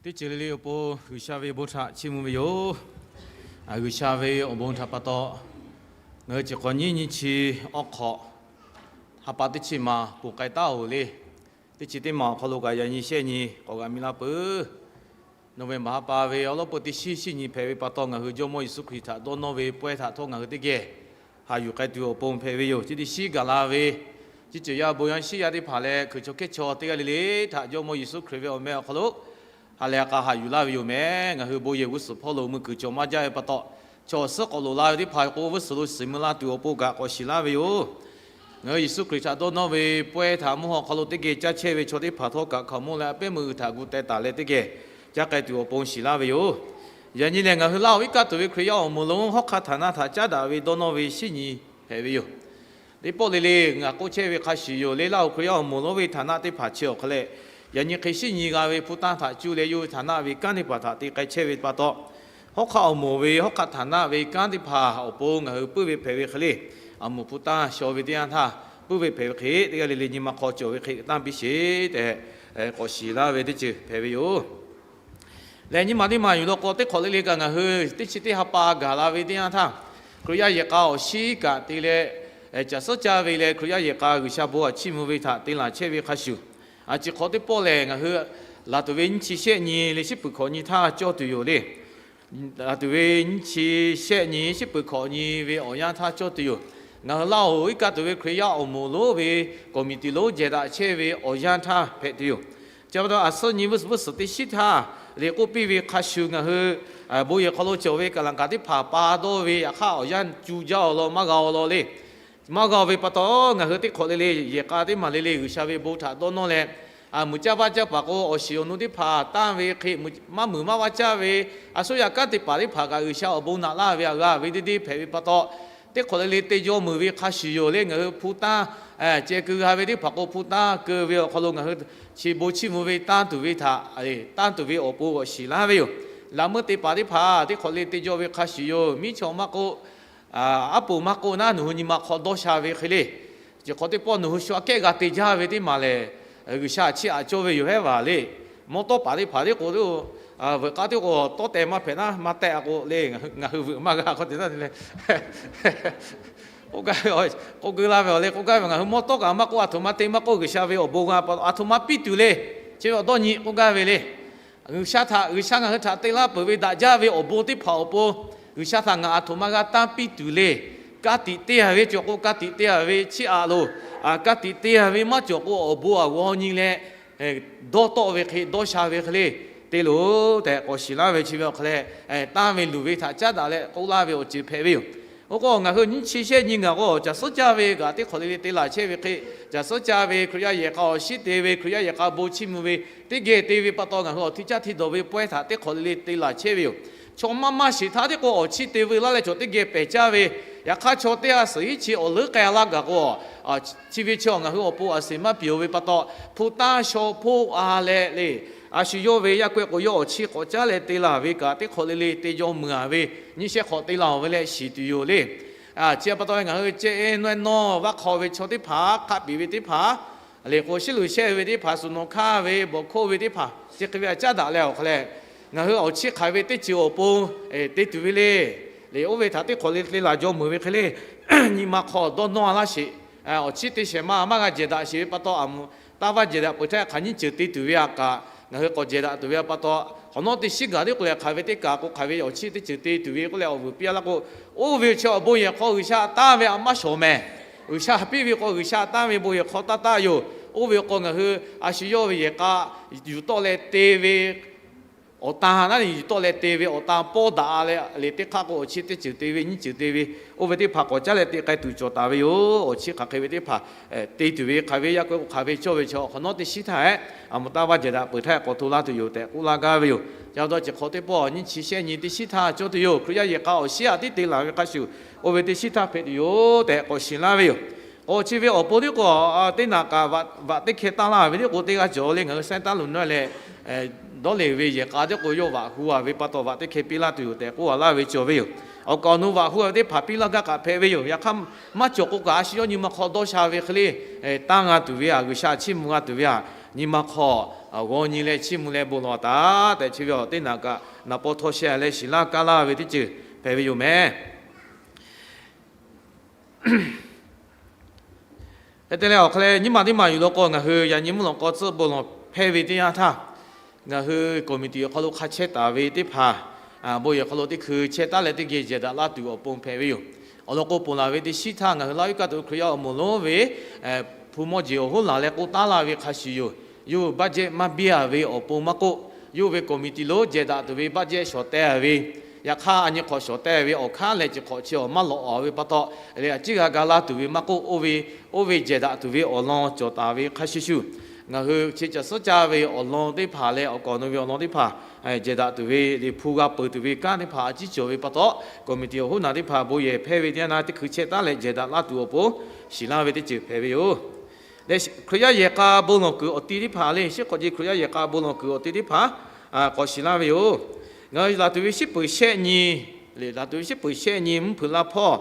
Teˇ ceuˬ le le awˬ pon G'uiˬsha ve bon htaꞈ chiˇ mvuh ve yoˬ. G'uiˬsha ve awˬ bon htaꞈ pa taw, ngaˬ hui chi hk'awꞈ nyiˇ nyiˇ chi awˉ hk'awꞈ ha pa teˇ chi ma ponˬ k'ai taˉ-oˬ le. Teˇ chi teˇ ma awˬ hk'aw lo kaꞈ yaꞈ nyi shehˆ nyi k'awꞈ g'a mi laˇ peuˬ. November ha pa ve awˉ lawˉ peu teˇ shinˉ shinˉ nyi hpehꞈ ve pa taw, ngaˬ hui Jawˇmawˇ Yeˍsuˆ Hkriꞈ htaꞈ dawˇ nawˇ ve pawehˇ htaꞈ htawˇ ngaˬ hui teˇ geh haꞈ yuˬ k'ai tuˬ awˬ pon hpehꞈ ve yoˬ. Chi teˇ shinˉ gaˬ la ve, chi ceuˬ yaˇ bon yaˇ shiˉ yaˇ teˇ hpaˍ leh hkui chaw hkehˉ chaw teˇ g'aˇ le le htaꞈ Jawˇmawˇ Yeˍsuˆ Hkriꞈ ve awˬ meh awˬ hk'aw lo ha lehˬ k'a haꞈ yuˬ laˇ ve yoˬ meh. Ngaˬ hui bon yehˬ g'uˇ suhˍ hpawˇ lo mui kuiˬ cawˬ maˇ jaˇ ve pa taw, chaw awˬ suhˉ k'awꞈ loˍ la ve teˇ hpaˍ k'o, g'uˇ suhˍ lo shiˍ mui la tuˬ awˬ pon kaꞈ k'awꞈ shiˍ laˇ ve yoˬ. Ngaˬ hui Yeˍsuˆ Hkriꞈ htaꞈ dawˇ nawˇ ve pawehˇ htaꞈ mvuhˇ haw hk'aw lo teˇ geh caˇ chehˇ ve chaw teˇ hpaˍ htawˇ kaꞈ hkaoˍmonˇ leh a pehˉ meuˇ g'uiˬ htaꞈ gu teh taˍ leh teˇ geh caˇ k'ai tuˬ awˬ pon shiˍ laˇ ve yoˬ. Yaꞈ nyi lehˬ, ngaˬ hui Laˇ huˍ iˉ kaˆ tuˬ ve Hkriꞈ yaˇ awˬ moˍ lonˉ hawˉ hk'aˇ htaˍ naˆ htaꞈ caˉ daꞈ ve dawˇ nawˇ ve shinˉ nyi hpehꞈ ve yoˬ. Teˇ pawˆ le le ngaˬ k'oˆ chehˇ ve hk'a shuˍ yoˬ le, Laˇ huˍ Hkriꞈ yaˇ awˬ moˍ lonˉ ve htaˍ naˆ teˇ hpaˍ chi awˬ hk'aw leh, yaꞈ nyi hk'e shinˉ nyi g'a ve hpu tanˇ htaꞈ cuˇ leh yawˇ ve htaˍ naˆ ve kanˉ teˇ hpaˍ htaꞈ te k'ai chehˇ ve pa taw, hawˉ hk'aˇ awˬ moˍ ve hawˉ hk'aˇ htaˍ naˆ ve kanˉ teˇ hpaˍ awˬ pon ngaˬ hui puiˉ ve hpehꞈ ve hk'e le, a moˍ hpu tanˇ shaw ve teˇ yanˇ htaˇ puiˉ ve hpehꞈ ve hk'e teˇ g'aˇ le le nyi ma hk'aw cawˬ ve hk'e tanˇ piˇ sheˍ tehꞈ k'awꞈ shiˍ laˇ ve teˇ ceuˬ hpehꞈ ve yoˬ. Lehˬ, nyi ma teˇ maˬ yuˬ law k'o, teˇ hk'awꞈ le le kaꞈ ngaˬ hui teˇ chi teˇ ha pa gaˬ la ve teˇ yanˇ htaˇ, Hkriꞈ yaˇ yehˬ k'a awˬ shiˉ kaꞈ te leh, caˬ suhˉ caˇ ve leh Hkriꞈ yaˇ yehˬ k'a G'uiˬsha bon htaꞈ chiˇ mvuh ve htaꞈ te laˬ chehˇ ve hk'a shuˍ, a, chi hk'awꞈ teˇ pawˆ lehˬ, ngaˬ hui laˬ tuˬ ve nyiˇ chi shehˆ nyi leh shiˉ peuˬ hkawꞈ nyi htaˇ cawˇ tuˬ yoˬ le. Laˬ tuˬ ve nyiˇ chi shehˆ nyi shiˉ peuˬ hkawꞈ nyi ve awˬ yanˇ htaˇ cawˇ tuˬ yoˬ. Ngaˬ hui Laˇ huˍ iˉ kaˆ tuˬ ve Hkriꞈ yaˇ awˬ moˍ lonˉ ve committee lonˉ jehˬ daꞈ chehˇ ve awˬ yanˇ htaˇ hpehꞈ tuˬ yoˬ. Chi pa taw, a suhˉ nyi vuˇ suhˍ teˇ shinˉ htaˇ liꞈ k'oˆ piˇ ve hk'a shuˍ, ngaˬ hui bon yehˬ hk'aw lo cawˬ ve kaˍ laˬ kaˍ teˇ hpaˍ pa dawˇ ve yaꞈ hk'aˇ awˬ yanˇ cu jaˇ-oˬ law, maˇ g'a-oˬ law le. Maˇ g'a ve pa taw, ngaˬ hui teˇ hk'awꞈ le le yehˬ k'a teˇ maˬ le le G'uiˬsha ve bon htaꞈ dawˇ nawˇ leh, a, muiˬ caˇ vaˇ caˇ paˍ k'o, awˬ shiˍ awˬ nu teˇ hpaˍ tanˇ ve hk'e, maˇ muiˬ maˇ vaˇ caˇ ve, a suhˉ yaꞈ kanˉ teˇ hpaˍ teˇ hpaˍ kaꞈ G'uiˬsha awˬ bon naꞈ laˇ ve aꞈ g'a ve deˇ deˇ hpehꞈ ve pa taw, teˇ hk'awꞈ le le te jaw muiˬ ve hk'a shuˍ yoˬ le. Ngaˬ hui hpu tanˇ ceh keu g'a ve teˇ hpaˍ k'o, hpu tanˇ keu ve awˬ hk'aw lo ngaˬ hui chi bon chiˇ mvuh ve tanˇ tuˬ ve htaꞈ, tanˇ tuˬ ve awˬ pon g'awꞈ shiˍ laˇ ve yoˬ. Laꞈ meuˇ te paˍ teˇ hpaˍ teˇ hk'awꞈ le te jaw ve hk'a shuˍ yoˬ. Miˉ chaw maˇ k'oˆ, aˉ poˍ maˇ k'oˆ naˉ, nawˬ hui nyi ma hk'aw dawˇ sha ve hk'e le. Chi hk'awꞈ teˇ pawˆ nawˬ hui shu aꞈ kehˉ g'a te jaˇ ve teˇ maˬ lehˬ, G'uiˬsha chiˇ aꞈ cawˇ ve yoˬ hehˉ vaˬ le. Mawˇ tawˉ paˍ teˇ hpaˍ teˇ k'o, veuꞈ k'aˉ teˇ k'o tawˉ teh maˇ hpehꞈ naˉ maˇ tehˆ a k'o le, ngaˬ hui veuꞈ maˇ g'a k'oˆ te naˉ te le. K'oˆ gaˇ ve, k'oˆ geu laˇ ve awˬ le, k'oˆ gaˇ ve, ngaˬ hui mawˇ tawˉ kaꞈ maˇ k'oˆ, aˬ htoꞈ ma te maˇ k'oˆ, G'uiˬsha ve awˬ bon g'a pa aˬ htoꞈ ma piˇ tuˬ le. Chi ve awˬ dawˇ nyi k'oˆ gaˇ ve le. G'uiˬsha htaꞈ, G'uiˬsha ngaˬ hui htaꞈ te laˇ peuˬ ve daꞈ jaˇ ve awˬ bon teˇ hpaˍ awˬ pon, G'uiˬsha htaꞈ ngaˬ aˬ htoꞈ ma g'a tanˇ piˇ tuˬ le. Ka tiꞈ te a ve cawˬ k'o, ka tiꞈ te a ve chiˇ aꞈ loˬ. Ka tiꞈ te a ve maˇ cawˬ k'o, awˬ bon aˬ g'aw nyi leh dawˇ tawˆ ve hk'e, dawˇ sha ve hk'e le te loˬ tehꞈ k'awꞈ shiˍ laˇ ve chi ve awˬ hk'aw leh, tanˇ ve luˬ ve htaꞈ caˉ daꞈ leh k'oˆ laˇ ve awˬ ceuˬ hpehꞈ ve yoˬ. Oˇ k'o, ngaˬ hui nyiˇ chi shehˆ nyi ngaˬ k'o, caˬ suhˉ caˇ ve kaꞈ teˇ hk'awꞈ le le te laˬ chehˇ ve hk'e, caˬ suhˉ caˇ ve Hkriꞈ yaˇ yehˬ k'a awˬ shiˉ te ve, Hkriꞈ yaˇ yehˬ k'a bon chiˇ mvuh ve teˇ geh te ve pa taw, ngaˬ hui awˬ hti caˇ hti dawˬ ve pawehˇ htaꞈ teˇ hk'awꞈ le le te laˬ chehˇ ve yoˬ. Chaw maˇ maˇ shiˍ htaˇ teˇ k'o, awˬ chiˇ te veu laˇ leh chaw teˇ geh pehˬ caˇ ve, yaꞈ hk'aˇ chaw teˇ g'aˇ suhˍ hiˉ chi awˬ leuˉ k'ai laˇ gaˬ k'o, chi ve chi ngaˬ hui awˬ pon a seˍ maˇ piˍ-oˬ ve pa taw, hpu tanˇ shaw hpoˆ a leh le, a shu yawˇ ve yaˇ k'oˆ k'o, yawˇ awˬ chiˇ k'awꞈ caˉ leh te laˬ ve kaꞈ teˇ hk'awꞈ le le te jaw muiˬ a ve, nyiˇ shehˆ hk'awꞈ te laˬ-oˬ ve leh shiˍ tuˬ yoˬ le. Chi pa taw, ngaˬ hui ceh e nawˇ e nawˇ vaˇ hk'aw ve chaw teˇ hpaˍ, hk'aˆ piˍ ve teˇ hpaˍ, le k'o shiˉ luˬ shehˆ ve teˇ hpaˍ, suhˍ nawˬ hkaˇ ve bawˬ hkoˇ ve teˇ hpaˍ, chi hk'e ve aꞈ caˉ daꞈ leh awˬ hk'aw leh, ngaˬ hui awˬ chiˇ hk'aiˬ ve teˇ ceuˬ awˬ pon te tuˬ ve le. Le oˇ ve htaꞈ teˇ hk'awꞈ le le te laˬ jaw muiˬ ve hk'e le, nyi ma hk'aw dawˇ nawˇ laˇ sheˍ. Awˬ chiˇ te shehˍ ma maˇ g'a jehˬ daꞈ sheˍ ve pa taw, aˬ moˍ taˇ vaˇ jehˬ daꞈ peuˬ htaˇ hk'aˬ nyiˇ ceuˬ te tuˬ ve aꞈ kaꞈ ngaˬ hui k'awꞈ jehˬ daꞈ tuˬ ve pa taw, hk'awꞈ nawˉ teˇ shinˉ gaˬ teˇ k'o lehˬ, hk'aiˬ ve teˇ kaꞈ k'o hk'aiˬ ve awˬ chiˇ teˇ ceuˬ te tuˬ ve k'oˆ leh awˬ vuiˬ piˇ laˇ k'o, oˇ ve chi awˬ bon yehˬ hk'aw G'uiˬsha tanˇ ve aꞈ maˇ shawˍ mehˍ. G'uiˬsha piˇ ve k'o G'uiˬsha tanˇ ve bon yehˬ hk'aw taˇ taˇ yoˬ. Oˇ ve k'o ngaˬ hui a shu yawˇ ve yehˬ k'a yuˬ tawˆ leh te ve awˬ tan naˉ yuˬ tawˆ leh te ve awˬ tan pawˇ daꞈ leh, le teˇ hk'aˇ k'o awˬ chiˇ teˇ ceuˬ te ve nyiˇ ceuˬ te ve, oˇ ve teˇ hpaˍ k'awꞈ caˉ leh te k'ai tuˬ cawˬ taˍ ve yoˬ. Awˬ chiˇ hk'aˬ hk'e ve teˇ hpaˍ te tuˬ ve hk'aiˬ ve yaˇ k'o k'o hk'aiˬ ve cawˇ ve chi hk'awꞈ nawˉ teˇ shinˉ htaˇ hehꞈ, aˬ moˍ taˇ vaˇ jehˬ daꞈ peuˬ htaˇ k'awꞈ hto laˇ tuˬ yoˬ tehꞈ k'oˆ laˇ gaˇ ve yoˬ. Ca taw chi hk'awꞈ teˇ pawˆ nyiˇ chi shehˆ nyi teˇ shinˉ htaˇ cawˇ tuˬ yoˬ. Hkriꞈ yaˇ yehˬ k'a awˬ shiˉ aꞈ tiˉ te laˬ ve hk'a shuˍ, oˇ ve teˇ shinˉ htaˇ hpehꞈ tuˬ yoˬ tehꞈ k'awꞈ shiˍ laˇ ve yoˬ. K'o chi ve awˬ pon teˇ k'o, teˇ naꞈ kaꞈ vaꞈ teˇ hkeh taˇ laˇ ve teˇ k'o teˇ g'aˇ cawˬ le, ngaˬ hui saiˉ taˉ lo nawˇ leh dawˇ le ve yehˬ k'a teˇ k'o yawˇ vaꞈ hu a ve pa taw vaꞈ teˇ hkeh piˇ laˇ tuˬ yoˬ tehꞈ k'oˆ a laˇ ve cawˬ ve yoˬ. Awˬ kaˍ awˬ nu vaꞈ hu a ve teˇ hpaˍ piˇ laˇ gaˇ kaꞈ hpehꞈ ve yoˬ. Yaꞈ hk'aˇ maˇ cawˬ k'o kaꞈ a shu yawˇ nyi ma hk'aw dawˇ sha ve hk'e le, tanˇ g'a tuˬ ve aꞈ, G'uiˬsha chiˇ mvuh g'a tuˬ ve aꞈ, nyi ma hk'aw g'aw nyi leh chiˇ mvuh leh bon lawˬ taˍ tehꞈ chi ve awˬ teˇ naꞈ kaꞈ naˍ paw htaw sheh leh shiˍ laˇ kaˇ laˇ ve teˇ ceuˬ hpehꞈ ve yoˬ meh. Hk'e te leh awˬ hk'aw leh nyiˇ maˬ teˇ maˬ yuˬ law k'o, ngaˬ hui yaꞈ nyi mvuhˇ lawꞈ k'aw tcuhˆ bon lawˬ hpehˇ ve teˇ yanˇ htaˇ, ngaˬ hui committee awˬ hk'aw lo hk'a chehˇ taˍ ve teˇ hpaˍ, bon yehˬ hk'aw lo teˇ hkui chehˇ taˉ leh teˇ geh jehˬ daꞈ laˇ tuˬ awˬ pon hpehꞈ ve yoˬ. Awˬ lawn k'o, ponˬ laˬ ve teˇ shiˉ htaˇ ngaˬ hui Laˇ huˍ kaˆ tuˬ Hkriꞈ yaˇ awˬ moˍ lonˉ ve hpu mawˇ jeˬ awˬ hoˉ laˬ leh k'oˆ taˉ laˇ ve hk'a shuˍ yoˬ. Yawˇ hui budget maˇ biˇ a ve awˬ pon maˇ k'oˆ, yawˇ ve committee lo jehˬ daꞈ tuˬ ve budget shawˍ teh ve, yaꞈ hk'aˇ a nyi hk'awꞈ shawˍ teh ve awˬ hkanˉ leh chi hk'awꞈ chi awˬ maˇ lawꞈ a ve pa taw, leh a ciˉ g'a ga laˇ tuˬ ve maˇ k'oˆ, oˇ ve jehˬ daꞈ tuˬ ve awˬ lawn cawˬ taˍ ve hk'a shuˍ shuˍ, ngaˬ hui chi caˬ suhˉ caˇ ve awˬ lawn teˇ hpaˍ leh awˬ kawꞈ nawˬ ve awˬ lawn teˇ hpaˍ jehˬ daꞈ tuˬ ve le hpu g'a peuˬ tuˬ ve kanˉ teˇ hpaˍ a ciˉ cawˬ ve pa taw, committee awˬ hoˉ naˬ teˇ hpaˍ bon yehˬ hpehˇ ve teˇ yanˇ htaˇ teˇ hkui chehˇ taˉ leh jehˬ daꞈ laˇ tuˬ awˬ pon shiˍ laˇ ve teˇ ceuˬ hpehꞈ ve yoˬ. Leh Hkriꞈ yaˇ yehˬ k'a bon lawˬ kuiˬ awˬ ti teˇ hpaˍ le, shiˉ k'awꞈ ji Hkriꞈ yaˇ yehˬ k'a bon lawˬ kuiˬ awˬ ti teˇ hpaˍ k'awꞈ shiˍ laˇ ve yoˬ. Ngaˬ hui laˬ tuˬ ve shiˉ peuˬ shehˆ nyi, le laˬ tuˬ ve shiˉ peuˬ shehˆ nyi mvuhˇ hpeuꞈ laˇ hpawˇ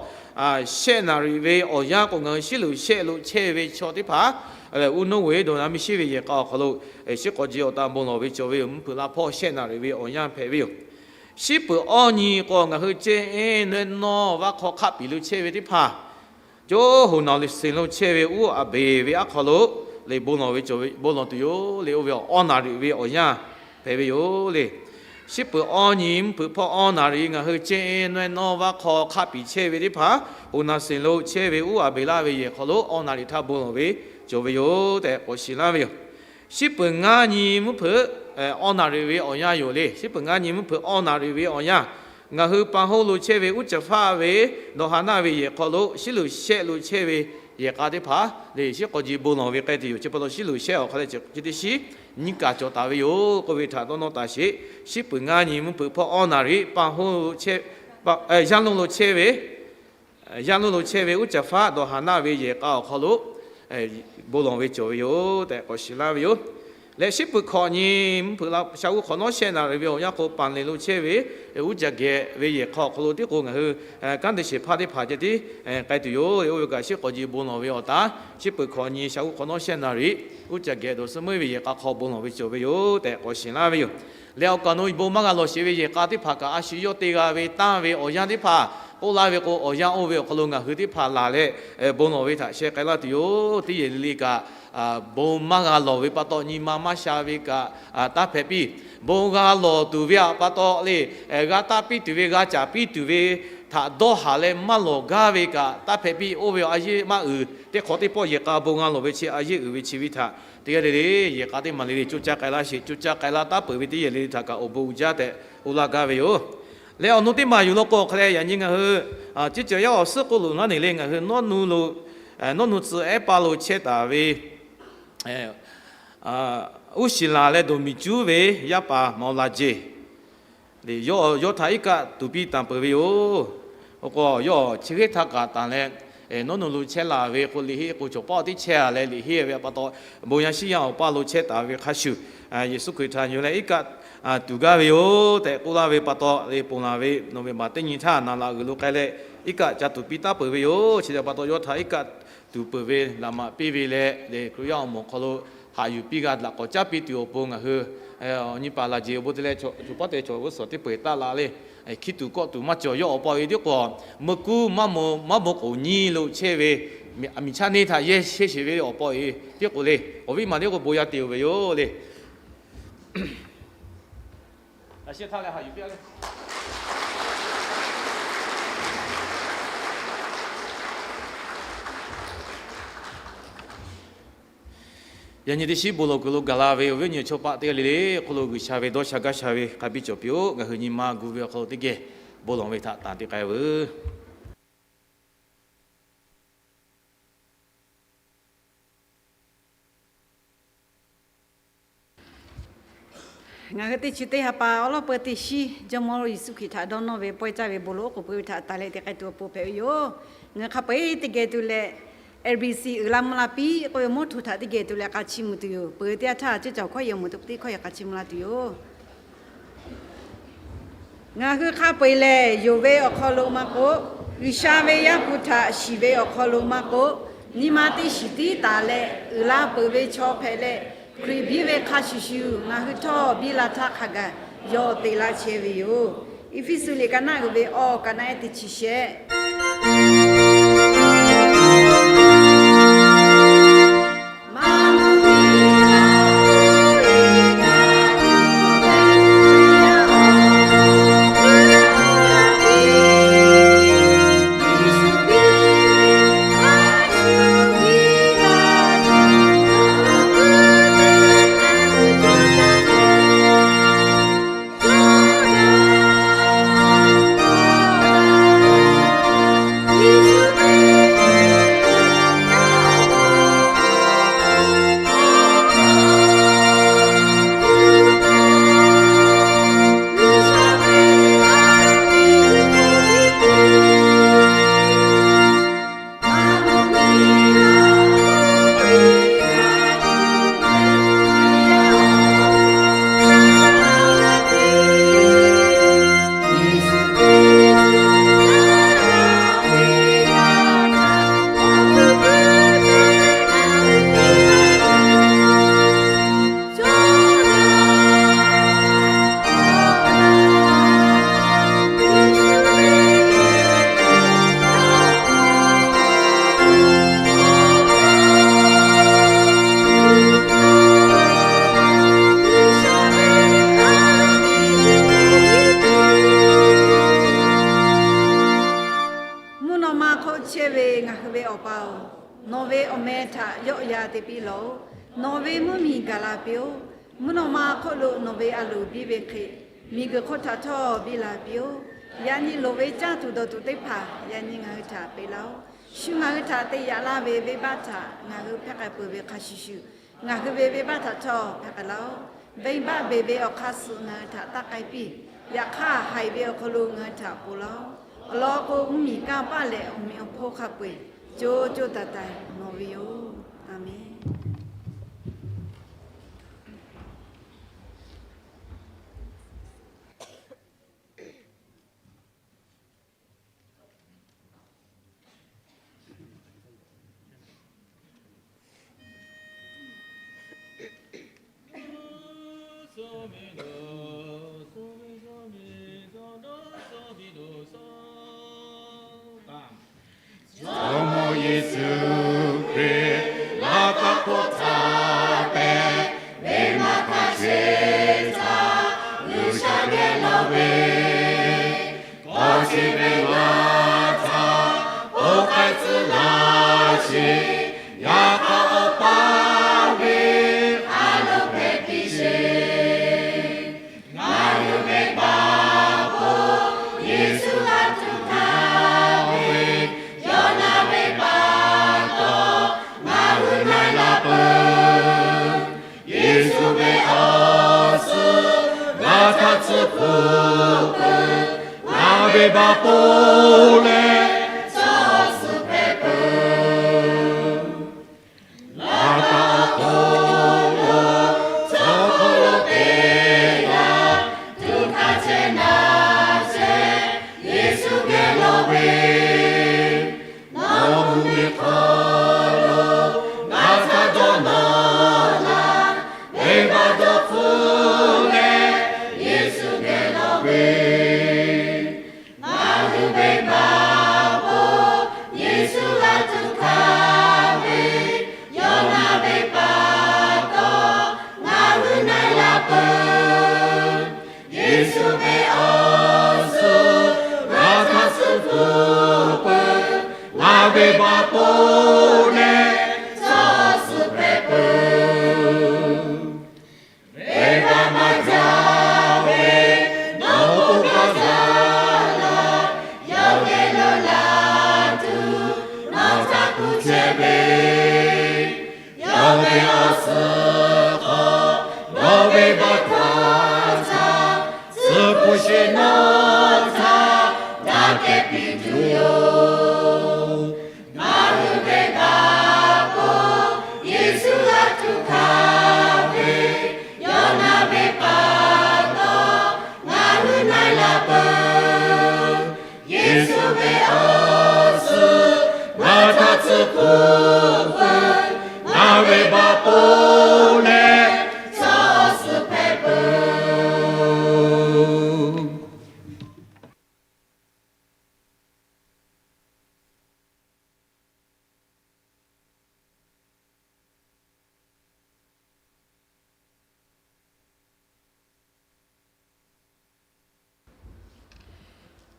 shehˆ naˍ riˍ ve awˬ yanˇ k'o, ngaˬ hui shiˉ luˬ shehˆ lo chehˇ ve chaw teˇ hpaˍ, uˉ nawˉ ve dawˬ na miˇ shiˉ ve yehˬ k'a awˬ hk'aw lo shiˉ k'awꞈ ji awˬ ta bon lawˬ ve cawˬ ve yoˬ. Mvuhˇ hpeuꞈ laˇ hpawˇ shehˆ naˍ riˍ ve awˬ yanˇ hpehꞈ ve yoˬ. Shiˉ peuˬ awˇ nyi k'o, ngaˬ hui ceh eˉ nawehˇ nawˇ vaˇ hk'aw hk'aˆ piˍ lo chehˇ ve teˇ hpaˍ, co hoꞈ naˬ liꞈ seˍ lo chehˇ ve uˉ a beˬ ve aˉ hk'aw lo le bon lawˬ ve cawˬ ve, bon lawˬ tuˬ yoˬ le. Oˇ ve awˬ awˇ naˍ riˍ ve awˬ yanˇ hpehꞈ ve yoˬ le. Shiˉ peuˬ awˇ nyi mvuhˇ hpeuꞈ hpawˇ awˇ naˍ riˍ ngaˬ hui ceh eˉ nawehˇ nawˇ vaˇ hk'aw hk'aˆ piˍ chehˇ ve teˇ hpaˍ, hoꞈ naˬ seˍ lo chehˇ ve uˉ a beˬ laˇ ve yehˬ hk'aw lo awˇ naˍ riˍ htaˇ bon lawˬ ve cawˬ ve yoˬ tehꞈ k'awꞈ shiˍ laˇ ve yoˬ. Shiˉ peuˬ ngaˇ nyi mvuhˇ hpeuꞈ awˇ naˍ riˍ ve awˬ yanˇ yoˬ le. Shiˉ peuˬ ngaˇ nyi mvuhˇ hpeuꞈ awˇ naˍ riˍ ve awˬ yanˇ, ngaˬ hui pa hoˉ lo chehˇ ve uˉ caˍ faˆ ve dawˬ ha naˆ ve yehˬ hk'aw lo shiˉ luˬ shehˆ lo chehˇ ve yehˬ k'a teˇ hpaˍ le shiˉ k'awꞈ ji bon lawˬ ve k'ai tuˬ yoˬ. Chi pa taw shiˉ luˬ shehˆ awˬ hk'aw leh chi teˇ shiˉ nyiˇ kaˬ cawˬ taˍ ve yoˬ k'oˆ ve htaꞈ dawˇ nawˇ taˍ sheˍ. Shiˉ peuˬ ngaˇ nyi mvuhˇ hpeuꞈ hpawˇ awˇ naˍ riˍ pa hoˉ lo chehˇ, yaˇ lonˉ lo chehˇ ve, yaˇ lonˉ lo chehˇ ve uˉ caˍ faˆ dawˬ ha naˆ ve yehˬ k'a awˬ hk'aw lo bon lawˬ ve cawˬ ve yoˬ tehꞈ k'awꞈ shiˍ laˇ ve yoˬ. Leh shiˉ peuˬ hkawꞈ nyi mvuhˇ hpeuꞈ la sha g'uˇ hk'awꞈ nawˉ shehˆ naˍ riˍ ve awˬ yanˇ k'o, paˍ leˍ lo chehˇ ve uˉ caˍ geh ve yehˬ hk'aw awˬ hk'aw lo tiˉ k'o ngaˬ hui kanˉ te shehˍ hpaˇ teˇ hpaˍ ceh tiˉ k'ai tuˬ yoˬ. Oˇ ve kaꞈ shiˉ k'awꞈ ji bon lawˬ ve awˬ taˍ, shiˉ peuˬ hkawꞈ nyi sha g'uˇ hk'awꞈ nawˉ shehˆ naˍ riˍ uˉ caˍ geh dawˬ suh meuˇ ve yehˬ k'a hk'aw bon lawˬ ve cawˬ ve yoˬ tehꞈ k'awꞈ shiˍ laˇ ve yoˬ. Leh awˬ kaˍ nawˬ bon maˇ g'a lawˬ sheˍ ve yehˬ k'a teˇ hpaˍ kaꞈ a shu yawˇ te g'a ve tanˇ ve awˬ yanˇ teˇ hpaˍ k'oˆ laˇ ve k'o, awˬ yanˇ oˇ ve awˬ hk'aw lo ngaˬ hui teˇ hpaˍ laˬ leh bon lawˬ ve htaꞈ sheh k'ai laˇ tuˬ yoˬ. Teˇ yehˬ le le kaꞈ bon maˇ g'a lawˬ ve pa taw, nyi ma maˇ sha ve kaꞈ taˇ hpehꞈ piˇ. Bon g'a lawˬ tuˬ ve aꞈ pa taw le, g'a taˇ piˇ tuˬ ve, g'a caˍ piˇ tuˬ ve htaꞈ dawˇ haˍ leh maˇ lawˬ gaˇ ve kaꞈ taˇ hpehꞈ piˇ. Oˇ ve a yeˇ maˇ uiˍ. Teˇ hk'awꞈ teˇ pawˆ yehˬ k'a bon g'a lawˬ ve chi a yeˇ uiˍ ve chi ve htaꞈ teˇ g'aˇ le le yehˬ k'a teˇ maˬ le le coˇ caˇ k'ai laˇ sheˍ. Coˇ caˇ k'ai laˇ taˉ peuˬ ve teˇ yehˬ le le htaꞈ kaꞈ awˬ bon uiˍ jaˇ tehꞈ k'oˆ laˇ gaˇ ve yoˬ. Leh awˬ nu teˇ maˬ yuˬ law k'o, hk'a leh yaꞈ nyi ngaˬ hui ciˉ cawˬ yaˇ awˬ suhˉ k'oˆ loꞈ laˇ ne le, ngaˬ hui nawˉ nu lo, nawˉ nu tcuh ehˉ paˇ lo chehˇ taˍ ve uˉ shiˍ laˬ leh dawˬ miˬ cuˉ ve yaˇ paˍ Mawˬ Laˬ Jeˬ, yawˇ htaꞈ iˉ kaˆ tuˍ piˇ tanˬ peuˬ ve yoˬ. K'o yawˇ chi hk'e htaˇ kaꞈ tanˬ leh, nawˉ nu lo chehˇ laˬ ve k'o, liꞈ heˆ k'o cawˬ pawˆ teˇ chehˇ a leh liꞈ heˆ ve pa taw, bon yaˇ shiˉ yaˇ awˬ paˇ lo chehˇ taˍ ve hk'a shuˍ, Yeˍsuˆ Hkriꞈ htaꞈ nyi leh iˉ kaˆ tuˍ gaˇ ve yoˬ tehꞈ k'oˆ laˇ ve pa taw, le ponˬ laˬ ve November teˇ nyi htaˇ naˍ laꞈ g'uiˬ lo k'ai leh iˉ kaˆ ca tuˍ piˇ taˉ peuˬ ve yoˬ. Chi htaꞈ pa taw yawˇ htaꞈ iˉ kaˆ tuˍ peuˬ ve laꞈ maꞈ piˇ ve leh, le Hkriꞈ yaˇ awˬ moˍ hk'aw lo haꞈ yuˬ piˇ g'a laꞈ k'awꞈ caˉ piˇ tuˬ awˬ pon ngaˬ hui nyi paˍ Laˬ Jeˬ awˬ bon te leh cawˬ tuˬ pawˆ te cawˬ g'uˇ suhˍ teˇ peu eˬ taˆ la le. Hkiˇ tuˬ kawˆ tuˬ maˇ cawˬ. Yawˇ awˬ pa e tiˉ k'o, meuˇ kuˉ maˇ maw maˇ maw k'oˍ nyiˇ lo chehˇ ve, miˬ cha neˇ htaꞈ yehˇ chehˇ sheˍ ve awˬ pa e tiˉ k'o le, awˬ viˉ maˬ tiˉ k'o bon yaˇ te oˬ ve yoˬ le. Yaꞈ nyi teˇ shiˉ bon lawˬ kuiˬ lo gaˬ la ve awˬ viˉ awˬ nyi chaw paˆ teˇ g'aˇ le le hk'oˆ lo G'uiˬsha ve dawˇ sha gaˇ sha ve hk'a biˇ cawˬ piˇ-oˆ. Ngaˬ hui nyi ma gu ve awˬ hk'aw lo teˇ geh bon lawˬ ve htaꞈ tanˬ te k'ai veuˬ. Ngaˬ hui teˇ chi teˇ ha pa awˉ lawˉ peuˇ teˇ shiˉ Jawˇmawˇ Yeˍsuˆ Hkriꞈ htaꞈ dawˇ nawˇ ve pawehˇ caˇ ve bon lawˬ oˉ k'oˍ pui ve htaꞈ tanˬ leh te k'ai tuˬ awˬ pon hpehꞈ ve yoˬ. Ngaˬ hui hk'a peu eˬ teˇ geh tuˬ leh, A B C uiˍ la mvuh la piˇ k'oˆ ve mawˇ hto htaꞈ teˇ geh tuˬ leh k'a chiˇ mvuh tuˬ yoˬ. Peuˬ teˇ yanˇ htaˇ ceuˇ caˬ hkawˇ yehˬ mawˬ teˇ hkawˇ yehˬ k'a chiˇ mvuh la tuˬ yoˬ. Ngaˬ hui hk'a peu eˬ lehˬ, yonˍ ve awˬ hk'aw lo maˇ k'oˆ, G'uiˬsha ve Yaˇ hpu htaꞈ shiˍ ve awˬ hk'aw lo maˇ k'oˆ, nyi ma teˇ shiˍ tiˉ taˍ leh uiˍ la peuˬ ve chaw hpehꞈ leh, Hkriꞈ biˇ ve hk'a shuˍ shuˍ ngaˬ hui htawˇ biˇ la htaˇ hk'a gaˬ yawˇ te laˇ chehˇ ve yoˬ. Eˇfeˇsuꞈ liꞈ ka naˆ g'uiˬ ve awˬ ka naˆ ehˉ teˇ chi shehˆ. Mvuhˇ naw ma hk'oˆ chehˇ ve ngaˬ hui ve Awˬ pa-oˬ, nawˬ ve awˬ meh htaꞈ yawˆ yan te piˇ lawˬ-oˬ. Nawˬ ve mvuhˇ miˬ gaˬ la piˇ-oˆ. Mvuhˇ naw ma hk'oˆ lo nawˬ ve a loˍ biˇ ve hk'e, miˬ guiˬ hk'oˆ htaꞈ htawˇ biˇ la piˇ-oˆ. Yaꞈ nyi loˍ ve caˇ tuˬ dawˬ tuˬ teˇ hpaˍ yaꞈ nyi ngaˬ hui htaꞈ peꞈ laˇ-oˆ. Shu ngaˬ hui htaꞈ te yaꞈ laˇ ve venˇbaˆ htaꞈ ngaˬ hui hpehˇ k'ai peuˬ ve hk'a shuˍ shuˍ, ngaˬ hui ve venˇbaˆ htaꞈ htawˇ hpehˇ k'ai laˇ-oˆ. Venˇbaˆ beˬ ve awˬ hk'aˇ suh ngaˬ hui htaꞈ taˇ k'ai piˇ. Yaꞈ hk'aˇ, haiˬ ve awˬ hk'aw lo ngaˬ hui htaꞈ ponˬ laˇ-oˆ. Awˬ lawn k'o, mvuhˇ miˬ kanˇ paˆ leh awˬ meꞈ awˬ hponˇ hk'a peu-eˬ co co taiˍ taiˍ nawˬ ve yoˬ. A menˬ. Jawˇmawˇ Yeˍsuˆ Hkriꞈ laꞈ ka hk'oˆ htaꞈ pehˍ, venˇbaˆ hk'a shehˍ htaꞈ G'uiˬsha geh lawˬ ve, kawˇ chi ve ngaˬ htaꞈ oˇ k'ai tcuh laˇ sheˍ. Yaꞈ hk'aˇ, Awˬ pa ve a loˍ hpehꞈ piˇ sheˍ. Ngaˬ hui ve Baˆ hpawˇ Yeˍsuˆ g'a tuˬ htaˇ ve, yawˇ na ve pa taw ngaˬ hui na la peuˬ. Yeˍsuˆ ve awˬ suhˍ g'a htaꞈ tcuhˉ peuˬ. Ngaˬ ve Baˆ hpawˇ leh chaw awˬ suhˍ hpehꞈ peuˬ. Laˇ taˍ awˬ hk'aw lo chaw hk'aw lo teˇ g'aˇ tuꞈ hk'a chehˇ naˍ chehˇ, Yeˍsuˆ geh lawˬ ve, nawˬ hui ve hk'aw lo ngaˬ htaꞈ dawˇ nawˬ laˇ. Venˇbaˆ dawˇ hpfuhˇ leh Yeˍsuˆ geh lawˬ ve, ngaˬ hui ve Baˆ hpawˇ Yeˍsuˆ g'a tuˬ htaˇ ve, yawˇ na ve pa taw ngaˬ hui na la peuˬ. Yeˍsuˆ ve awˬ suhˍ g'a htaꞈ tcuhˉ peuˬ. Ngaˬ ve Baˆ hpawˇ leh chaw awˬ suhˍ hpehꞈ peuˬ. Venˇbaˆ maˇ jaˇ ve nawˬ k'oˆ gaˇ jaˇ laˇ. Yawˇ geh lawˬ la tuˬ nawˬ htaꞈ kuˬ chehˇ ve, yawˇ ve awˬ suhˍ hk'aw nawˬ ve baˆ htaꞈ tcuhˉ kuˬ sheˍ, nawˬ htaꞈ daꞈ kehˬ piˇ tuˬ yoˬ. Ngaˬ hui ve Baˆ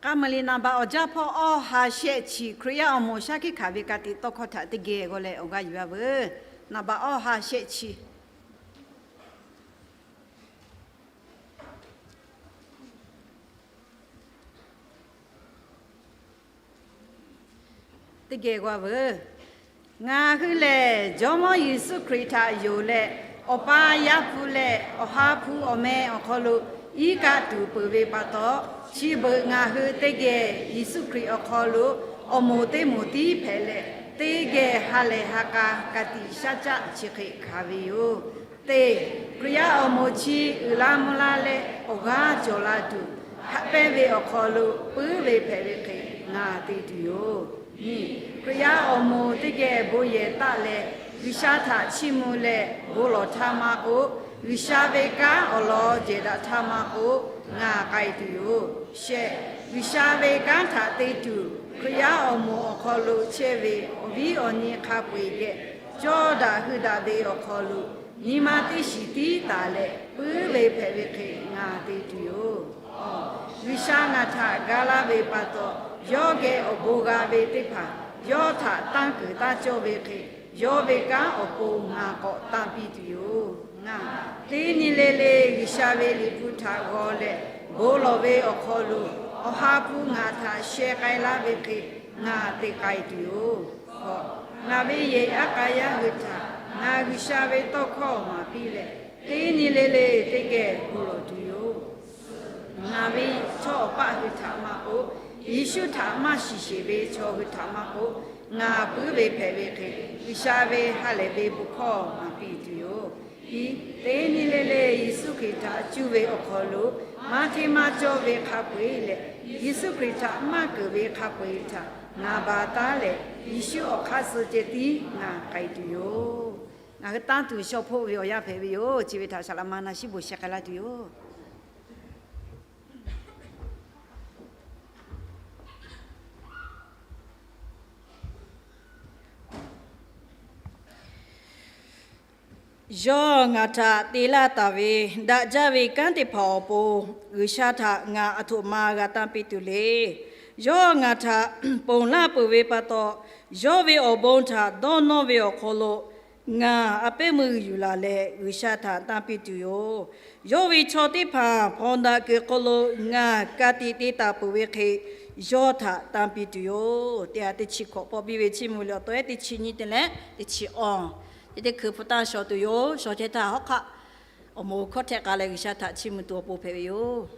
K'aˇ maˬ liꞈ naˍ baꞈ awˬ jaˇ hpawˇ awˇ ha shehˆ chi, Hkriꞈ yaˇ awˬ moˍ shaˉ hkiˆ hkanˍ ve ka tiꞈ tawˇ hkawˇ htaꞈ teˇ geh g'aw leh awˬ g'aˇ yuˬ a veuˬ. Naˍ baꞈ awˇ ha shehˆ chi. Teˇ geh g'aw veuˬ. Ngaˬ hui lehˬ, Jawˇmawˇ Yeˍsuˆ Hkriꞈ htaꞈ yonˍ leh, Awˬ pa Yaˇ hpu leh Awˬ ha hpu awˬ meh awˬ hk'aw lo iˉ kaˆ tuˬ peuˬ ve pa taw, chi beuꞈ ngaˬ hui teˇ geh Yeˍsuˆ Hkriꞈ awˬ hk'aw lo awˬ moˍ teˇ moˍ tiˉ hpehꞈ leh, teˇ geh ha lehˬ ha k'a ka tiꞈ shaˉ caˆ chi hk'e hkanˍ ve yoˬ. Teˇ, Hkriꞈ yaˇ awˬ moˍ chi uiˍ la mvuh la leh awˬ g'aˇ cawˬ la tuˬ, haꞈ pehnˇ ve awˬ hk'aw lo puiˉ ve hpehꞈ ve hk'e ngaˬ te tuˬ yoˬ. Nyiˇ, Hkriꞈ yaˇ awˬ moˍ teˇ geh bon yehˬ taˆ leh, G'uiˬsha htaꞈ chiˇ mvuh leh bon lawˬ htaˇ maˇ k'oˆ, G'uiˬsha ve kanˉ awˬ lawn jehˬ daꞈ htaˇ maˇ k'oˆ, ngaˬ k'ai tuˬ yoˬ. Shehˆ, G'uiˬsha ve kanˉ htaꞈ te tuˬ, Hkriꞈ yaˇ awˬ moˍ awˬ hk'aw lo chehˇ ve awˬ viˉ awˬ nyi hk'a peu-eˬ geh, cawˇ daꞈ hui daꞈ ve awˬ hk'aw lo nyi ma teˇ shiˍ tiˉ taˍ leh puiˉ ve hpehꞈ ve hk'e ngaˬ te tuˬ yoˬ. G'uiˬsha ngaˬ htaꞈ ga laˇ ve pa taw, yawˇ geh awˬ bon g'a ve teˇ hpaˍ yawˇ htaꞈ tanˇ kuiˬ tanˇ cawˇ ve hk'e, yawˇ ve kanˉ awˬ pon ngaˬ k'awꞈ tanˇ piˇ tuˬ yoˬ. Ngaˬ teˇ nyi le le G'uiˬsha ve Liꞈ hpu htaꞈ g'aw leh bon lawˬ ve awˬ hk'aw lo, Awˬ ha hpu ngaˬ htaꞈ sheh k'ai laˇ ve hk'e ngaˬ te k'ai tuˬ yoˬ. Ngaˬ ve yehˬ yaˇ k'a yaˇ hui htaꞈ ngaˬ G'uiˬsha ve tawˇ hkawˇ maˍ piˇ leh, teˇ nyi le le teˇ geh bon lawˬ tuˬ yoˬ. Ngaˬ ve chaw awˬ paˆ hui htaꞈ maˇ k'oˆ, Yeˍsuˆ htaꞈ maˇ shiˍ sheˍ ve chaw hui htaꞈ maˇ k'oˆ, ngaˬ puiˉ ve hpehꞈ ve hk'e, G'uiˬsha ve ha lehˬ ve bon hkawˇ maˍ piˇ tuˬ yoˬ. Iˉ, teˇ nyi le le Yeˍsuˆ Hkriꞈ htaꞈ cuˇ ve awˬ hk'aw lo maˇ hteˇ maˇ cawˇ ve hk'a peu-eˬ leh, Yeˍsuˆ Hkriꞈ htaꞈ maˇ keunˍ ve hk'a peu-eˬ htaꞈ ngaˬ ba taˉ leh, Yeˍsuˆ awˬ hk'aˇ suh ceh tiˉ ngaˬ k'ai tuˬ yoˬ. Ngaˬ hui tanˇ tuˬ shaw hpoˆ ve awˬ yanˇ hpehꞈ ve yoˬ. Chi ve htaꞈ saˍ laꞈ ma na shiˉ bon sheh k'ai laˇ tuˬ yoˬ. Yawˇ ngaˬ htaꞈ te laˇ taˍ ve daꞈ jaˇ ve kanˉ teˇ hpaˍ awˬ pon, G'uiˬsha htaꞈ ngaˬ aˬ htoꞈ ma g'a tanˇ piˇ tuˬ le. Yawˇ ngaˬ htaꞈ ponˬ laˇ peuˬ ve pa taw, yawˇ ve awˬ bon htaꞈ dawˇ nawˇ ve awˬ hk'aw lo ngaˬ a pehˉ meuˇ yuˬ laˬ leh G'uiˬsha htaꞈ tanˇ piˇ tuˬ yoˬ. Yawˇ ve chaw teˇ hpaˍ hpawnˬ daꞈ kuiˬ hk'aw lo ngaˬ ka tiꞈ te taˍ peuˬ ve hk'e, yawˇ htaꞈ tanˇ piˇ tuˬ yoˬ. Teˇ ha teˇ chi hkawꞈ pawˆ biˇ ve chiˇ mvuh leh awˬ tawˉ ehˉ teˇ chi nyiˇ te leh teˇ chi awˬ, teˇ teˇ hkui hpu tanˇ shaw tuˬ yoˬ. Shaw chehˇ htaˇ hawˉ hk'aˆ awˬ moˍ hkawˇ htehꞈ k'a leh G'uiˬsha htaꞈ chiˇ mvuh tuˬ awˬ pon hpehꞈ ve yoˬ.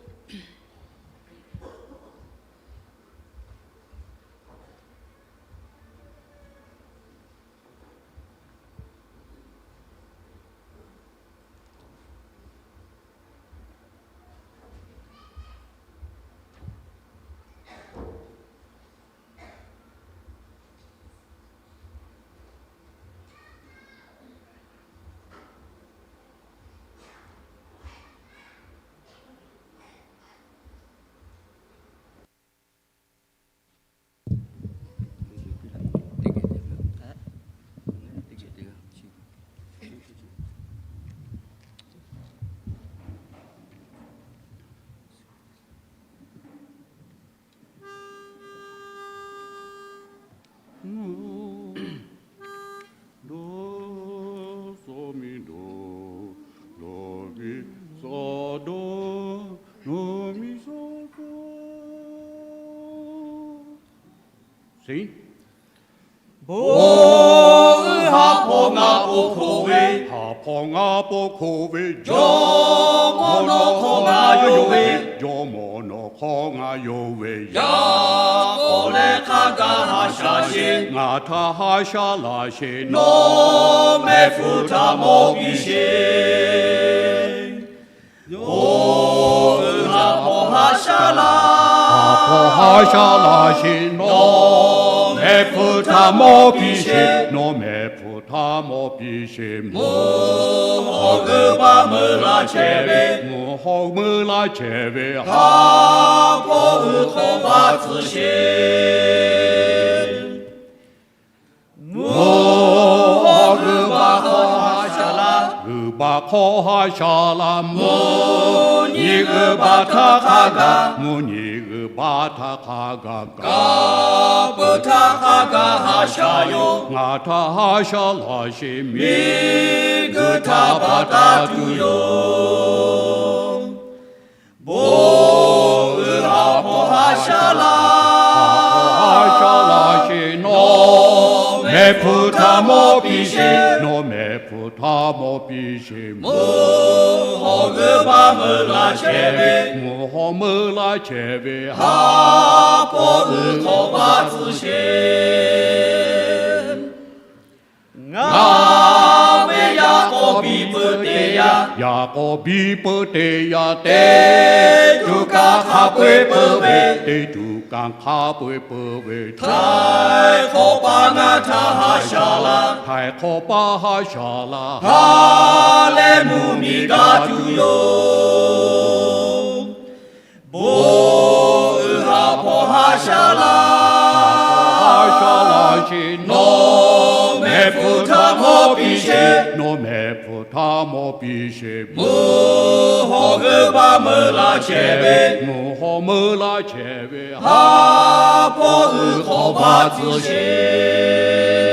Bon uiˍ ha hpawˇ ngaˇ po hkoˍ ve, ha hpawˇ ngaˇ po hkoˍ ve, Jawˇmawˇ nawˬ hk'aw ngaˬ yonˍ ve, Jawˇmawˇ nawˬ hk'aw ngaˬ yonˍ ve, yaꞈ k'aw leh hk'a gaˬ ha shaˍ sheˍ, ngaˬ htaꞈ ha shaˍ laˇ sheˍ, nawˬ mehˆ hpfuhˇ htaꞈ mawˬ piˇ sheˍ. Bon uiˍ ha hpawˇ ha shaˍ laˇ, ha hpawˇ ha shaˍ laˇ sheˍ, nawˬ mehˆ hpfuhˇ htaꞈ mawˬ piˇ sheˍ, nawˬ mehˆ hpfuhˇ htaꞈ mawˬ piˇ sheˍ. Mvuhˇ hawˬ g'uiˬ baˆ meuˇ la chehˇ ve, mvuhˇ hawˬ meuˇ la chehˇ ve, ha hpawˇ uiˍ hk'awꞈ baˆ tcuh sheˍ. Mvuhˇ hawˬ g'uiˬ baˆ hk'awꞈ ha shaˍ laˇ, g'uiˬ baˆ hk'awꞈ ha shaˍ laˇ, mvuhˇ nyi g'uiˬ baˆ htaˇ hk'a gaˬ, mvuhˇ nyi g'uiˬ Maˇ htaˇ hk'a gaˬ kaꞈ, kaˍ peuˬ htaˇ hk'a gaˬ haꞈ shaˍ yoˬ. Ngaˬ htaꞈ haꞈ shaˍ laˇ sheˍ. Miˬguiˬ htaꞈ baˬ taˍ tuˬ yoˬ. Bon uiˍ haˍ hpawˇ haꞈ shaˍ laˇ. Haꞈ shaˍ laˇ sheˍ. Nawˬ mehˆ hpfuhˇ htaꞈ mawˇ piˇ sheˍ. Nawˬ mehˆ hpfuhˇ htaꞈ mawˇ piˇ sheˍ. Mvuhˇ hawˬ g'euˆ baˆ meuˇ laˇ chehˇ ve, mvuhˇ hawˬ meuˇ laˇ chehˇ ve, haˉ pawˆ uiˍ hk'awꞈ baˆ tcuh sheˍ. Ngaˬ ve yaꞈ k'aw biˇ peuˬ teˇ yanˇ, yaꞈ k'aw biˇ peuˬ teˇ yanˇ, teˇ tuˬ kaꞈ hk'a peu-eˬ peuˬ ve, teˇ tuˬ kaꞈ hk'a peu-eˬ peuˬ ve, htaiˍ hk'awꞈ paˆ ngaˬ htaꞈ haꞈ shaˍ laˇ. Htaiˍ hk'awꞈ paˆ haꞈ shaˍ laˇ. Ha lehˬ mvuhˇ miˬ gaˇ tuˬ yoˬ. Bon uiˍ haˍ hpawˇ haꞈ shaˍ laˇ. Haꞈ shaˍ laˇ sheˍ. Nawˬ mehˆ hpfuhˇ htaꞈ mawˇ piˇ sheˍ. Nawˬ mehˆ hpfuhˇ htaꞈ mawˇ piˇ sheˍ. Mvuhˇ hawˬ g'euˆ baˆ meuˇ laˇ chehˇ ve, mvuhˇ hawˬ meuˇ laˇ chehˇ ve, haˉ pawˆ uiˍ hk'awꞈ baˆ tcuh sheˍ.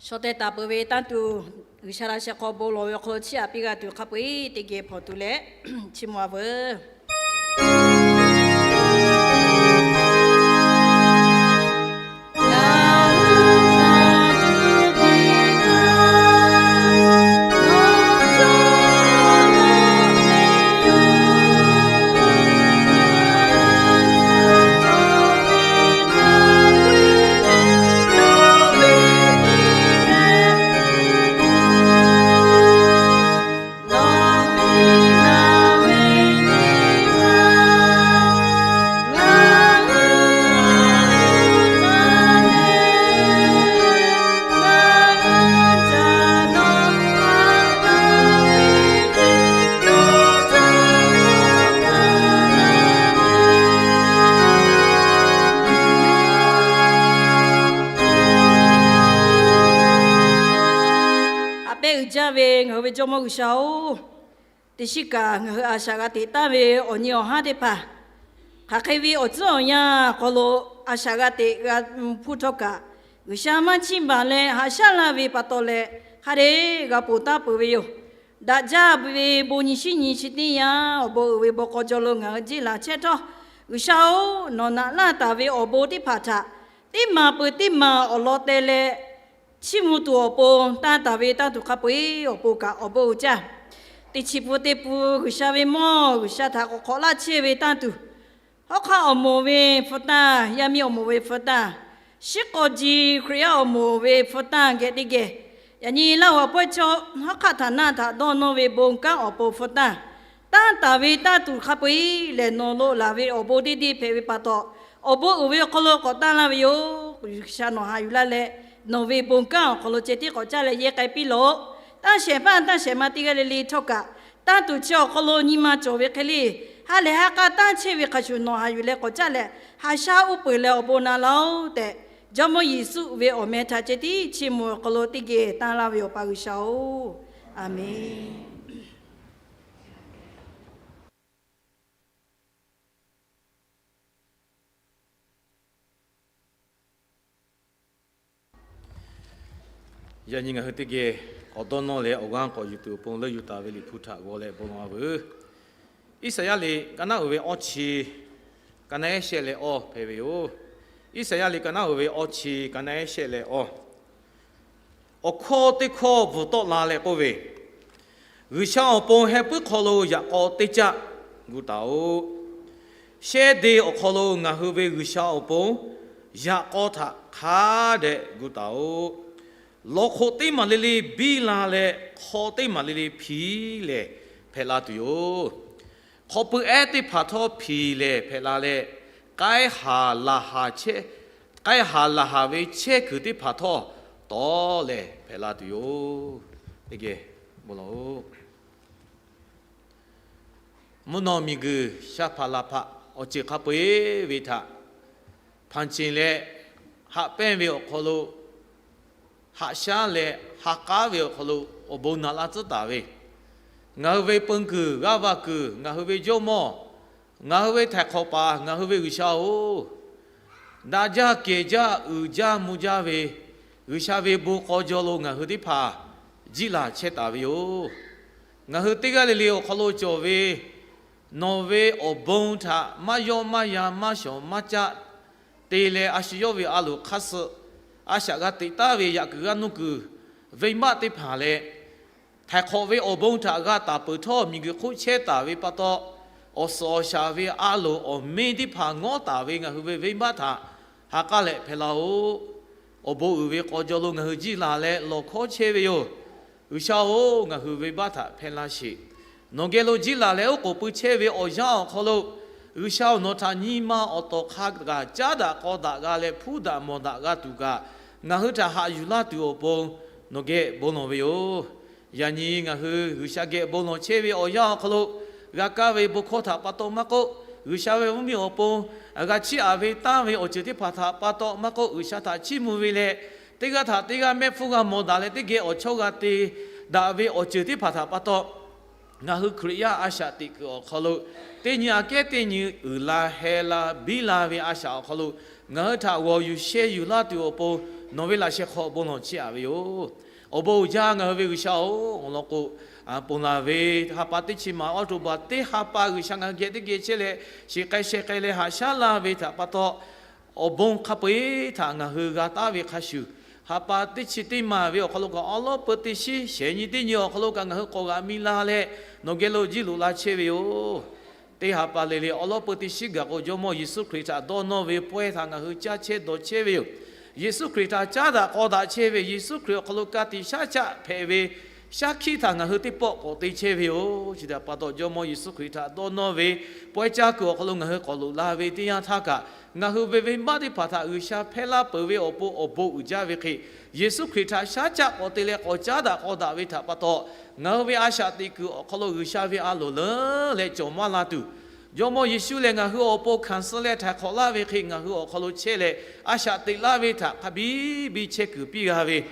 Shaw teh taˍ peuˬ ve tanˇ tuˬ, G'uiˬsha laꞈ sheh hk'aw bon lawˬ ve awˬ hk'aw lo chiˇ aꞈ piˇ g'a tuˬ hk'a peu-eˬ teˇ geh hpawnˬ tuˬ leh, chiˇ mvuh a veuˬ. Haꞈ pehnˇ uiˍ jaˇ ve ngaˬ hui ve Jawˇmawˇ G'uiˬsha-oˬ, teˇ shiˉ kaꞈ ngaˬ hui a shaꞈ g'a teꞈ taˍ ve awˬ nyi awˬ haˉ teˇ hpaˍ, hk'aˬ hk'e ve awˬ tcuhˉ awˬ yanˇ awˬ hk'aw lo a shaꞈ g'a teꞈ g'a hpuˇ htawˇ kaꞈ, G'uiˬsha maˇ chiˇ baˬ leh haꞈ shaˉ laˇ ve pa taw leh, hk'a dehꞈ g'a ponˬ taˍ peuˬ ve yoˬ. Daꞈ jaˇ ve bon nyi shiˉ nyi chi teˇ yanˇ awˬ bon uiˍ ve bon k'aw jaw lo ngaˬ hui jeˇ laˬ chehˇ htawˇ, G'uiˬsha-oˬ, nawˬ naꞈ laˇ taˍ ve awˬ bon teˇ hpaˍ htaꞈ teˇ maˬ peuˬ teˇ maˬ awˬ lawn teh leh, chiˇ mvuh tuˬ awˬ pon tanˇ taˍ ve tanˇ tuˬ hk'a peu-eˬ awˬ pon kaꞈ awˬ bon uiˍ jaˇ. Teˇ chi pun teˇ pun G'uiˬsha ve mawˇ G'uiˬsha htaꞈ k'awꞈ hk'awꞈ laˇ chehˇ ve tanˇ tuˬ, hawˉ hk'aˆ awˬ moˍ ve hpu tanˇ, yaˇ miˇ awˬ moˍ ve hpu tanˇ, shiˉ k'aw ji Hkriꞈ yaˇ awˬ moˍ ve hpu tanˇ geh teˇ geh, yaꞈ nyi Laˇ huˍ pawehˇ chaw hawˉ hk'aˆ htaꞈ naˆ htaꞈ dawˇ nawˇ ve bon kanˉ awˬ pon hpu tanˇ, tanˇ taˍ ve tanˇ tuˬ hk'a peu-eˬ lehˬ, nawˬ lo laˬ ve awˬ bon deˇ deˇ hpehꞈ ve pa taw, awˬ bon uiˍ ve awˬ hk'aw lo k'awꞈ tanˇ laˇ ve yoˬ. G'uiˬsha nawˬ haꞈ yuˬ laˇ leh, nawˬ ve bon kanˉ awˬ hk'aw lo ceh tiˉ k'awꞈ caˇ leh yehˇ k'ai piˇ lawˬ. Tanˇ shehˍ hpaˇ tanˇ shehˍ ma teˇ g'aˇ le le htawˇ kaꞈ, tanˇ tuˬ chi awˬ hk'aw lo nyi ma cawˬ ve hk'e le, ha lehˬ ha k'a tanˇ chehˇ ve hk'a shuˍ nawˬ haꞈ yuˬ leh k'awꞈ caˇ leh, haꞈ shaˉ uˉ peunˍ leh awˬ bon na laˇ-oˆ tehꞈ, Jawˇmawˇ Yeˍsuˆ ve awˬ meh htaꞈ ceh tiˉ chiˇ mvuh awˬ hk'aw lo teˇ geh tanˇ laˇ ve awˬ pa G'uiˬsha-oˬ, Aˍmenˍ. Yaꞈ nyi ngaˬ hui teˇ geh k'awꞈ dawˇ nawˇ leh awˬ g'aˇ k'awꞈ yuˬ tuˬ awˬ pon leuˆ yuˬ taˍ ve Liꞈ hpu htaꞈ g'aw leh bon lawˬ a veuˬ. Iˉsaˍyaˆ liꞈ ka naˉ uiˍ ve awˇ chi, ka naˉ ehˉ shehˆ leh awˇ hpehꞈ ve yoˬ. Iˉsaˍyaˆ liꞈ ka naˉ uiˍ ve awˇ chi, ka naˉ ehˉ shehˆ leh awˇ. Awˬ hkawˇ teˇ hkawˇ bvuhˬ tawˆ la leh k'oˆ ve, G'uiˬsha awˬ pon heh puiˉ hk'aw lo yaꞈ k'aw teˇ caˆ gu taˍ-oꞈ. Shehˇ de awˬ hk'aw lo ngaˬ hui ve G'uiˬsha awˬ pon yaꞈ k'aw htaꞈ hk'a dehꞈ gu taˍ-oꞈ. Lawˬ hk'oꞈ teˇ maˬ le le biˇ la leh hk'aw teˇ maˬ le le hpiˍ lehˬ hpehꞈ la tuˬ yoˬ. Hk'aw pui ehˉ teˇ hpaˍ htawˇ hpiˍ lehˬ hpehꞈ la leh, k'ai haˍ laˬ haˍ chehˇ, k'ai haˍ laˬ haˍ ve chehˇ kuiˬ teˇ hpaˍ htawˇ tawˍ lehˬ hpehꞈ la tuˬ yoˬ. Teˇ geh bon lawˬ-oꞈ. Mvuhˇ naw miˬguiˬ shaˉ hpaˍ laˬ hpaꞈ awˬ ceuˬ hk'a peu-eˬ ve htaꞈ hpanˍ ceˬ leh haꞈ pehnˇ ve awˬ hk'aw lo, haꞈ shaˉ leh ha k'aˉ ve awˬ hk'aw lo awˬ bon naꞈ laˇ tcuhˉ taˍ ve, ngaˬ hui ve peu kuiˬ g'aˇ va kuiˬ, ngaˬ hui ve Jawˇmawˇ, ngaˬ hui ve htaiˍ hk'awꞈ paˍ, ngaˬ hui ve G'uiˬsha-oˬ, daꞈ jaˇ kehˬ jaˇ uiˍ jaˇ mvuh jaˇ ve G'uiˬsha ve bon k'aw jaw lo ngaˬ hui teˇ hpaˍ jiˇ laˬ chehˇ taˍ ve yoˬ. Ngaˬ hui teˇ g'aˇ le le awˬ hk'aw lo cawˬ ve nawˬ ve awˬ bon htaꞈ maˇ yawˆ maˇ yan maˇ shawˍ maˇ caˆ te leh, a shu yawˇ ve a loˍ hk'aˇ suh a shaꞈ g'a teꞈ taˍ ve yaꞈ kuiˬ g'aˇ nuˇ kuiˬ venˇbaˆ teˇ hpaˍ leh, htaiˍ hk'awꞈ ve awˬ bon htaꞈ g'a taˍ peuˬ htawˇ, miˬguiˬ hk'oˆ chehˇ taˍ ve pa taw, awˬ suhˍ awˬ shaˍ ve a loˍ awˬ meˇ teˇ hpaˍ ngawˉ taˍ ve ngaˬ hui ve venˇbaˆ htaꞈ ha k'aˉ leh hpehꞈ laˇ-oˆ. Awˬ bon uiˍ ve k'aw jaw lo ngaˬ hui jiˇ laˬ leh lawˬ hkawˉ chehˇ ve yoˬ. G'uiˬsha-oˬ, ngaˬ hui venˇbaˆ htaꞈ hpehˇ laˇ sheˍ. Nawˬ geh lo jiˇ laˬ leh oˉ k'oˍ pui chehˇ ve awˬ yanˇ awˬ hk'aw lo, G'uiˬsha-oˬ, nawˬ htaꞈ nyi ma awˬ tawˍ hk'a gaˬ caˉ daꞈ k'aw daꞈ g'a leh hpuˉ daꞈ mawˬ daꞈ g'a tuˬ kaꞈ, ngaˬ hui htaꞈ haꞈ yuˬ laˇ tuˬ awˬ pon nawˬ geh bon lawˬ ve yoˬ. Yaꞈ nyi ngaˬ hui G'uiˬsha geh bon lawˬ chehˇ ve awˬ yanˇ awˬ hk'aw lo, g'a kaˇ ve bon hkawˇ htaꞈ pa taw maˇ k'oˆ, G'uiˬsha ve mvuhˇmiˬ awˬ pon g'a chiˇ aꞈ ve tanˇ ve awˬ ceuˬ teˇ hpaˍ htaꞈ pa taw maˇ k'oˆ, G'uiˬsha htaꞈ chiˇ mvuh ve leh, teˇ g'aˇ htaꞈ teˇ g'aˇ mehˆ hpfuhˇ g'a mawˬ daꞈ leh teˇ geh awˬ chawˇ g'a te daꞈ ve awˬ ceuˬ teˇ hpaˍ htaꞈ pa taw, ngaˬ hui Hkriꞈ yaˇ a shaꞈ teꞈ kuiˬ awˬ hk'aw lo, teˇ nyi aꞈ kehˉ teˇ nyi uiˍ la heh la biˇ la ve a shaꞈ awˬ hk'aw lo, ngaˬ hui htaꞈ g'awˬ yuˬ sheh yuˬ laˇ tuˬ awˬ pon nawˬ ve laꞈ sheh hk'aw bon lawˬ chiˇ aꞈ ve yoˬ. Awˬ bon uiˍ jaˇ ngaˬ hui ve G'uiˬsha-oˬ, awˬ lawn k'o, ponˬ laˬ ve ha pa teˇ chi ma October teˇ ha pa G'uiˬsha ngaˬ hui geh teˇ geh chehˇ leh, shiˍ k'ai sheh k'ai leh haꞈ shaˉ laˇ ve htaꞈ pa taw, awˬ bon hk'a peu-eˬ htaꞈ ngaˬ hui g'a taˍ ve hk'a shuˍ, ha pa teˇ chi teˇ ma ve awˬ hk'aw lo kaꞈ awˉ lawˉ peu teˇ shiˉ shehˍ nyi teˇ nyi awˬ hk'aw lo kaꞈ ngaˬ hui k'awꞈ g'aꞈ mi la leh, nawˬ geh lo jiˇ loꞈ la chehˇ ve yoˬ. Teˇ ha pa le le awˉ lawˉ peu teˇ shiˉ gaˬ k'o, Jawˇmawˇ Yeˍsuˆ Hkriꞈ htaꞈ dawˇ nawˇ ve pawehˇ htaꞈ ngaˬ hui caˇ chehˇ dawˬ chehˇ ve yoˬ. Yeˍsuˆ Hkriꞈ htaꞈ caˉ daꞈ k'aw daꞈ chehˇ ve, Yeˍsuˆ Hkriꞈ awˬ hk'aw lo ka tiꞈ shaˉ caˆ hpehꞈ ve shaˉ hkiˆ htaꞈ ngaˬ hui teˇ pawˆ k'awꞈ te chehˇ ve yoˬ. Chi htaꞈ pa taw, Jawˇmawˇ Yeˍsuˆ Hkriꞈ htaꞈ dawˇ nawˇ ve pawehˇ caˇ kuiˬ awˬ hk'aw lo ngaˬ hui k'awꞈ loꞈ la ve teˇ yanˇ htaˇ kaꞈ, ngaˬ hui ve venˇbaˆ teˇ hpaˍ htaꞈ G'uiˬsha hpehˇ laˇ peuˬ ve awˬ pon awˬ bon uiˍ jaˇ ve hk'e, Yeˍsuˆ Hkriꞈ htaꞈ shaˉ caˆ k'awꞈ te leh k'awꞈ caˉ daꞈ k'aw daꞈ ve htaꞈ pa taw, ngaˬ hui ve a shaꞈ teꞈ kuiˬ awˬ hk'aw lo G'uiˬsha ve a loˍ leuˉ leh cawˬ maˇ la tuˬ, Jawˇmawˇ Yeˍsuˆ lehˬ ngaˬ hui awˬ pon hkanˍ suh leh htaiˍ hk'awꞈ laˇ ve hk'e, ngaˬ hui awˬ hk'aw lo chehˇ leh a shaꞈ teꞈ laˇ ve htaꞈ hk'a biˇ biˇ chehˇ kuiˬ piˇ g'a ve,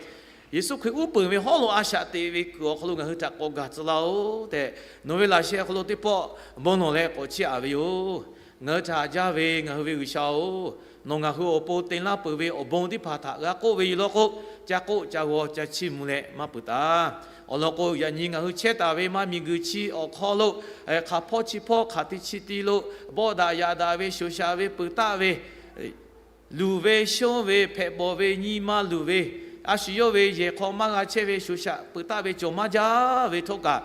Yeˍsuˆ Hkriꞈ uˉ peunˍ ve hawˉ lo a shaꞈ teꞈ ve kuiˬ awˬ hk'aw lo ngaˬ hui htaꞈ k'awꞈ gaˬ tcuh laˇ-oˆ tehꞈ, nawˬ ve laꞈ sheh awˬ hk'aw lo teˇ pawˆ bon lawˬ leh k'awꞈ chiˇ aꞈ ve yoˬ. Ngaˬ hui htaꞈ haꞈ jaˇ ve ngaˬ hui ve G'uiˬsha-oˬ, nawˬ ngaˬ hui awˬ pon te laˇ peuˬ ve awˬ bon teˇ hpaˍ htaꞈ g'a k'oˆ ve yoˬ law k'o, ca k'oˆ ca g'aw ca chiˇ mvuh leh maˇ peuˬ taˍ. Awˬ lawn k'o, yaꞈ nyi ngaˬ hui chehˇ taˍ ve maˇ miˬguiˬ chi awˬ hk'aw lo, hk'aˬ hpawˇ chi hpawˇ hk'aˬ te chi te lo bawˆ daꞈ yaꞈ daꞈ ve shoˍ shaꞈ ve peuˬ taˆ ve, luˬ ve shonˇ ve hpehꞈ bawˬ ve nyi ma luˬ ve, a shu yawˇ ve yehˬ hk'aw maˇ g'a chehˇ ve shoˍ shaꞈ peuˬ taˆ ve cawˬ maˇ jaˇ ve htawˇ kaꞈ,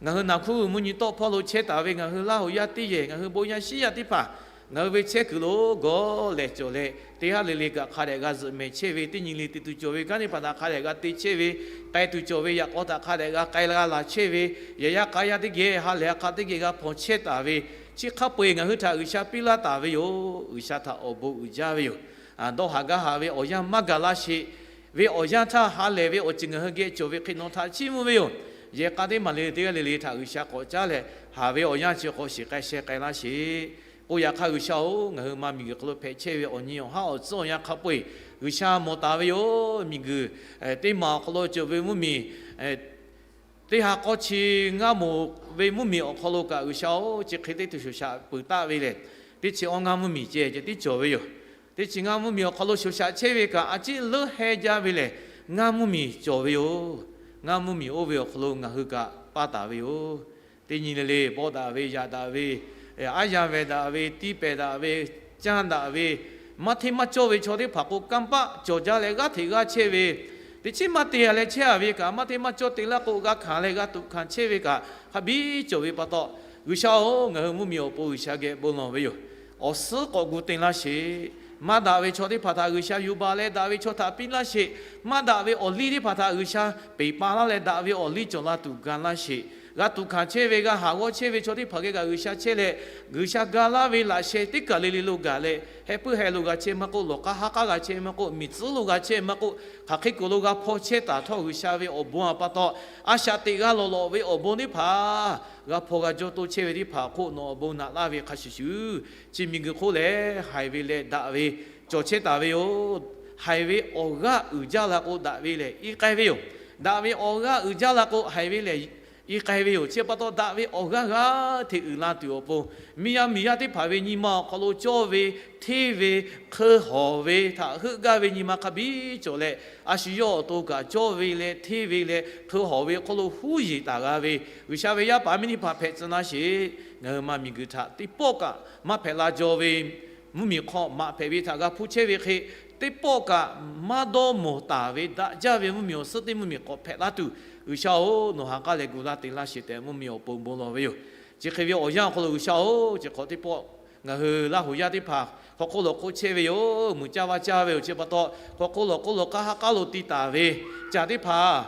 ngaˬ hui naˬ hkuˇ g'uiˬ mvuhˇ nyi tawˆ hpawˇ lo chehˇ taˍ ve ngaˬ hui Laˇ hoꞈ yaˇ teˇ yehˬ, ngaˬ hui bon yaˇ shiˉ yaˇ teˇ hpaˍ, ngaˬ hui ve chehˇ kuiˬ lo gawˇ lehˬ cawˬ leh, teˇ g'aˇ le le kaꞈ hk'a dehꞈ g'a zuhꞈ mehˍ chehˇ ve, teˇ nyi le te tuˬ cawˬ ve kanˉ teˇ hpaˍ htaꞈ hk'a dehꞈ g'a te chehˇ ve, k'ai tuˬ cawˬ ve yaꞈ k'aw htaꞈ hk'a dehꞈ g'a k'ai g'a laˬ chehˇ ve, yehˬ yaˇ k'a yaˇ teˇ geh ha lehˬ ha k'a teˇ geh g'a hpawnˬ chehˇ taˍ ve, chi hk'a peu-eˬ ngaˬ hui htaꞈ G'uiˬsha piˇ laˇ taˍ ve yoˬ. G'uiˬsha htaꞈ awˬ bon uiˍ jaˇ ve yoˬ. Dawˇ haˍ gaˇ haˍ ve awˬ yanˇ maˇ gaˬ laˇ sheˍ. Ve awˬ yanˇ htaˇ ha lehˬ ve awˬ ceuˬ ngaˬ hui geh cawˬ ve hk'e nawˬ htaꞈ chiˇ mvuh ve yoˬ. Yehˬ k'a teˇ maˬ le teˇ g'aˇ le le htaꞈ G'uiˬsha k'awꞈ caˉ leh, haˍ ve awˬ yanˇ chi hk'aw shiˍ k'ai sheh k'ai laˇ sheˍ. K'o yaꞈ hk'aˇ G'uiˬsha-oˬ, ngaˬ hui maˇ miˬguiˬ hk'aw lo hpehꞈ chehˇ ve awˬ nyi awˬ haˉ awˬ tcuhˉ awˬ yanˇ hk'a peu-eˬ G'uiˬsha mawˬ taˍ ve yoˬ. Miˬguiˬ teˇ maˬ awˬ hk'aw lo cawˬ ve mvuhˇmiˬ teˇ ha k'awˇ chi ngaˇ moˍ ve mvuhˇmiˬ awˬ hk'aw lo kaꞈ G'uiˬsha-oˬ, chi hk'e teˇ tuˬ shoˍ shaꞈ peuˬ taˆ ve lehˬ, teˇ chi awˇ ngaˇ mvuhˇmiˬ ceh ceh tiˉ cawˬ ve yoˬ. Teˇ chi ngaˇ mvuhˇmiˬ awˬ hk'aw lo shoˍ shaꞈ chehˇ ve kaꞈ a ciˉ leuˉ heh jaˇ ve lehˬ, ngaˇ mvuhˇmiˬ cawˬ ve yoˬ. Ngaˇ mvuhˇmiˬ oˇ ve awˬ hk'aw lo ngaˬ hui kaꞈ paˇ taˍ ve yoˬ. Teˇ nyi le le bawˆ daꞈ ve, yaꞈ daꞈ ve, aˉ yanˇ veh daꞈ ve, tiˇ pehˍ daꞈ ve, canˇ daꞈ ve, maˇ hteˇ maˇ cawˇ ve chaw teˇ hpaˍ k'o, kanˇ paˆ cawˬ jaˇ leh g'aˇ hteꞈ g'aˇ chehˇ ve, teˇ chiˉ maˇ te leh chehˇ a ve kaꞈ, maˇ hteˇ maˇ cawˇ te laˇ k'o, g'a hkanˍ leh g'a tuꞈ hkanˍ chehˇ ve kaꞈ, hk'a biˇ cawˬ ve pa taw, G'uiˬsha-oˬ, ngaˬ hui mvuhˇmiˬ awˬ pon G'uiˬsha geh bon lawˬ ve yoˬ. Awˬ suhˉ k'awꞈ gu te laˇ sheˍ. Maˇ daꞈ ve chaw teˇ hpaˍ htaꞈ G'uiˬsha yuˬ baˬ leh daꞈ ve chaw htaꞈ piˇ laˇ sheˍ. Maˇ daꞈ ve awˬ liˇ teˇ hpaˍ htaꞈ G'uiˬsha peˬ pa laˇ leh daꞈ ve awˬ liˇ cawˬ la tuˬ ga laˇ sheˍ. g'a tuꞈ hkanˍ chehˇ ve, g'a haˍ g'awˇ chehˇ ve chaw teˇ hpaˍ geh kaꞈ G'uiˬsha chehˇ leh, G'uiˬsha ga laˇ ve laꞈ sheh teˇ kaˬ le le lo gaˬ leh, heh puiˉ heh lo g'a chehˇ maˇ k'oˆ, lawˬ k'aˇ haˉ k'aˇ g'a chehˇ maˇ k'oˆ, miˬ tcuhˉ lo g'a chehˇ maˇ k'oˆ, hk'aˬ hk'e kuiˬ lo g'a hpaw chehˇ taˍ htawˇ, G'uiˬsha ve awˬ bon a pa taw, a shaꞈ teꞈ g'a lawˬ lawꞈ ve awˬ bon teˇ hpaˍ g'a hpaw g'a jawˇ toˇ chehˇ ve teˇ hpaˍ awˬ hk'oˆ nawˬ awˬ bon naꞈ laˇ ve hk'a shuˍ shuˍ, chi miˬguiˬ hk'oˆ lehˬ haiˬ ve leh daꞈ ve cawˬ chehˇ taˍ ve yoˬ. Haiˬ ve awˬ g'aˇ uiˍ jaˇ la k'o, daꞈ ve lehˬ i k'ai ve yoˬ. Daꞈ ve awˬ g'aˇ uiˍ jaˇ la k'o, haiˬ ve lehˬ i k'ai ve yoˬ. Chi pa taw, daꞈ ve awˬ g'aˇ g'aˇ hteꞈ uiˍ la tuˬ awˬ pon, miˬ yaˇ miˬ yaˇ teˇ hpaˍ ve nyi ma awˬ hk'aw lo cawˇ ve, hteˇ ve, hkeu hawˍ ve htaꞈ heuˆ gaˇ ve nyi ma hk'a biˇ cawˬ leh, a shu yawˇ awˬ to kaꞈ cawˇ ve leh hteˇ ve leh hkeu hawˍ ve awˬ hk'aw lo huˉ yeˬ taˍ g'a ve G'uiˬsha ve yaˇ paˍ miˇ teˇ hpaˍ hpehꞈ tcuh laˇ sheˍ. Ngaˬ hui ma miˬguiˬ htaꞈ teˇ pawˆ kaꞈ maˇ hpehꞈ la jaw ve mvuhˇmiˬ hk'aw maꞈ hpehꞈ ve htaꞈ g'a hpuˇ chehˇ ve hk'e, teˇ pawˆ kaꞈ maˇ dawˇ mawˬ taˍ ve daꞈ jaˇ ve mvuhˇmiˬ awˬ suhˉ teˇ mvuhˇmiˬ k'awꞈ hpehꞈ laˇ tuˬ, G'uiˬsha-oˬ, nawˬ ha k'aˉ leh gu laˇ te laˇ sheˍ tehꞈ mvuhˇmiˬ awˬ pon bon lawˬ ve yoˬ. Chi hk'e ve awˬ yanˇ awˬ hk'aw lo G'uiˬsha-oˬ, chi hk'awꞈ teˇ pawˆ ngaˬ hui Laˇ huˍ yaˇ teˇ hpaˍ hk'aw hk'oˆ lawˬ hk'oˆ chehˇ ve yoˬ. Muiˬ caˇ vaˇ caˇ ve yoˬ. Chi pa taw, hk'aw hk'oˆ lawˬ hk'oˆ lawˬ k'aˇ haˉ k'aˉ lo ti taˍ ve caˬ teˇ hpaˍ,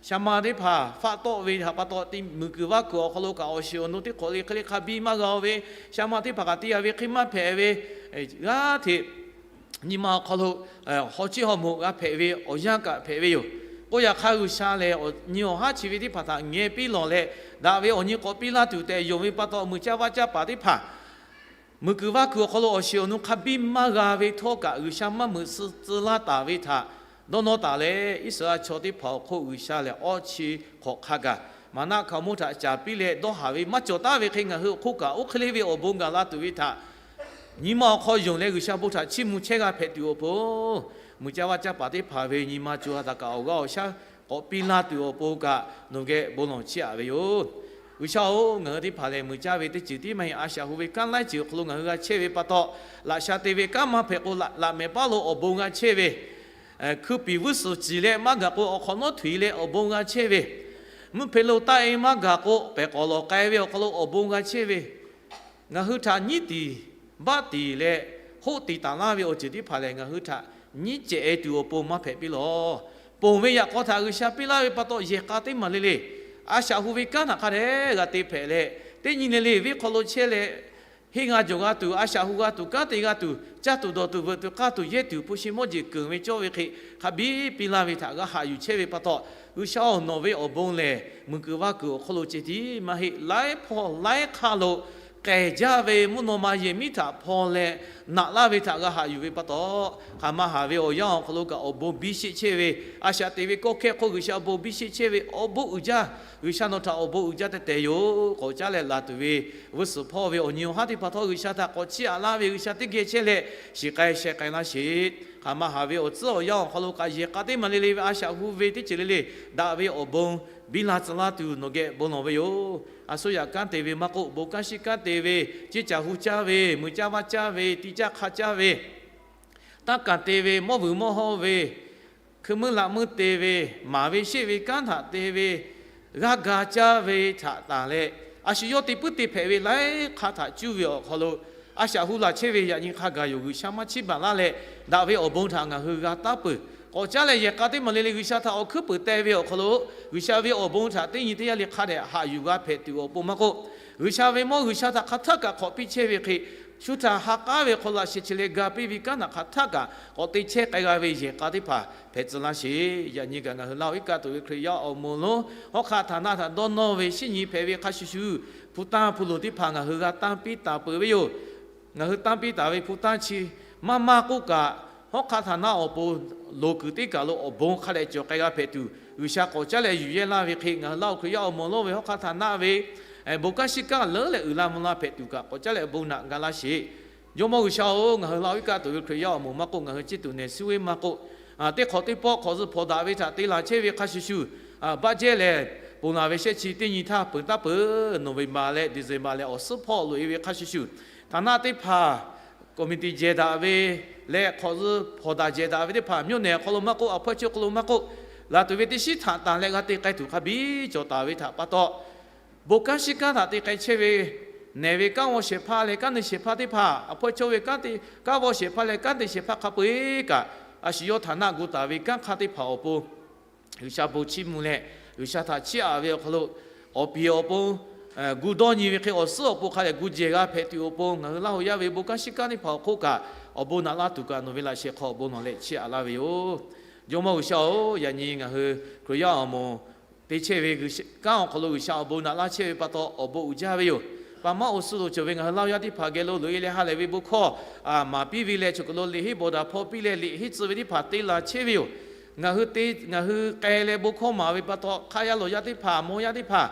sha ma teˇ hpaˍ faˆ tawˆ ve htaꞈ pa taw, muiˬ kuiˬ vaˇ kuiˬ awˬ hk'aw lo kaꞈ awˬ shiˍ awˬ nu teˇ hk'awꞈ le hk'e le hk'a biˇ maˇ g'a ve, sha ma teˇ hpaˍ kaꞈ te yaꞈ ve hk'e maˇ hpehꞈ ve, g'aˇ hteꞈ nyi ma awˬ hk'aw lo haw chiˇ haw moꞈ g'a hpehꞈ ve awˬ yanˇ kaꞈ hpehꞈ ve yoˬ. K'oˆ yaꞈ hk'aˇ, G'uiˬsha lehˬ awˬ nyi awˬ haˉ chi ve teˇ hpaˍ htaꞈ ngeh piˇ lawˬ leh, daꞈ ve awˬ nyi k'awꞈ piˇ laˇ tuˬ tehꞈ yonˍ ve pa taw, muiˬ caˇ vaˇ caˇ paˍ teˇ hpaˍ muiˬ kuiˬ vaˇ kuiˬ awˬ hk'aw lo awˬ shiˍ awˬ nu hk'a biˇ maˇ g'a ve htawˇ kaꞈ, G'uiˬsha maˇ meuꞈ suh tcuh laˇ taˍ ve htaꞈ dawˇ nawˇ taˍ leh, Iˉsaˍreˍlaˆ chaw teˇ hpaˍ awˬ hk'oˆ G'uiˬsha lehˬ awˇ chi hk'awꞈ hk'a gaˬ maˍnaˆ hkaoˍmonˇ htaꞈ caˍ piˇ leh dawˇ haˍ ve maˇ cawˬ taˉ ve hk'e, ngaˬ hui awˬ hk'oˆ kaꞈ oˇ hk'e le ve awˬ bon gaˬ la tuˬ ve htaꞈ nyi ma awˬ hk'aw yonˍ leh G'uiˬsha bon htaꞈ chiˇ mvuh chehˇ g'a hpehꞈ tuˬ awˬ pon, muiˬ caˇ vaˇ caˇ paˍ teˇ hpaˍ ve nyi ma co ha htaꞈ kaꞈ awˬ g'aˇ awˬ shaˉ k'awꞈ piˇ laˇ tuˬ awˬ pon kaꞈ nawˬ geh bon lawˬ chiˇ aꞈ ve yoˬ. G'uiˬsha-oˬ, ngaˬ hui teˇ hpaˍ lehˬ muiˬ caˇ ve teˇ ceuˬ tiˉ maˇ heˆ, a shaꞈ hu ve kanˉ laiˉ ceuˬ awˬ hk'aw lo ngaˬ hui g'a chehˇ ve pa taw, laꞈ sha te ve kanˉ maˇ hpehꞈ k'o, laꞈ mehˍ paˉ lo awˬ bon g'a chehˇ ve, hkui piˍ vuiˇ suhˍ ciˍ leh maˇ gaˬ k'o, awˬ hk'awꞈ nawˉ htuiˍ leh awˬ bon g'a chehˇ ve, mvuhˇ hpe lo taˆ e maˇ gaˬ k'o, pehˬ k'awꞈ lawˬ k'ai ve awˬ hk'aw lo awˬ bon g'a chehˇ ve, ngaˬ hui htaꞈ nyiˉ tiˍ baˆ tiˍ leh hoˆ tiˍ taˍ laˇ ve awˬ ceuˬ teˇ hpaˍ lehˬ, ngaˬ hui htaꞈ nyiˉ cehˬ e tuˬ awˬ pon maˇ hpehꞈ piˇ lawˬ. Ponˬ ve yaꞈ k'aw htaꞈ G'uiˬsha piˇ laˇ ve pa taw, yehˬ k'a teˇ maˬ le le, a shaꞈ hu ve kanˉ htaꞈ hk'a dehꞈ g'a te hpehꞈ leh, teˇ nyi le le venˇ hk'aw lo chehˇ leh, henˇ g'a jawˬ g'a tuˬ, a shaꞈ hu g'a tuˬ, kanˉ te g'a tuˬ, caˇ tuˬ dawˬ tuˬ veuꞈ tuˬ k'aˇ tuˬ yehˇ tuˬ hpu shi mawˇ jeˬ keunˍ ve cawˇ ve hk'e, hk'a biˇ piˇ laˇ ve htaꞈ g'a haꞈ yuˬ chehˇ ve pa taw, G'uiˬsha-oˬ, nawˬ ve awˬ bon lehˬ muiˬ kuiˬ vaˇ kuiˬ awˬ hk'aw lo ceh tiˉ maˇ heˆ, laiˉ hpawˇ laiˉ hk'aˇ lo k'ehˬ jaˇ ve mvuhˇ naw ma yehˬ miˉ htaꞈ hpaw leh naꞈ laˇ ve htaꞈ g'a haꞈ yuˬ ve pa taw, hk'aˬ ma haˍ ve awˬ yanˇ awˬ hk'aw lo kaꞈ awˬ bon biˇ sheˆ chehˇ ve, a shaꞈ te ve kawˇ hkehˇ hk'oˆ G'uiˬsha awˬ bon biˇ sheˆ chehˇ ve, awˬ bon uiˍ jaˇ, G'uiˬsha nawˬ htaꞈ awˬ bon uiˍ jaˇ tehꞈ tehꞈ yoˬ. K'awꞈ caˉ leh laˬ tuˬ ve vuiˇ suhˍ hpawˇ ve awˬ nyi awˬ haˉ teˇ hpaˍ htawˇ, G'uiˬsha htaꞈ k'awꞈ chiˇ aꞈ laˇ ve G'uiˬsha teˇ geh chehˇ leh shiˍ k'ai sheh k'ai laˇ sheˍ. Hk'aˬ ma haˍ ve awˬ tcuhˉ awˬ yanˇ awˬ hk'aw lo kaꞈ yehˬ k'a teˇ maˬ le le ve a shaꞈ hu ve teˇ ceuˬ le le daꞈ ve awˬ bon biˇ la tcuh laˇ tuˬ nawˬ geh bon lawˬ ve yoˬ. A suhˉ yaꞈ kanˉ te ve maˇ k'oˆ, bon kanˉ shiˉ kanˉ te ve, ceˇ caˬ hu caˇ ve, muiˬ caˇ vaˇ caˇ ve, tiꞈ caˇ hk'a caˇ ve, tanˇ kaˬ te ve, mawˇ vuiˬ mawˇ hawˇ ve, hkui meuˇ laꞈ meuˇ te ve, maˍ ve sheˆ ve kanˉ htaꞈ te ve, g'aˇ ga caˇ ve htaꞈ tanˬ leh, a shu yawˇ te puiˉ te hpehꞈ ve laiˉ hk'aˇ htaꞈ cuˇ ve awˬ hk'aw lo, a shaꞈ hu laˬ chehˇ ve yaꞈ nyi hk'a gaˬ yoˬ. G'uiˬsha maˇ chiˇ baˬ laˇ leh, daꞈ ve awˬ bon htaꞈ ngaˬ hui g'a taˉ peuˬ. K'awꞈ caˉ leh yehˬ k'a teˇ maˬ le le G'uiˬsha htaꞈ awˬ hkuiˉ peuˬ teh ve awˬ hk'aw lo, G'uiˬsha ve awˬ bon htaꞈ teˇ nyi teˇ yanˇ le hk'a dehꞈ haꞈ yuˬ g'a hpehꞈ tuˬ awˬ pon maˇ k'oˆ, G'uiˬsha ve mawˇ G'uiˬsha htaꞈ hk'aˬ htaˆ kaꞈ hk'awꞈ piˇ chehˇ ve hk'e, shu htaꞈ ha k'aˉ ve hk'aw lo laꞈ sheh chi leh ga piˇ ve kanˉ htaꞈ hk'aˬ htaˆ kaꞈ k'awꞈ te chehˇ k'ai g'a ve yehˬ k'a teˇ hpaˍ hpehꞈ tcuh laˇ sheˍ. Yaꞈ nyi kaꞈ ngaˬ hui Laˇ huˍ iˉ kaˆ tuˬ ve Hkriꞈ yaˇ awˬ moˍ lonˉ hawˉ hk'aˆ htaˍ naˆ htaꞈ dawˇ nawˇ ve shinˉ nyi hpehꞈ ve hk'a shuˍ shuˍ, hpu tanˇ hpu loˍ teˇ hpaˍ ngaˬ hui g'a tanˇ piˇ taˍ peuˬ ve yoˬ. Ngaˬ hui tanˇ piˇ taˍ ve hpu tanˇ chi maˇ maˇ k'oˆ kaꞈ, hawˉ hk'aˆ htaˍ naˆ awˬ pon loˍ kuiˬ teˇ kaˬ lo awˬ bon hk'a dehꞈ cawˬ k'ai g'a hpehꞈ tuˬ, G'uiˬsha k'awꞈ caˉ leh yuˬ yehˇ laˇ ve hk'e, ngaˬ hui Laˇ huˍ Hkriꞈ yaˇ awˬ moˍ lonˉ ve hawˉ hk'aˆ htaˍ naˆ ve bon kanˉ shiˉ kanˉ leuˉ leh uiˍ la mvuh la hpehꞈ tuˬ kaꞈ k'awꞈ caˉ leh bon naꞈ ga laˇ sheˍ. Jawˇmawˇ G'uiˬsha-oˬ, ngaˬ hui Laˇ huˍ iˉ kaˆ tuˬ ve Hkriꞈ yaˇ awˬ moˍ maˇ k'oˆ, ngaˬ hui ciˇ tuˬ nehˬ suh ve maˇ k'oˆ, teˇ hk'awꞈ teˇ pawˆ hk'awꞈ zuhꞈ hpawnˬ daꞈ ve htaꞈ te laˬ chehˇ ve hk'a shuˍ shuˍ, baˆ jehˇ lehˬ ponˬ laˬ ve shehˆ chi teˇ nyi htaˇ peuˬ taˇ peuˬ, November leh December leh awˬ suhˉ hpawˇ loꞈ e ve hk'a shuˍ shuˍ, htaˍ naˆ teˇ hpaˍ committee jehˬ daꞈ ve leh hk'awꞈ zuhꞈ hpawnˬ daꞈ jehˬ daꞈ ve teˇ hpaˍ မြို့နယ် awˬ hk'aw lo maˇ k'oˆ, awˬ hpawehˇ chaw hk'aw lo maˇ k'oˆ, laˬ tuˬ ve teˇ shiˉ htaꞈ tanˬ leh g'a te k'ai tuˬ hk'a biˇ cawˬ taˍ ve htaꞈ pa taw, bon kanˉ shiˉ kanˉ htaꞈ te k'ai chehˇ ve nehˬ ve kanˉ g'aw shehˍ hpaˇ leh kanˉ neˇ shehˍ hpaˇ teˇ hpaˇ, awˬ hpawehˇ chaw ve kanˉ g'aw shehˍ hpaˇ leh kanˉ te shehˍ hpaˇ hk'a peu eˬ kaꞈ, a shu yawˇ htaˍ naˆ gu taˍ ve kanˉ hk'aˇ teˇ hpaˍ awˬ pon G'uiˬsha bon chiˇ mvuh leh, G'uiˬsha htaꞈ chiˇ aꞈ ve awˬ hk'aw lo, awˬ piˍ awˬ pon gu dawˇ nyi ve hk'e, awˬ suhˉ awˬ pon hk'a dehꞈ gu jehˬ g'a hpehꞈ tuˬ awˬ pon, ngaˬ hui Laˇ huˍ yaˇ ve bon kanˉ shiˉ kanˉ teˇ hpaˍ awˬ hk'oˆ kaꞈ awˬ bon naꞈ laˇ tuˬ kaꞈ nawˬ ve laꞈ sheh hk'aw awˬ bon nawˬ leh chiˇ aꞈ laˇ ve yoˬ. Jawˇmawˇ G'uiˬsha-oˬ, yaꞈ nyi ngaˬ hui Hkriꞈ yaˇ awˬ moˍ te chehˇ ve kanˉ awˬ hk'aw lo G'uiˬsha awˬ bon naꞈ laˇ chehˇ ve pa taw awˬ bon uiˍ jaˇ ve yoˬ. Paˍ maˇ awˬ suh lo cawˬ ve ngaˬ hui Laˇ huˍ yaˇ teˇ hpaˍ geh lo loꞈ-e leh ha lehˬ ve bon hkawˇ maˍ piˇ ve leh, choˬ kaˬ lo liꞈ henˇ bawˬ daꞈ hpaw piˇ leh liꞈ henˇ tcuh ve teˇ hpaˍ te laˬ chehˇ ve yoˬ. Ngaˬ hui te, ngaˬ hui k'ai leh bon hkawˇ maˍ ve pa taw, hk'aˇ yaˇ lawˬ yaˇ teˇ hpaˍ, mawˇ yaˇ teˇ hpaˍ,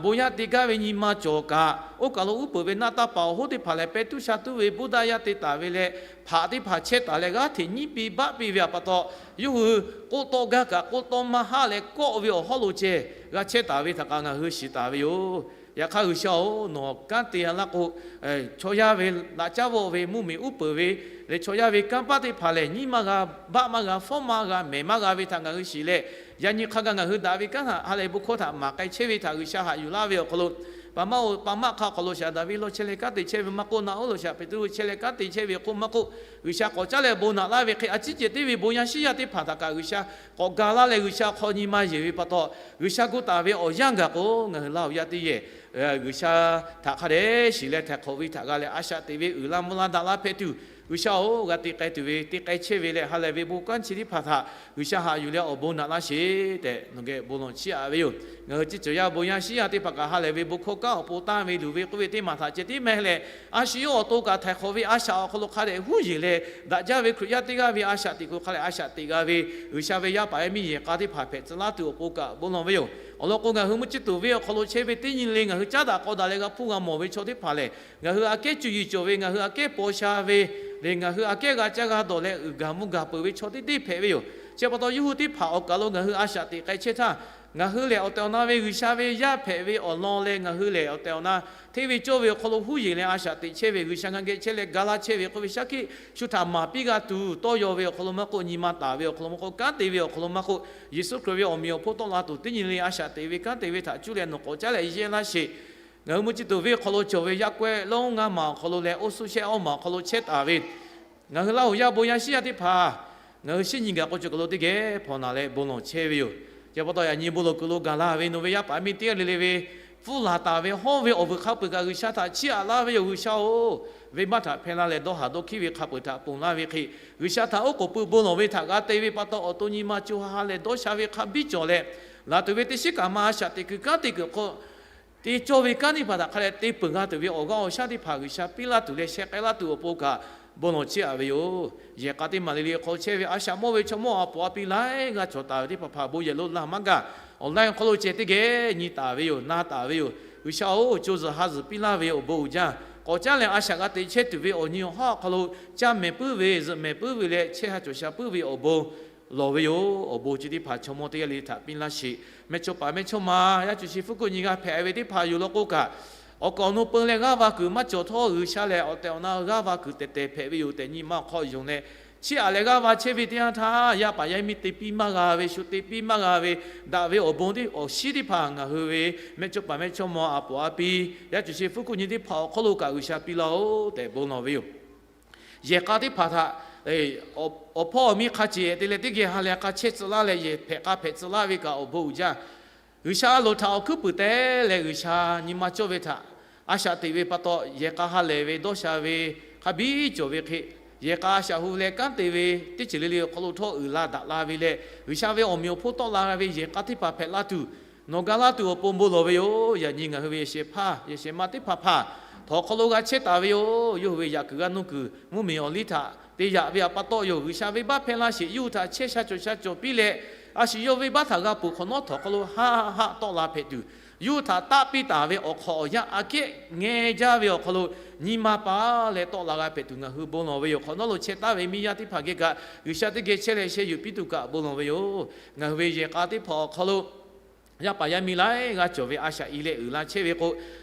bon yaˇ te gaˇ ve nyi ma cawˬ kaꞈ, oˇ kaˬ lo uˉ peunˍ ve naˆ taˇ paˍ awˬ hoˉ teˇ hpaˍ lehˬ, pehˇ tuˇ sha tuˇ ve Buddha yaˇ te taˍ ve leh, hpaꞈ teˇ hpaˍ chehˇ taˍ leh g'aˇ hteꞈ nyiˉ piˇ baˆ piˇ ve pa taw, yawˇ hui k'oˆ tawˆ gaˇ kaꞈ k'oˆ tawˆ maˇ haˆ leh kawˆ ve awˬ hawˉ lo ceh g'a chehˇ taˍ ve htaꞈ kaꞈ ngaˬ hui shiˍ taˍ ve yoˬ. Yaꞈ hk'aˇ G'uiˬsha-oˬ, nawˬ kanˉ te laˇ k'o, chaw yaˇ ve laꞈ caˉ vawˆ ve mvuhˇmiˬ uˉ peunˍ ve leh chaw yaˇ ve kanˇ paˆ teˇ hpaˍ lehˬ, nyiˉ maˇ g'a, baˆ maˇ g'a, fawˉ maˇ g'a, mehˍ maˇ g'a ve htaꞈ ngaˬ hui shiˍ leh, yaꞈ nyi hk'a gaˬ ngaˬ hui daꞈ ve kanˉ htaꞈ ha lehˬ bon hkawˇ htaꞈ maˍ k'ai chehˇ ve htaꞈ G'uiˬsha haꞈ yuˬ laˇ ve awˬ hk'aw lo, paˍ maˇ oˬ, paˍ maˇ hk'a awˬ hk'aw lo shaˍ Daˍviˆ lawˇ chehˇ leh kanˉ te chehˇ ve maˇ k'oˆ, naˆ oˉ lo shaˍ Peˍtruˆ chehˇ leh kanˉ te chehˇ ve k'oˆ maˇ k'oˆ, G'uiˬsha k'awꞈ caˉ leh bon naꞈ laˇ ve hk'e, a ciˉ cehˬ teˇ ve bon yaˇ shiˉ yaˇ teˇ hpaˍ htaꞈ kaꞈ G'uiˬsha k'awꞈ ga laˇ leh G'uiˬsha hk'aw nyi ma yeˬ ve pa taw, G'uiˬsha gu taˍ ve awˬ yanˇ gaˬ k'o, ngaˬ hui Laˇ huˍ yaˇ teˇ yehˬ G'uiˬsha htaꞈ hk'a dehꞈ shiˍ leh htaiˍ hk'awꞈ ve htaꞈ g'a leh a shaꞈ teꞈ ve uiˍ la mvuh la daꞈ la hpehꞈ tuˬ, G'uiˬsha-oˬ, g'a te k'ai tuˬ ve, te k'ai chehˇ ve leh ha lehˬ ve bon kanˉ chi teˇ hpaˍ htaꞈ G'uiˬsha haꞈ yuˬ leh awˬ bon naꞈ laˇ sheˍ tehꞈ nawˬ geh bon lawˬ chiˇ aꞈ ve yoˬ. Ngaˬ hui teˇ cawˬ yaˇ bon yaˇ shiˉ yaˇ teˇ hpaˍ kaꞈ ha lehˬ ve bon hkawˇ kanˉ awˬ pon tanˇ ve luˬ ve k'oˆ ve teˇ maˬ htaꞈ ceh tiˉ mehˇ leh, a shu yawˇ awˬ to kaꞈ htaiˍ hk'awꞈ ve a shaꞈ awˬ hk'aw lo hk'a dehꞈ huˉ yeˬ leh, daꞈ jaˇ ve Hkriꞈ yaˇ teˇ g'aˇ ve a shaꞈ teꞈ hk'aw hk'a dehꞈ a shaꞈ teꞈ g'a ve, G'uiˬsha ve yaˇ paˍ yaˇ miˇ yehˬ k'a teˇ hpaˍ hpehꞈ tcuh laˇ tuˬ awˬ pon kaꞈ bon lawˬ ve yoˬ. Awˬ lawn k'o, ngaˬ hui mvuhˇ ciˇ tuˬ venˇ awˬ hk'aw lo chehˇ ve teˇ nyi le ngaˬ hui caˉ daꞈ k'aw daꞈ leh g'a hpuˇ g'a mawˬ ve chaw teˇ hpaˍ lehˬ, ngaˬ hui aꞈ kehˉ cuˇ yiˍ cawˬ ve, ngaˬ hui aꞈ kehˉ paw sha ve, leh ngaˬ hui aꞈ kehˉ g'a caˇ g'a dawˬ leh uiˍ gaˬ mvuh gaˬ peuˬ ve chaw teˇ teˇ hpehꞈ ve yoˬ. Chi pa taw, yawˇ hui teˇ hpaˍ awˬ kaˬ lo ngaˬ hui a shaꞈ teꞈ k'ai chehˇ htaˇ, ngaˬ hui lehˬ awˬ tehˬ awˬ na ve G'uiˬsha ve yaˇ hpehꞈ ve awˬ lawn leh, ngaˬ hui lehˬ awˬ tehˬ awˬ na hteˇ ve cawˇ ve awˬ hk'aw lo huˉ yeˬ leh a shaꞈ teꞈ chehˇ ve, G'uiˬsha ngaˬ geh chehˇ leh ga laˇ chehˇ ve k'oˆ ve shaˉ hkiˆ shu htaꞈ maˍ piˇ g'a tuˬ, tawˇ yaw ve awˬ hk'aw lo maˇ k'oˆ, nyi ma taˍ ve awˬ hk'aw lo maˇ k'oˆ, kanˉ te ve awˬ hk'aw lo maˇ k'oˆ, Yeˍsuˆ Hkriꞈ ve awˬ meꞈ awˬ hponˇ tawˆ la tuˬ teˇ nyi le a shaꞈ teꞈ ve kanˉ te ve htaꞈ cuˇ leh nawˬ k'awꞈ caˉ leh yehˇ laˇ sheˍ. Ngaˬ hui mvuhˇ ciˇ tuˬ venˇ awˬ hk'aw lo cawˬ ve yaˇ kawehˇ lonˉ ngaˇ maˬ awˬ hk'aw lo leh, oˇ suˇ shehˆ awˇ maˬ awˬ hk'aw lo chehˇ taˍ ve ngaˬ hui Laˇ huˍ yaˇ bon yaˇ shiˉ yaˇ teˇ hpaˍ, ngaˬ hui shinˉ nyi gaˬ k'o, cawˬ kaˬ lo teˇ geh hpawnˬ naˍ leh bon lawˬ chehˇ ve yoˬ. Chi pa taw, yaꞈ nyi bon lawˬ kuiˬ lo gaˬ la ve nawˬ ve yaˇ paˍ miˇ teˇ g'aˇ le le ve pfuhˇ laˬ taˍ ve hawˉ ve awˬ vuiˬ hk'a peu-eˬ kaꞈ G'uiˬsha htaꞈ chiˇ aꞈ laˇ ve yoˬ. G'uiˬsha-oˬ, venˇbaˆ htaꞈ hpehˇ laˇ leh dawˇ haˍ dawˇ hkiˉ ve hk'a peu-eˬ htaꞈ ponˬ laˇ ve hk'e, G'uiˬsha htaꞈ oˉ k'oˍ pui bon lawˬ ve htaꞈ g'a te ve pa taw, awˬ to nyi ma co ha ha leh dawˇ sha ve hk'a biˇ cawˬ leh, laˬ tuˬ ve teˇ shiˉ kaꞈ maˇ a shaꞈ teꞈ kuiˬ kanˉ te kuiˬ hk'aw te cawˇ ve kanˉ teˇ hpaˍ htaꞈ hk'a dehꞈ te peuˬ g'a tuˬ ve awˬ g'aˇ awˬ shaˉ teˇ hpaˍ G'uiˬsha piˇ laˇ tuˬ leh sheh k'ai laˇ tuˬ awˬ pon kaꞈ bon lawˬ chiˇ aꞈ ve yoˬ. Yehˬ k'a teˇ maˬ le le hk'aw chehˇ ve a shaꞈ mawˇ ve chaw mawˇ a poˍ a pi laiˉ g'aˇ cawˬ taˍ ve teˇ hpaˍ hpaˍ bon yehˬ lo laˬ maˇ gaˬ. Awˬ laiˉ awˬ hk'aw lo ceh teˇ geh nyi taˍ ve yoˬ, na taˍ ve yoˬ. G'uiˬsha-oˬ, co zuhˬ ha zuhˬ piˇ laˇ ve awˬ bon uiˍ jaˇ. K'awꞈ caˉ leh a shaꞈ g'a te chehˇ tuˬ ve awˬ nyi awˬ hawˉ awˬ hk'aw lo caˇ mehˍ puiˉ ve, zuhꞈ mehˍ puiˉ ve leh chehˇ ha cawˬ sha puiˉ ve awˬ bon lawˬ ve yoˬ. Awˬ bon chi teˇ hpaˍ chaw mawˇ teˇ g'aˇ le le htaꞈ piˇ laˇ sheˍ. Mehˇchawˇ paˍ mehˇchawˇma yaˇ cuˬ shi fuˉ kuˆ nyi g'a hpehꞈ ve teˇ hpaˍ yoˬ lawn k'oˆ kaꞈ, awˬ kaˍ awˬ nu peu leh g'aˇ va kuiˬ maˇ cawˬ htawˇ, G'uiˬsha lehˬ awˬ tehˬ awˬ na g'aˇ va kuiˬ tehˬ tehˬ hpehꞈ ve yoˬ tehꞈ nyi ma awˬ hk'aw yonˍ leh, chiˇ aꞈ leh g'aˇ va chehˇ ve teˇ yanˇ htaˇ, yaˇ paˍ yaˇ miˇ te piˇ maˇ g'a ve, shu te piˇ maˇ g'a ve, daꞈ ve awˬ bon teˇ awˬ shiˉ teˇ hpaˍ ngaˬ hui ve mehˇchawˇ paˍ mehˇchawˇma a poˍ a pi, yaˇ cuˬ shi fuˉ kuˆ nyi teˇ hpaˍ awˬ hk'aw lo kaꞈ G'uiˬsha piˇ laˇ-oˬ tehꞈ bon lawˬ ve yoˬ. Yehˬ k'a teˇ hpaˍ htaꞈ awˬ hpawˇ awˬ miˇ hk'a ceˬ te leh teˇ geh ha lehˬ k'a chehˇ tcuh laˇ leh yehˬ hpehꞈ k'a hpehꞈ tcuh laˇ ve kaꞈ awˬ bon uiˍ jaˇ. G'uiˬsha a loˍ htaꞈ awˬ hkuiˉ puiˍ teh leh G'uiˬsha nyi ma cawˇ ve htaꞈ a shaꞈ teꞈ ve pa taw, yehˬ k'a ha lehˬ ve dawˇ sha ve hk'a biˇ cawˬ ve hk'e, yehˬ k'a a shaꞈ hu leh kanˉ te ve teˇ ceuˬ le le awˬ hk'aw lo htawˇ uiˍ la daꞈ la ve leh, G'uiˬsha ve awˬ meꞈ awˬ hponˇ tawˆ la ve yehˬ k'a teˇ hpaˍ hpehꞈ laˇ tuˬ, nawˬ ga laˇ tuˬ awˬ pon bon lawˬ ve yoˬ. Yaꞈ nyi ngaˬ hui ve yehˬ shehˍ hpaˇ yehˬ shehˍ ma teˇ hpaˍ hpaˍ htawnˍ hk'aw lo g'a chehˇ taˍ ve yoˬ. Yawˇ hui ve yaꞈ kuiˬ g'aˇ nuˇ kuiˬ mvuhˇmiˬ awˬ liˇ htaꞈ te yaꞈ ve pa taw yoˬ. G'uiˬsha venˇbaˆ hpehˇ laˇ sheˍ. Yawˇ hui htaꞈ chehˇ sha cawˬ sha cawˬ piˇ leh, a shu yawˇ venˇbaˆ htaꞈ g'a peuˬ hk'awꞈ nawˉ htawnˍ hk'aw lo haˆ haˆ tawˆ la hpehꞈ tuˬ, yawˇ hui htaꞈ taˆ piˇ taˍ ve awˬ hk'awꞈ awˬ yanˇ aꞈ kehˉ ngeh jaˇ ve awˬ hk'aw lo nyi ma paˍ leh tawˆ la g'a hpehꞈ tuˬ ngaˬ hui bon lawˬ ve yoˬ. Hk'awꞈ nawˉ lo chehˇ taˍ ve miˇ yaˇ teˇ hpaˍ geh kaꞈ G'uiˬsha teˇ geh chehˇ leh sheh yuˬ piˇ tuˬ kaꞈ bon lawˬ ve yoˬ. Ngaˬ hui ve yehˬ k'a teˇ hpaˍ awˬ hk'aw lo yaˇ paˍ yaˇ miˇ laiˉ g'aˇ cawˬ ve a shaꞈ i leh uiˍ la chehˇ ve k'o,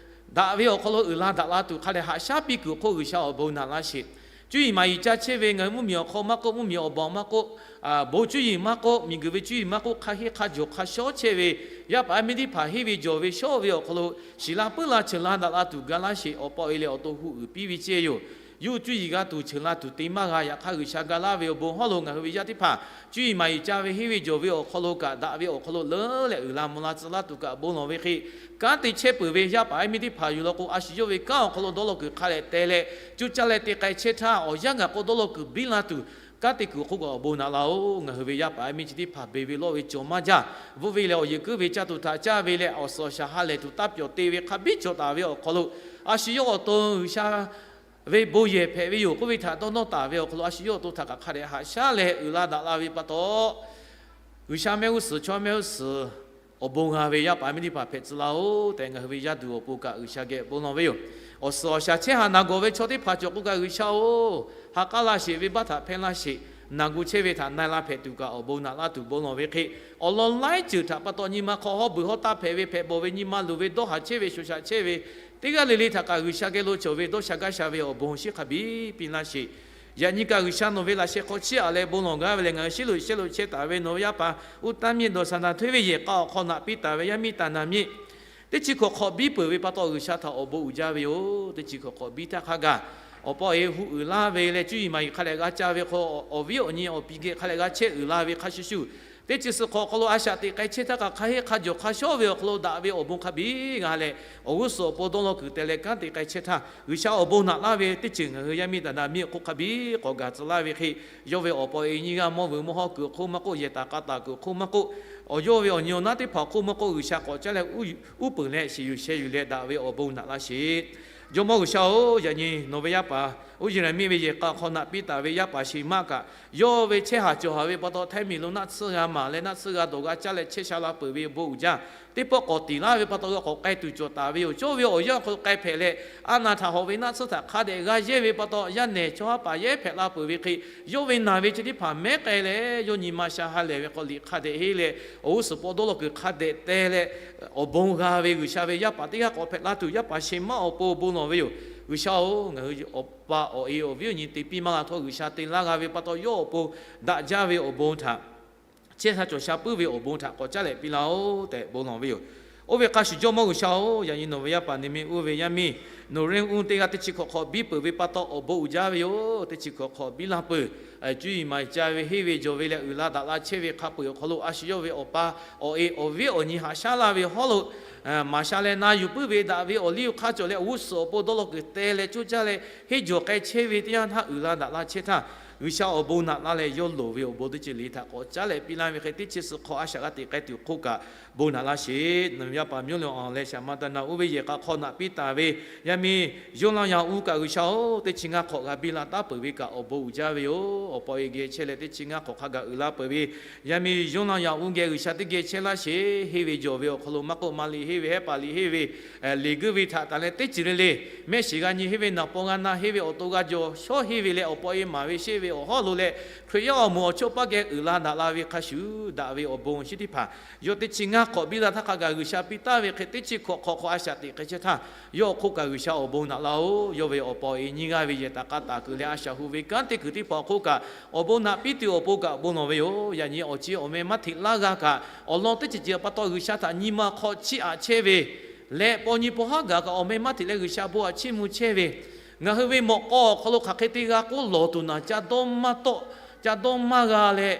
daꞈ ve awˬ hk'aw lo uiˍ la daꞈ la tuˬ hk'a dehꞈ haꞈ shaˉ piˇ kuiˬ hk'oˆ G'uiˬsha awˬ bon naꞈ laˇ sheˍ. Cuˇ yiˍ maˍ yiˍ caˇ chehˇ ve ngaˬ hui mvuhˇmiˬ awˬ hk'aw maˇ k'oˆ, mvuhˇmiˬ awˬ baˬ maˇ k'oˆ, bon cuˇ yiˍ maˇ k'oˆ, miˬguiˬ ve cuˇ yiˍ maˇ k'oˆ, hk'a henˇ hk'a jawˬ hk'a shawˉ chehˇ ve yaˇ paˍ yaˇ miˇ teˇ hpaˍ henˇ ve jawˬ ve shawˉ ve awˬ hk'aw lo shiˍ la puiˉ la ceuˬ la daꞈ la tuˬ ga laˇ sheˍ. Awˬ pa e leh awˬ to hu uiˍ piˇ ve ceˇ yoˬ. yawˇ hui cuˇ yiˍ g'a tuˬ, ceuˬ la tuˬ te maˇ g'a. Yaꞈ hk'aˇ, G'uiˬsha ga laˇ ve awˬ bon hawˉ lo ngaˬ hui ve yaˇ teˇ hpaˍ cuˇ yiˍ maˍ yiˍ ca ve henˇ ve jawˬ ve awˬ hk'aw lo kaꞈ, daꞈ ve awˬ hk'aw lo leuˉ leh uiˍ la mvuh la tcuh laˇ tuˬ kaꞈ bon lawˬ ve hk'e, kanˉ te chehˇ peuˬ ve yaˇ paˍ yaˇ miˇ teˇ hpaˍ yuˬ law k'o, a shu yawˇ ve kanˉ awˬ hk'aw lo dawˇ law kuiˬ hk'a dehꞈ teh leh, cuˇ caˇ leh te k'ai chehˇ htaˇ, awˬ yanˇ gaˬ k'o dawˇ law kuiˬ biˇ la tuˬ, kanˉ te kuiˬ awˬ hk'oˆ kaꞈ awˬ bon naꞈ laˇ-oˬ. Ngaˬ hui ve yaˇ paˍ yaˇ miˇ chi teˇ hpaˍ beˬ ve lawˇ ve cawˬ maˇ jaˇ. Bvuhˆ ve lehˬ, awˬ yehˬ kuiˉ ve caˇ tuˬ htaꞈ caˇ ve leh, awˬ suhˍ awˬ shaˍ ha lehˬ tuˬ taˇ pyawˬ te ve hk'a biˇ cawˬ taˍ ve awˬ hk'aw lo, a shu yawˇ awˬ to G'uiˬsha ve bon yehˬ hpehꞈ ve yoˬ k'oˆ ve htaꞈ dawˇ nawˇ taˍ ve awˬ hk'aw lo, a shu yawˇ awˬ to htaꞈ kaꞈ hk'a dehꞈ haꞈ shaˉ leh uiˍ la daꞈ la ve pa taw, G'uiˬsha mehˆ g'uˇ suhˍ chaw mehˆ g'uˇ suhˍ awˬ bon g'a ve yaˇ paˍ miˇ teˇ hpaˍ hpehꞈ tcuh laˇ-oˬ tehꞈ, ngaˬ hui ve yaˇ duˬ awˬ pon kaꞈ G'uiˬsha geh bon lawˬ ve yoˬ. Awˬ suhˍ awˬ shaˍ chehˇ haˍ naˬ gawˬ ve chaw teˇ hpaˍ cawˬ k'o kaꞈ, G'uiˬsha-oˬ, ha k'aˉ laˇ sheˍ, venˇbaˆ htaꞈ hpehˇ laˇ sheˍ, naˬ gu chehˇ ve htaꞈ na e la hpehꞈ tuˬ kaꞈ awˬ bon naꞈ laˇ tuˬ bon lawˬ ve hk'e, awˬ lawn laiˉ ceuˬ htaꞈ pa taw nyi ma hk'aw hawˉ beuˬ hawˉ taˇ hpehꞈ ve, hpehꞈ bawˬ ve, nyi ma luˬ ve, dawˇ haˍ chehˇ ve, shoꞈ shaꞈ chehˇ ve, teˇ g'aˇ le le htaꞈ kaꞈ G'uiˬsha geh lo cawˬ ve dawˇ sha gaˇ sha ve awˬ bon shiˉ hk'a biˇ piˇ laˇ sheˍ. Yaꞈ nyi kaꞈ G'uiˬsha nawˬ ve laꞈ sheh hk'aw chiˇ aꞈ leh bon lawˬ gaˇ ve lehˬ, ngaˬ hui shiˉ lo shehˆ lo chehˇ taˍ ve nawˬ ve yaˇ paˍ uˉ taˇ miˇ dawˬ saˍ naˍ hteˇ ve yehˬ k'a awˬ hk'aw naꞈ piˇ taˍ ve yaˇ miˇ taˍ naˍ miˇ teˇ chi hkawꞈ hk'awꞈ biˇ peuˬ ve pa taw, G'uiˬsha htaꞈ awˬ bon uiˍ jaˇ ve yoˬ. Teˇ chi hkawꞈ hk'awꞈ biˇ htaˇ hk'a gaˬ, awˬ pa awˬ e hu uiˍ laˇ ve leh cuˇ yiˍ maˍ yiˍ hk'a dehꞈ g'a ca ve hk'aw, awˬ viˉ awˬ nyi awˬ pi geh hk'a dehꞈ g'a chehˇ uiˍ la ve hk'a shuˍ shuˍ, teˇ chi suhˍ hk'awꞈ awˬ hk'aw lo a shaꞈ teꞈ k'ai chehˇ htaˇ kaꞈ, hk'a heˆ hk'a jawˬ hk'a shawˉ ve awˬ hk'aw lo daꞈ ve awˬ bon hk'a biˇ g'a leh, awˬ g'uˇ suhˍ awˬ pon dawˇ law kuiˬ teh leh kanˉ te k'ai chehˇ htaˇ, G'uiˬsha awˬ bon naꞈ laˇ ve teˇ ceuˬ ngaˬ hui yaˇ miˇ taˍ naˍ miˇ awˬ hk'oˆ hk'a biˇ k'awꞈ gaˬ tcuh laˇ ve hk'e, yawˇ ve awˬ pa awˬ e nyiˇ g'aˇ mawˇ vuiˬ mawˇ hawˉ kuiˬ awˬ hk'oˆ maˇ k'oˆ, yehˬ taˍ k'a taˍ kuiˬ awˬ hk'oˆ maˇ k'oˆ, awˬ yawˇ ve awˬ nyi awˬ naˉ teˇ hpaˍ awˬ hk'oˆ maˇ k'oˆ, G'uiˬsha k'awꞈ caˉ leh uˉ peunˍ leh shiˍ yuˬ sheh yuˬ leh daꞈ ve awˬ bon naꞈ laˇ sheˍ. Jawˇmawˇ G'uiˬsha-oˬ, yaꞈ nyi nawˬ ve yaˇ paˍ uˉ Yeˍraˍmiˆ ve yehˬ k'a awˬ hk'aw naꞈ piˇ taˍ ve yaˇ paˍ Sheˍmaˆ kaꞈ, yawˇ ve chehˇ haˍ cawˬ haˍ ve pa taw, htaiˇ miˬ lo naˆ tsuhˇ g'a maˍ leh naˆ tsuhˇ g'a dawˬ g'a caˇ leh chehˇ sha la peuˬ ve bon uiˍ jaˇ. Teˇ pawˆ k'awꞈ tiˍ laˇ ve pa taw, g'a k'awꞈ k'ai tuˬ cawˬ taˍ ve yoˬ. Cawˇ ve awˬ yanˇ awˬ hk'aw lo k'ai hpehꞈ leh, a naˍ htaꞈ hawꞈ ve naˆ tsuhˇ htaꞈ hk'a dehꞈ g'a yehˇ ve pa taw, yaˇ nehˬ chaw haˉ paˍ yehˇ hpehꞈ la peuˬ ve hk'e, yawˇ ve naˬ ve chi teˇ hpaˍ mehˉ k'ai leh, yawˇ nyi ma sha ha lehˬ ve hk'aw liꞈ hk'a dehꞈ henˇ leh, awˬ g'uˇ suhˍ pawˆ dawˇ law kuiˬ hk'a dehꞈ teh leh, awˬ bon g'a ve G'uiˬsha ve yaˇ paˍ teˇ g'aˇ k'awꞈ hpehꞈ la tuˬ, yaˇ paˍ Sheˍmaˆ awˬ pon bon lawˬ ve yoˬ. G'uiˬsha-oˬ, ngaˬ hui awˬ pa awˬ e awˬ viˉ awˬ nyi te piˇ maˇ g'a htawˇ, G'uiˬsha te laˇ g'a ve pa taw, yawˇ awˬ pon daꞈ jaˇ ve awˬ bon htaꞈ, chehˇ sha cawˬ sha puiˉ ve awˬ bon htaꞈ k'awꞈ caˉ leh piˇ laˇ-oˬ tehꞈ bon lawˬ ve yoˬ. Oˇ ve hk'a shuˍ, Jawˇmawˇ G'uiˬsha-oˬ, yaꞈ nyi nawˬ ve yaˇ paˍ neˇ miˇ uˉ ve yaˇ miˇ Noˍreˇ uˉ teˇ g'aˇ teˇ chi hkawꞈ hk'awꞈ biˇ peuˬ ve pa taw, awˬ bon uiˍ jaˇ ve yoˬ. Teˇ chi hkawꞈ hk'awꞈ biˇ laˇ peuˬ. Cuˇ yiˍ maˍ yiˍ ca ve henˇ ve jawˬ ve leh uiˍ la daꞈ la chehˇ ve hk'a peu-eˬ awˬ hk'aw lo, a shu yawˇ ve awˬ pa awˬ e awˬ viˉ awˬ nyi haꞈ shaˉ laˇ ve hawˉ lo maˍ sha leh na yuˬ puiˉ ve daꞈ ve awˬ liˇ awˬ hk'aˇ cawˬ leh, awˬ g'uˇ suhˍ awˬ pon dawˇ law kuiˬ teh leh coˇ caˇ leh henˇ jawˬ k'ai chehˇ ve teˇ yanˇ htaˇ uiˍ la daꞈ la chehˇ htaˇ, G'uiˬsha awˬ bon naꞈ laˇ leh yawˇ loˍ ve awˬ bon teˇ ceuˬ le htaꞈ k'awꞈ caˉ leh piˇ laˇ ve hk'e, teˇ chi suhˍ hk'awꞈ a shaꞈ g'a teꞈ k'ai tuˬ hk'oˆ kaꞈ bon naꞈ laˇ sheˍ. Nawˬ ve yaˇ paˍ miˇ lawˬ awˬ leh shaˍ ma ta na uˉ ve yehˬ k'a hk'aw naꞈ piˇ taˍ ve yaˇ miˇ Yawˇlanˇ yaˇ uˉ kaꞈ, G'uiˬsha-oˬ, teˇ chi ngaˇ hk'awꞈ g'a biˇ la taˉ peuˬ ve kaꞈ awˬ bon uiˍ jaˇ ve yoˬ. Awˬ pa awˬ e geh chehˇ leh teˇ chi ngaˇ hk'awꞈ hk'a gaˬ uiˍ la peuˬ ve yaˇ miˇ Yawˇlanˇ yaˇ uˉ geh G'uiˬsha teˇ geh chehˇ laˇ sheˍ. Henˇ ve jawˬ ve awˬ hk'aw lo maˇ k'oˆ, maˇ liꞈ henˇ ve hehˉ paˍ liꞈ henˇ ve liꞈ guiˇ ve htaꞈ tanˬ leh teˇ ceuˬ le le, mehˆ shiˍ g'a nyi henˇ ve naˍ paw g'a na henˇ ve awˬ to g'a jawˬ shawˉ henˇ ve leh awˬ pa awˬ e maˍ ve sheˆ ve awˬ hawˉ lo leh Hkriꞈ yaˇ awˬ moˍ awˬ chawˇ paˇ geh uiˍ la daꞈ la ve hk'a shuˍ, daꞈ ve awˬ bon shiˉ teˇ hpaˍ yawˇ teˇ chi ngaˇ hk'awꞈ biˇ la htaˇ hk'a gaˬ G'uiˬsha piˇ taˍ ve hk'e, teˇ chi hk'awꞈ hk'awꞈ hk'awꞈ a shaꞈ teꞈ k'ai chehˇ htaˇ, yawˇ awˬ hk'oˆ kaꞈ G'uiˬsha awˬ bon naꞈ laˇ-oˬ. Yawˇ ve awˬ pa awˬ e nyiˇ g'aˇ ve yehˬ taˍ k'a taˍ kuiˬ leh a shaꞈ hu ve kanˉ te kuiˬ teˇ hpaˍ awˬ hk'oˆ kaꞈ awˬ bon naꞈ piˇ tuˬ awˬ pon kaꞈ bon lawˬ ve yoˬ. Yaꞈ nyi awˬ chi awˬ meh maˇ hteꞈ laˇ g'a kaꞈ, awˬ lawn teˇ ceuˬ ceuˬ pa taw G'uiˬsha htaꞈ nyi ma hk'aw chiˇ aꞈ chehˇ ve leh paw nyi paw haˉ gaˬ kaꞈ awˬ meh maˇ hteꞈ leh G'uiˬsha bon aꞈ chiˇ mvuh chehˇ ve, ngaˬ hui ve mawꞈ k'aw awˬ hk'aw lo hk'aˬ hk'e te g'a k'oˆ lawˬ tuˬ naˬ ca dawˇ maˇ tawˆ, ca dawˇ maˇ g'a leh,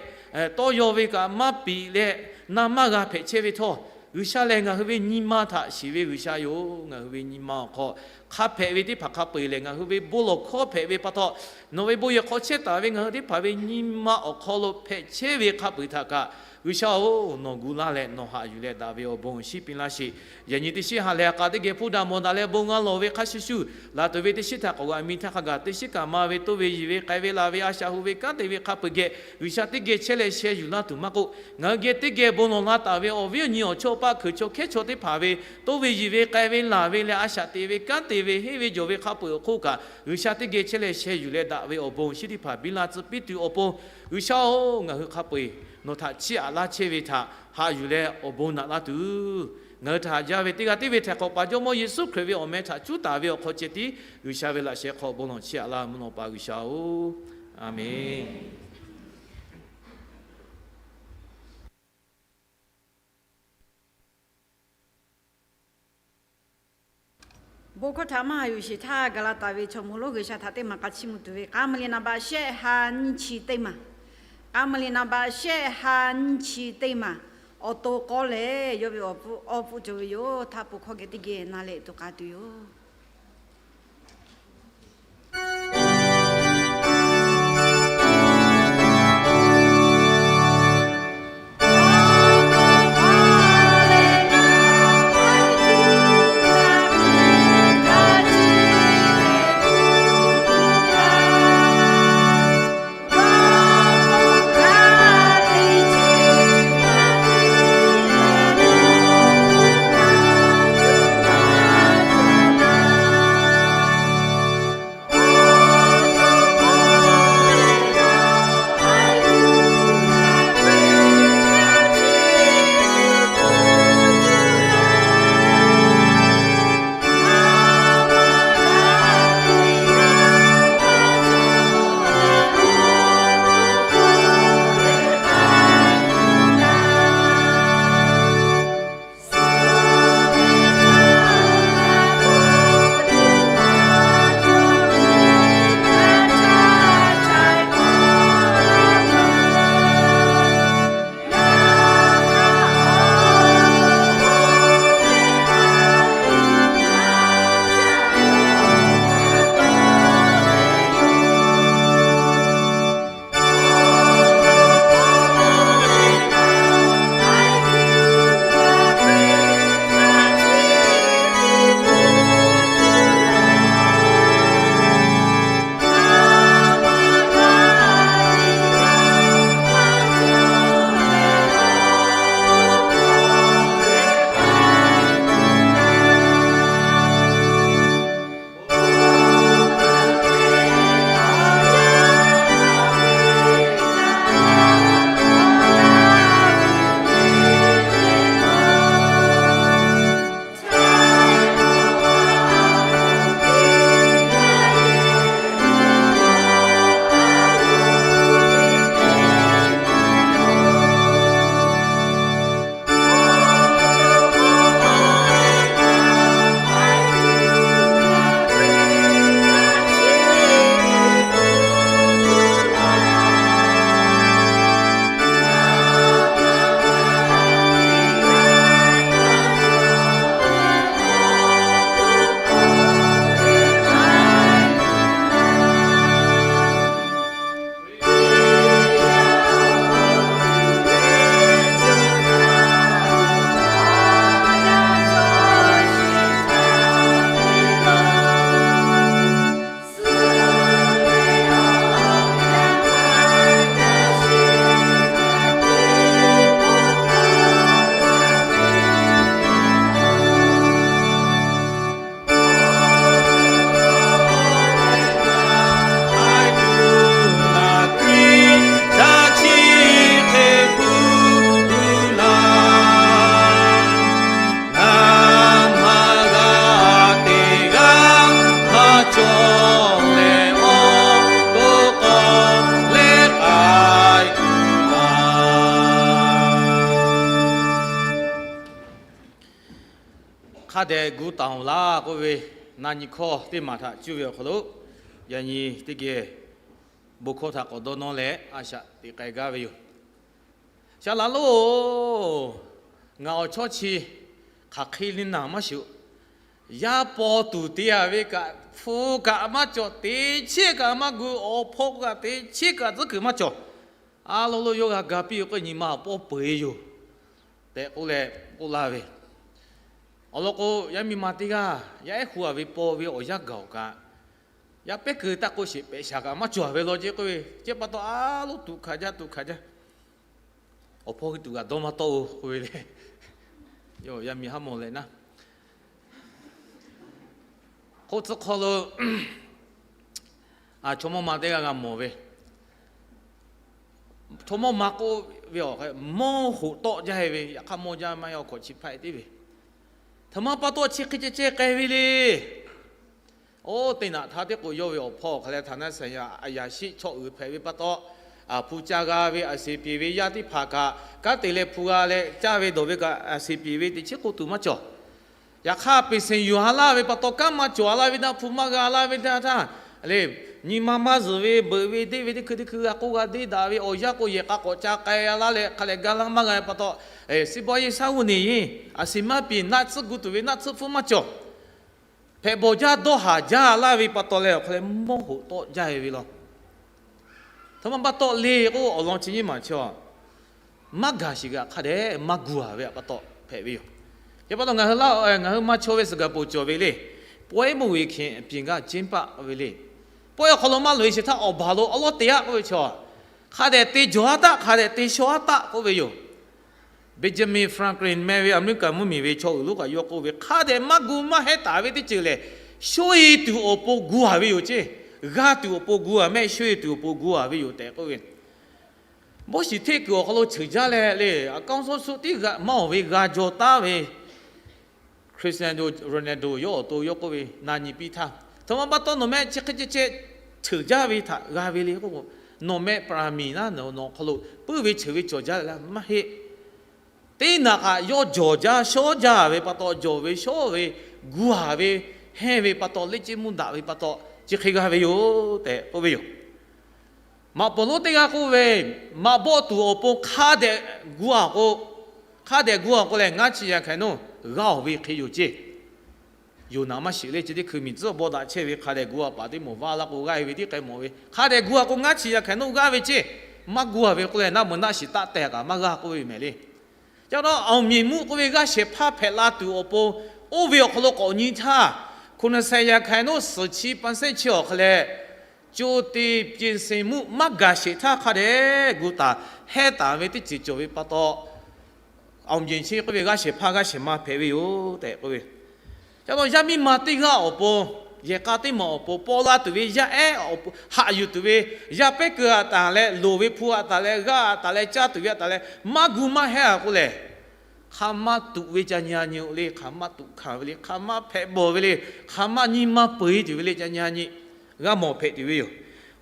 tawˇ yaw ve kaꞈ maˇ piˍ leh na maˇ g'a hpehꞈ chehˇ ve htawˇ, G'uiˬsha lehˬ ngaˬ hui ve nyi ma htaꞈ shiˍ ve G'uiˬsha yoˬ. Ngaˬ hui ve nyi ma awˬ hk'aw hk'a hpehꞈ ve teˇ hpaˍ hk'a peu-eˬ lehˬ, ngaˬ hui ve bon lawˬ hkawˇ hpehꞈ ve pa taw, nawˬ ve bon yehˬ hk'aw chehˇ taˍ ve ngaˬ hui teˇ hpaˍ ve nyi ma awˬ hk'aw lo hpehꞈ chehˇ ve hk'a peu-eˬ htaꞈ kaꞈ, G'uiˬsha-oˬ, nawˬ gu laˇ leh nawˬ haꞈ yuˬ leh daꞈ ve awˬ bon shiˉ piˇ laˇ sheˍ. Yaꞈ nyi teˇ shiˉ ha lehˬ a k'a teˇ geh hpuˇ daꞈ mawˬ daꞈ leh bon g'a lawˬ ve hk'a shuˍ shuˍ, laˬ tuˬ ve teˇ shiˉ htaꞈ k'awꞈ g'a miˇ htaˇ hk'a gaˬ teˇ shiˉ kaꞈ ma ve toˇ ve yiˬ ve k'ai ve laˬ ve a shaꞈ hu ve kanˉ te ve hk'a peu-eˬ geh G'uiˬsha teˇ geh chehˇ leh sheh yuˬ laˇ tuˬ maˇ k'oˆ, ngaˬ hui geh teˇ geh bon lawˬ la taˍ ve awˬ viˉ awˬ nyi awˬ chawˇ paˆ hkui chaw hkehˉ chaw teˇ hpaˍ ve toˇ ve yiˬ ve k'ai ve laˬ ve leh a shaꞈ te ve kanˉ te ve henˇ ve jawˬ ve hk'a peu-eˬ awˬ hk'oˆ kaꞈ, G'uiˬsha teˇ geh chehˇ leh sheh yuˬ leh daꞈ ve awˬ bon shiˉ teˇ hpaˍ biˇ la tcuh piˇ tuˬ awˬ pon, G'uiˬsha-oˬ, ngaˬ hui hk'a peu-eˬ nawˬ htaꞈ chiˇ aꞈ laˇ chehˇ ve htaꞈ haꞈ yuˬ leh awˬ bon naꞈ laˇ tuˬ, ngaˬ hui htaꞈ haꞈ jaˇ ve teˇ g'aˇ teˇ ve htaiˍ hk'awꞈ paˍ Jawˇmawˇ Yeˍsuˆ Hkriꞈ ve awˬ meh htaꞈ cuˉ taˍ ve awˬ hk'aw ceh tiˉ G'uiˬsha ve laꞈ sheh hk'aw bon lawˬ chiˇ aꞈ laˇ mvuhˇ naw pa G'uiˬsha-oˬ, Aˍmenˬ. Bon hkawˇ htaꞈ maˇ haˍ yuˬ sheˍ htaˇ, Gaˍlaˍtaˍ ve chaw mvuh lonˉ G'uiˬsha htaꞈ teˇ maˬ k'a chiˇ mvuh tuˬ ve, k'a maˍ liꞈ naˍ baꞈ shehˆ ha nyiˇ chi teˇ maˬ, k'a maˍ liꞈ naˍ baꞈ shehˆ ha nyiˇ chi teˇ maˬ, awˬ to k'awˇ lehˬ yawˇ ve awˬ pfuhˇ awˇ pfuhˇ cawˬ ve yoˬ. Htaˇ pon hkawˇ geh teˇ geh na leh tuˬ k'a tuˬ yoˬ. Hk'a dehꞈ gu taˍ-oˬ laˇ k'oˆ ve, na nyi hkawˇ teˇ maˬ htaꞈ cuˇ ve awˬ hk'aw lo, yaꞈ nyi teˇ geh bon hkawˇ htaꞈ k'awꞈ dawˇ nawˇ leh a shaꞈ teꞈ k'ai gaˇ ve yoˬ. Shaˍ laꞈ lonˉ-oˬ, ngaˬ awˬ chawˇ chi hk'aˬ hk'e le naˬ maˇ shuˍ. Yaˇ paw tuˬ te-a ve kaꞈ hpu kaꞈ maˇ cawˬ, teˇ chiˉ kaꞈ maˇ gu, awˬ hpawˇ kaꞈ teˇ chiˉ kaꞈ tcuhˉ kuiˬ maˇ cawˬ. A lo lo yawˇ g'a ga piˇ ve k'o, nyi ma awˬ pawˇ peu-eˬ yoˬ tehꞈ k'oˆ leh k'oˆ laˇ ve. Awˬ lawn k'o, yaˇ miˇ ma teˇ g'aˇ yaˇ ehˉ hu-a ve paw ve awˬ yanˇ gaˬ-oˬ kaꞈ, yaˇ pehˉ keu taˇ k'oˆ sheˍ, pehꞈ shaˍ kaꞈ maˇ cawˬ ve law ce k'oˆ ve. Chi pa taw a lo tuꞈ hkanˍ jaˇ, tuꞈ hkanˍ jaˇ. Awˬ hpawˇ hui tuꞈ g'aꞈ dawˇ maˇ tawˆ-o k'oˆ ve le. Yaˇ miˇ haˉ mawˬ leh naˉ, hk'oˆ tcuhˉ hk'aw lo chaw mawˇ ma teˇ g'aˇ g'a mawˬ ve, chaw mawˇ ma k'oˆ ve awˬ hk'e mawˇ hoꞈ tawˆ jaˇ ve, yaꞈ hk'aˇ mawˇ jaˇ maˇ heˆ, awˬ hkawꞈ chi hpaˆ-e tiˉ ve. Htaꞈ ma pa taw chi hk'e ceh ceh k'ai ve le. Oˇ teˇ naꞈ htaˇ teˇ k'o yawˇ ve awˬ hpawˇ hk'a leh htaꞈ naˉ saˍ yaꞈ a yaꞈ shiˆ chaw uiˍ hpehꞈ ve pa taw, hpu ca g'a ve a seˍ piˍ ve yaˇ teˇ hpaˍ kaꞈ kanˉ te leh hpu g'a leh caˇ ve dawˬ ve kaꞈ a seˍ piˍ ve teꞈ chiˉ k'oˆ tuˬ maˇ cawˬ. Yaꞈ hk'aˇ, peˍ seˍ yuˬ ha laˇ ve pa taw, kanˉ maˇ cawˬ laˇ ve htaˇ, hpu maˇ g'a laˇ ve htaˇ, le, nyi ma maˇ zuhˬ ve, beuꞈ ve, deˇ ve, teˇ hkui teˇ hkui g'a k'oˆ g'a deˇ daꞈ ve, awˬ yanˇ k'o yehˬ k'a k'awꞈ ca k'ai laˇ leh, hk'a dehꞈ ga laˇ maˇ g'a ve pa taw, စီးပွားရေး saˉ g'uˇ neˬ yeˬ, a shiˍ maˇ piˍ, naˆ tsuhˇ gu tuˬ ve naˆ tsuhˇ hpfuhˇ maˇ cawˬ. Hpehꞈ bawˬ jaˇ dawˇ haˍ jaˇ laˇ ve pa taw leh, awˬ hk'aw leh mawˇ hoꞈ tawˆ jaˇ ve law. Htaꞈ ma pa taw le k'o, awˬ lawn chi nyiˇ maˬ chaw maˇ gaˬ sheˍ g'aꞈ hk'a dehꞈ maˇ gu a ve pa taw hpehꞈ ve yoˬ. Chi pa taw ngaˬ hui laˇ, ngaˬ hui maˇ chawˇ ve suhˍ gaˬ poˬ cawˬ ve le. Pawehˇ moˇ ve hkeh piˍ gaˇ ceˇ paˆ ve le. Pawehˇ awˬ hk'aw lo maˇ loꞈ e sheˍ htaˇ, awˬ baˬ lo awˉ lawˉ te aˆ k'oˆ ve chaw, hk'a dehꞈ te jawˬ aˉ taˆ, hk'a dehꞈ te shaw aˉ taˆ k'oˆ ve yoˬ. Benjamin Franklin meh ve Aˍmeˍriˆkaˍ mvuhˇmiˬ ve chaw uiˍ lonˉ kaꞈ yawˇ k'oˆ ve, hk'a dehꞈ maˇ gu maˇ heˆ taˍ ve teˇ ceuˬ lehˬ, shoˉ e tuˬ awˬ pon gu a ve yoˬ ceˇ. G'a tuˬ awˬ pon gu a mehˆ, shoˉ e tuˬ awˬ pon gu a ve yoˬ tehꞈ k'oˆ ve. Bawˇ shiˍ hteˆ kuiˬ awˬ hk'aw lo cheuˬ jaˇ leh le, a kanˇ sawˉ suhˆ tiˉ g'a maˇ awˬ ve g'a jaw taˉ ve Cristiano Ronaldo yawˇ awˬ to yawˇ k'oˆ ve, na nyi piˇ htaˇ, htaꞈ ma pa taw nawˬ mehˆ chi hk'e ceh ceh cheuˬ jaˇ ve htaꞈ g'a ve le k'o, nawˬ mehˆ ปรมาณู naˉ, nawˬ awˬ hk'aw lo puiˉ ve cheuˬ ve cawˬ jaˇ leh maˇ heˆ. Teˇ naꞈ kaꞈ yawˇ jawˬ jaˇ shawˉ jaˇ ve pa taw, jawˬ ve shawˉ ve gu a ve hehnˇ ve pa taw, leˇ ceˇ mvuhˇ daꞈ ve pa taw, chi hk'e g'a ve yoˬ tehꞈ k'oˆ ve yoˬ. Maꞈ pawˍ lonˉ teˇ g'aˇ k'oˆ ve, maꞈ bawˆ tuˬ awˬ pon hk'a dehꞈ gu a k'o, hk'a dehꞈ gu a k'o lehˬ, ngaˇ chi yaꞈ hkehˍ nawˉ g'a oˬ ve hk'e yoˬ ceˇ. Yoˬ naˍ maˇ shiˍ le, chi teˇ hkui miˬ tcuhˉ bawˆ daꞈ chehˇ ve hk'a dehꞈ gu a paˍ teˇ mawˬ vaˇ laˇ k'o g'aˇ e ve tiˉ k'ai mawˬ ve, hk'a dehꞈ gu a k'o ngaˇ chi yaꞈ hkehˍ nawˉ g'aˇ ve ceˇ. Maˇ gu a ve k'o lehˬ, naˆ meuꞈ naˆ shiˍ taˆ tehˬ kaꞈ maˇ g'a k'oˆ ve mehˍ le. Ca na awˬ miˬ muˆ k'oˆ ve g'aˇ shehˍ hpaˇ hpehꞈ la tuˬ awˬ pon, oˇ ve awˬ hk'aw lo k'awꞈ nyi htaˇ, ခုနစ်ဆယ်ရာခိုင်နှုန်း suhˍ chi ပၢၼ် sehˉ chi awˬ hk'aw leh, ကြိုတင်ပြင်ဆင်မှု maˇ gaˬ sheˍ htaˇ hk'a dehꞈ gu taˍ hehnˇ taˍ ve teˇ ceuˬ cawˬ ve pa taw, awˬ miˬ chi k'oˆ ve g'aˇ shehˍ hpaˇ g'aˇ shehˍ ma hpehꞈ ve yoˬ tehꞈ k'oˆ ve. Ca na yaˇ miˇ ma teˇ g'aˇ awˬ pon, yehˬ k'a teˇ maˬ awˬ pon paw la tuˬ ve yaˇ ehˉ awˬ pon haꞈ yuˬ tuˬ ve, yaˇ pehˉ keu a taˍ leh, loˍ ve hpu a taˍ leh, g'aˇ a taˍ leh, caˇ tuˬ ve a taˍ leh, maˇ gu maˇ hehnˇ a k'o lehˬ, hk'aˬ ma tuꞈ ve ca nyi a nyi le, hk'aˬ ma tuꞈ hkanˍ ve le, hk'aˬ ma hpehꞈ bawˬ ve le, hk'aˬ ma nyi ma peu e tuˬ ve le ca nyi a nyi, g'a mawˬ hpehꞈ tuˬ ve yoˬ.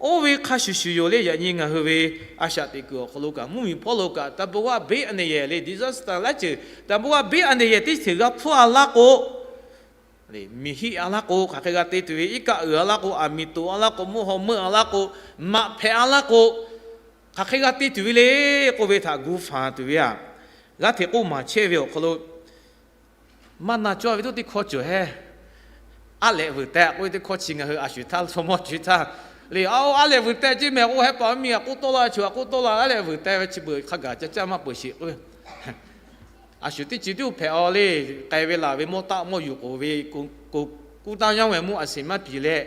Oˇ ve hk'a shuˍ shuˍ yoˬ le. Yaꞈ nyi ngaˬ hui ve a shaꞈ teꞈ kuiˬ awˬ hk'aw lo kaꞈ, mvuhˇmiˬ hpawˇ lo kaꞈ သဘာဝ beˇအန္တရာယ် le, disaster laˇ ceuˬ, သဘာဝ beˇ a nehˬ yehˬ teˇ ceuˬ g'a hpfuhˇ a laˇ k'o, miˬ hiˆ a laˇ k'o, hk'aˬ hk'e g'a te tuˬ ve, iˉ kaˆ uiˍ a laˇ k'o, aˬ miˍ toˍ a laˇ k'o, mvuhˇ haw meuˆ a laˇ k'o, maꞈ hpehꞈ a laˇ k'o, hk'aˬ hk'e g'a te tuˬ ve le k'oˆ ve htaꞈ gu fanˍ tuˬ ve a, g'aˇ hteꞈ k'oˆ maˍ chehˇ ve awˬ hk'aw lo, maˇ na cawˇ ve tuˬ teˇ hkawˇ cawˬ hehˉ. Aˉ lehꞈ vuiˬ teh k'oˆ ve teˇ hkawˇ chi ngaˬ hui a shuˍ htaˇ chaw mawˇ co e htaˇ le, a, aˉ lehꞈ vuiˬ teh ceˇ mehˍ k'o, heh paˍ miˇ a k'oˆ tawˆ la, a shuˍ a k'oˆ tawˆ la, aˉ lehꞈ vuiˬ teh ve chi beuꞈ hk'a gaˬ ca caˇ maˇ peuˬ sheˍ k'o, a shuˍ teˇ ceuˬ tiˉ hpehꞈ a le, k'ai ve laˬ ve mawˇ taˆ mawˇ yuˬ k'oˍ ve, kuˇ taˇ yanˇ ve mvuhˇ a shiˍ maˇ piˍ leh,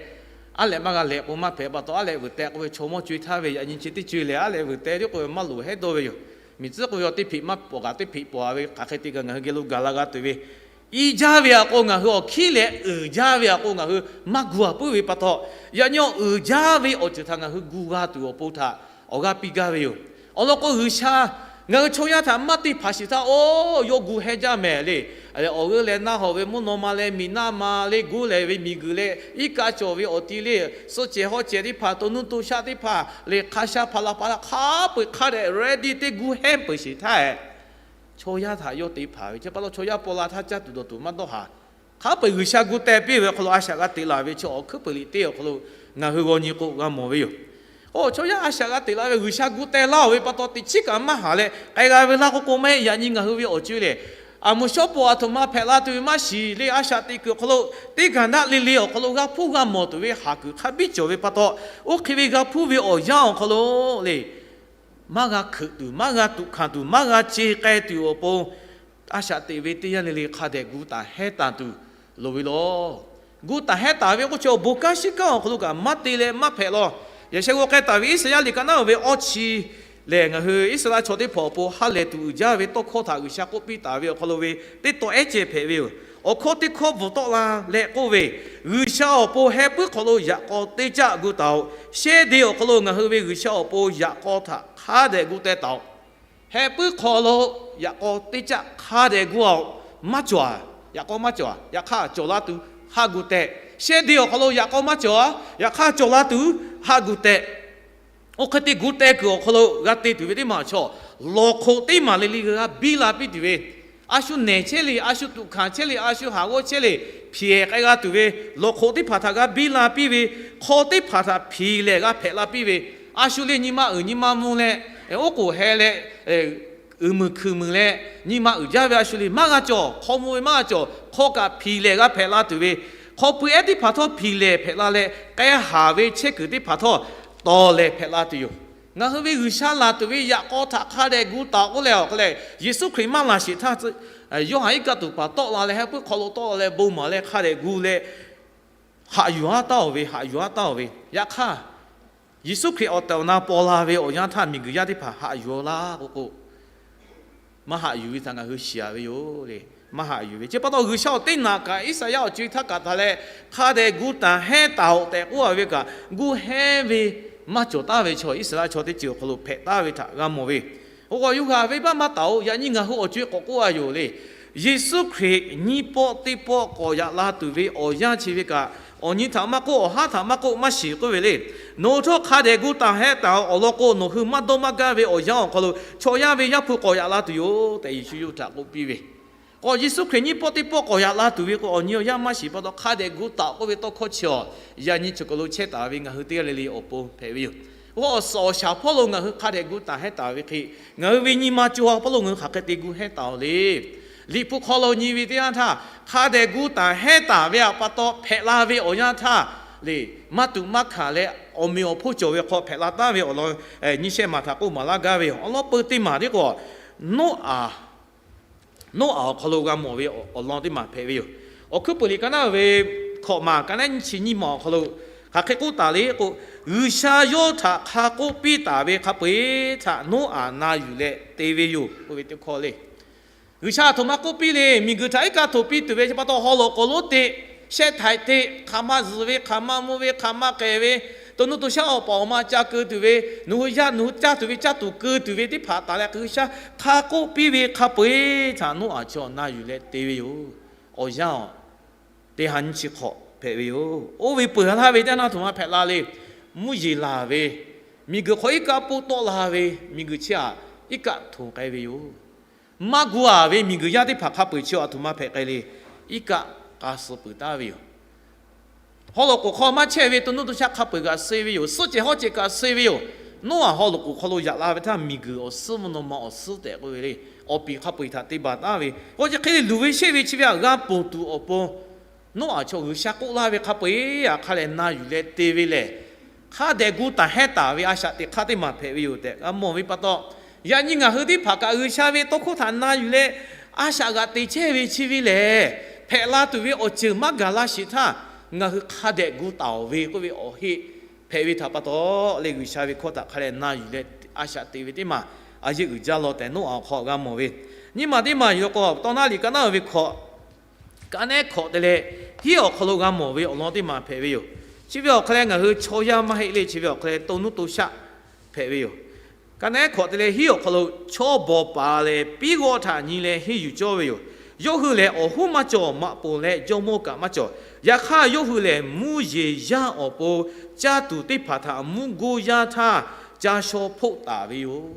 aˉ lehꞈ maˇ g'a lehꞈ k'o maˇ hpehꞈ pa taw, aˉ lehꞈ vuiˬ teh k'oˆ ve chaw mawˇ co e htaˇ ve yaꞈ nyi chi teˇ co e lehˬ, aˉ lehꞈ vuiˬ teh tiˉ k'oˆ ve maˇ loˍ hehˉ dawˇ ve yoˬ. Miˬ tcuhˉ k'oˆ ve awˬ teˇ hpeꞈ maˇ pawˍ kaꞈ teˇ hpeꞈ pawˍ a ve hk'aˬ hk'e te kaꞈ ngaˬ hui geh lo gaˬ la g'a tuˬ ve, i jaˇ ve a k'o ngaˬ hui awˬ hkiˉ leh uiˍ jaˇ ve a k'o ngaˬ hui maˇ gu a puiˉ ve pa taw, yaꞈ nyi awˬ uiˍ jaˇ ve awˬ ceuˬ htaꞈ ngaˬ hui gu g'a tuˬ awˬ pon htaꞈ awˬ g'aˇ piˇ gaˇ ve yoˬ. Awˬ lawn k'o, G'uiˬsha ngaˬ hui chaw yaˇ htaꞈ maˇ te hpanˍ sheˍ htaˇ, oˇ yawˇ gu hehˉ jaˇ mehˍ le. Awˬ g'euˆ leh naˆ hawˬ ve mvuhˇ naw ma leh miˬ naˆ ma le, goˇ lehˬ ve miˬguiˬ leh iˉ kaˆ cawˬ ve awˬ ti le, suhˆ cehˬ hawˉ cehˬ teˇ hpaˍ, to nuˇ to shaˆ teˇ hpaˍ le, hk'a sha hpaˍ la hpaˍ la hk'a peu eˬ hk'a dehꞈ ready teˇ gu hehˉ peuˬ sheˍ htaˇ, chaw yaˇ htaꞈ yawˇ te hpanˍ ve chi pa taw chaw yaˇ paw la htaˇ caˇ tuˬ dawˬ tuˬ maˇ dawˇ haˍ. Hk'a peu eˬ G'uiˬsha gu teh piˇ ve awˬ hk'aw lo a shaꞈ g'a teꞈ laˬ ve chi awˬ hkuiˉ peuˬ liꞈ teˇ awˬ hk'aw lo ngaˬ hui g'aw nyi k'o g'a mawˬ ve yoˬ. Oˇ chaw yaˇ a shaꞈ g'a teꞈ laˬ ve G'uiˬsha gu teh laˇ oˬ ve pa taw teꞈ chiˉ kaꞈ maˇ haˍ leh k'ai g'a ve laˇ k'o k'o maˇ heˆ. Yaꞈ nyi ngaˬ hui ve awˬ co e lehˬ, a moˍ shawˉ paw a htoꞈ ma hpehꞈ la tuˬ ve maˇ shiˍ le, a shaꞈ teꞈ kuiˬ awˬ hk'aw lo teˇ gaˬ naˆ le le awˬ hk'aw lo g'a hpuˇ g'a mawˬ tuˬ ve haˍ kuiˬ hk'a biˇ cawˬ ve pa taw, oˇ hk'e ve g'a hpuˇ ve awˬ yanˇ awˬ hk'aw lo le, maˇ g'a hkeuꞈ tuˬ, maˇ g'a tuꞈ hkanˍ tuˬ, maˇ g'a ce k'ai tuˬ awˬ pon, a shaꞈ teꞈ ve teˇ yanˇ le le hk'a dehꞈ gu taˍ hehnˇ taˍ tuˬ loˍ ve law. Gu taˍ hehnˇ taˍ ve k'oˆ chi awˬ bon kanˉ shiˉ kanˉ awˬ hk'aw lo kaꞈ maˇ te leh maˇ hpehꞈ law. Yaꞈ sheh g'aw k'ai taˍ ve Iˉsaˍyaˆ liꞈ ka naˉ ve awˇ chi lehˬ, ngaˬ hui Iˉsaˍreˍlaˆ chaw teˇ hpaˍ awˬ pon ha lehˬ tuˬ uiˍ jaˇ ve tawˇ hkawˇ htaꞈ G'uiˬsha k'oˆ piˇ taˍ ve awˬ hk'aw lo ve teˇ taw ehˉ ceh hpehꞈ ve yoˬ. Awˬ hkawˇ teˇ hkawˇ bvuhˬ tawˆ la leh k'oˆ ve, G'uiˬsha awˬ pon heh puiˉ hk'aw lo yaꞈ k'aw teˇ caˆ gu taˍ-oꞈ. Shehˇ de awˬ hk'aw lo ngaˬ hui ve G'uiˬsha awˬ pon yaꞈ k'aw htaꞈ hk'a dehꞈ gu teh taˍ-oꞈ. Heh puiˉ hk'aw lo yaꞈ k'aw teˇ caˆ hk'a dehꞈ gu a-oꞈ. Maˇ cawˬ-a, yaꞈ k'aw maˇ cawˬ-a, yaꞈ hk'aˇ cawˬ la tuˬ haˆ gu teh. Shehˇ de awˬ hk'aw lo yaꞈ k'aw maˇ cawˬ-a, yaꞈ hk'aˇ cawˬ la tuˬ haˆ gu teh. Oˇ hk'e te gu teh kuiˬ awˬ hk'aw lo g'a te tuˬ ve teˇ maˬ chaw, lawˬ hk'oꞈ teˇ maˬ le le g'a biˇ la piˇ tuˬ ve, A shu nehˬ chehˇ le, a shu tuꞈ hkanˍ chehˇ le, a shu haˍ g'awˇ chehˇ le, hpiˍ-ehˍ k'ai g'a tuˬ ve, lawˬ hk'oꞈ teˇ hpaˍ htaꞈ g'a biˇ la piˇ ve, hk'aw teˇ hpaˍ htaꞈ hpiˍ lehˬ g'a hpehꞈ la piˇ ve, a shu le nyi ma uiˍ nyi ma mvuh leh, oˉ k'oˍ heh leh, uiˍ meuˍ hkuiˬ meuˍ leh, nyi ma uiˍ jaˇ ve a shu le maˇ g'a cawˬ, hk'aw mvuh ve maˇ g'a cawˬ, hk'aw kaꞈ hpiˍ lehˬ g'a hpehꞈ la tuˬ ve, hk'aw pui ehˉ teˇ hpaˍ htawˇ hpiˍ lehˬ hpehꞈ la leh, k'ai haˍ ve chehˇ kuiˬ teˇ hpaˍ htawˇ tawˍ lehˬ hpehꞈ la tuˬ yoˬ. Ngaˬ hui ve G'uiˬsha laˬ tuˬ ve yaꞈ k'aw htaꞈ hk'a dehꞈ gu taˍ k'oˆ leh awˬ hk'e leh, Yeˍsuˆ Hkriꞈ maˇ laˬ sheˍ htaˇ, Yoˇhanˬ iˉ kaˆ tuˬ paˍ tawˆ la leh, heh puiˉ hk'aw lo tawˆ la leh bon maˍ leh hk'a dehꞈ gu leh, haꞈ yuˬ-aˉ taˉ-oˬ ve, haꞈ yuˬ-aˉ taˉ-oˬ ve. Yaꞈ hk'aˇ, Yeˍsuˆ Hkriꞈ awˬ tehˬ awˬ na paw la ve awˬ yanˇ htaˇ miˬguiˬ yaˇ teˇ hpaˍ haꞈ yuˬ-aw laˇ k'oˆ k'o, maˇ haꞈ yuˬ ve htaꞈ ngaˬ hui shiˍ-a ve yoˬ le. Maˇ haꞈ yuˬ ve chi pa taw G'uiˬsha awˬ teˇ naꞈ kaꞈ Iˉsaˍyaˆ awˬ co-e htaˇ kaꞈ htaꞈ leh, hk'a dehꞈ gu taˍ hehnˇ taˍ-oꞈ tehꞈ k'oˆ-a ve kaꞈ, gu hehnˇ ve maˇ cawˬ taˍ ve chaw Iˉsaˍreˍlaˆ chaw teˇ ceuˬ awˬ hk'aw lo hpehꞈ taˍ ve htaꞈ g'a mawˬ ve. Oˇ k'o, yawˇ hui ve baˆ maˇ taˍ-oꞈ. Yaꞈ nyi ngaˬ hui awˬ co-e k'awꞈ k'oˆ-a yoˬ le. Yeˍsuˆ Hkriꞈ nyiˇ pawˆ teˇ pawˆ k'awꞈ yaꞈ la tuˬ ve awˬ yanˇ chi ve kaꞈ, awˬ nyi htaꞈ maˇ k'oˆ, awˬ haˉ htaꞈ maˇ k'oˆ, maˇ shiˍ k'oˆ ve le. Nawˬ hui htawˇ hk'a dehꞈ gu taˍ hehnˇ taˍ-oꞈ. Awˬ lawn k'o, nawˬ hui maˇ dawˇ maˇ gaˇ ve awˬ yanˇ awˬ hk'aw lo chaw yaˇ ve Yaˇ hpu k'awꞈ yaꞈ la tuˬ yoˬ tehꞈ Yeˍsuˆ yawˇ hui htaꞈ k'oˆ piˇ ve. K'o, Yeˍsuˆ Hkriꞈ nyiˇ pawˆ teˇ pawˆ k'awꞈ yaꞈ la tuˬ ve k'o, awˬ nyi awˬ yanˇ maˇ shiˍ pa taw, hk'a dehꞈ gu taˍ-oꞈ k'oˆ ve tawˇ hkawˇ chi-awˬ, yaꞈ nyi chi kaˬ lo chehˇ taˍ ve ngaˬ hui teˇ g'aˇ le le awˬ pon hpehꞈ ve yoˬ. Oˇ awˬ suhˍ awˬ shaˍ hpawˇ lo ngaˬ hui hk'a dehꞈ gu taˍ hehnˇ taˍ ve hk'e, ngaˬ hui ve nyi ma co ha hpawˇ lo ngaˬ hui hk'aˬ hk'e te gu hehnˇ taˍ-oꞈ le. Liꞈ hpu hk'aw lo nyi ve teˇ yanˇ htaˇ, hk'a dehꞈ gu taˍ hehnˇ taˍ ve pa taw hpehꞈ la ve awˬ yanˇ htaˇ le, maˇ tuꞈ maˇ hkanˍ leh awˬ meꞈ awˬ hponˇ cawˬ ve hk'aw hpehꞈ la taˍ ve awˬ lawn nyi shehˆ maˬ htaꞈ k'oˆ maˍ laˇ gaˇ ve yoˬ. Awˬ lawn peu teˇ maˬ tiˉ k'o, Noˉaꞈ Noˉaꞈ awˬ hk'aw lo g'a mawˬ ve awˬ lawn teˇ maˬ hpehꞈ ve yoˬ. Awˬ hkuiˉ peuˬ liꞈ ka naˉ ve hkawꞈ maˬ ka naˉ nyiˇ chi nyiˇ maˬ awˬ hk'aw lo hk'aˬ hk'e k'oˆ taˍ le k'o, G'uiˬsha yawˇ htaꞈ hk'a k'oˆ piˇ taˍ ve hk'a peu-eˬ htaꞈ Noˉaꞈ na yuˬ leh te ve yoˬ k'oˆ ve teˇ hkawˇ le. G'uiˬsha aˬ htoꞈ ma k'oˆ piˇ le. Miˬguiˬ htaꞈ iˉ kaˆ htoꞈ piˇ tuˬ ve chi pa taw haw loꞈ k'oˍ lonˉ te shehˆ htaiꞈ te, hk'aˬ ma zuhˬ ve, hk'aˬ ma mvuh ve, hk'aˬ ma k'ehˬ ve, to nuˇ to shaˉ awˬ paˍ awˬ ma ca keu tuˬ ve, nawˬ hui yaˇ nawˬ hui caˇ tuˬ ve caˇ tuˬ keu tuˬ ve teˇ hpaˍ taˍ leh G'uiˬsha hk'a k'oˆ piˇ ve hk'a peu-eˬ htaꞈ Noˉaꞈ chaw na yuˬ leh te ve yoˬ. Awˬ yanˇ-oˬ, teˇ ha nyiˇ chi hk'awꞈ hpehꞈ ve yoˬ. Oˇ ve peuˬ ha laˇ ve teˇ naˇ htoꞈ ma hpehꞈ la le. Mvuhˇ yeˬ laˬ ve, miˬguiˬ hk'aw iˉ kaˆ poˆ tawˆ la ve, miˬguiˬ chi htaꞈ iˉ kaˆ htoꞈ k'ai ve yoˬ. Maˇ gu-a ve miˬguiˬ yaˇ teˇ hpaˍ hk'a peu-eˬ chi aˬ htoꞈ ma hpehꞈ k'ai le. Iˉ kaˆ k'a suh peuˬ taˍ ve yoˬ. Haw loꞈ k'oˍ hk'aw maˇ chehˇ ve to nuˇ to shaˉ hk'a peu-eˬ kaꞈ suh ve yoˬ. Suhˆ cehˬ hawˉ cehˬ kaꞈ suh ve yoˬ. Noˉaꞈ haw loꞈ k'oˍ hk'aw lo yaꞈ la ve htaˇ, miˬguiˬ awˬ suhˉ mvuhˇ naw ma awˬ suhˉ tehꞈ k'oˆ ve le. Awˬ piˍ hk'a peu-eˬ htaꞈ te baˬ taˍ ve, k'o chi hk'e le luˬ ve shehˇ ve chi ve htaꞈ g'a ponˬ tuˬ awˬ pon, Noˉaꞈ chaw G'uiˬsha k'oˆ laˇ ve hk'a peu-eˬ htaꞈ hk'a lehˬ na yuˬ leh te ve lehˬ, hk'a dehꞈ gu taˍ hehnˇ taˍ ve a shaꞈ teꞈ hk'aˇ teˇ maˬ hpehꞈ ve yoˬ tehꞈ g'a mawˬ ve pa taw, yaꞈ nyi ngaˬ hui teˇ hpaˍ kaꞈ G'uiˬsha ve tawˇ hkawˇ htaꞈ na yuˬ leh a shaꞈ g'aꞈ te chehˇ ve chi ve lehˬ, hpehꞈ la tuˬ ve awˬ ceuˬ maˇ gaˬ la sheˍ htaˇ, ngaˬ hui hk'a dehꞈ gu taˍ-oˬ ve k'oˆ ve awˬ heˆ hpehꞈ ve htaꞈ pa taw leh, G'uiˬsha ve hkawˇ htaꞈ hk'a lehˬ na yuˬ leh a shaꞈ teꞈ ve teˇ maˬ a yeˇ uiˍ jaˇ law tehꞈ Noˉaꞈ awˬ hk'aw g'a mawˬ ve. Nyiˇ maˬ teˇ maˬ yoˬ k'o, tawˇ naˉ liꞈ ka naˉ ve hkawꞈ, ka nehˉ hkawꞈ te leh hiˉ awˬ hk'aw lo g'a mawˬ ve awˬ lawn teˇ maˬ hpehꞈ ve yoˬ. Chi ve awˬ hk'a lehˬ ngaˬ hui chaw yaˇ maˇ heˆ le, chi ve awˬ hk'a lehˬ to nuˇ to shaˆ hpehꞈ ve yoˬ. Ka nehˉ hkawꞈ te leh hiˉ awˬ hk'aw lo, chaw bawˬ paˍ lehˬ piˉ g'awˇ htaꞈ nyi leh henˇ yuˬ cawˇ ve yoˬ. Yawˇ hui lehˬ awˬ hoˉ maˇ cawˬ, maꞈ poˍ leh jawˇmawˇ kaꞈ maˇ cawˬ. Yaꞈ hk'aˇ yawˇ hui lehˬ mvuhˇ yeˬ yaˇ awˬ pon caˇ tuˬ teˇ hpaˍ htaꞈ mvuhˇ goˇ yaˇ htaˇ caˇ shawˉ hpoˆ taˍ ve yoˬ.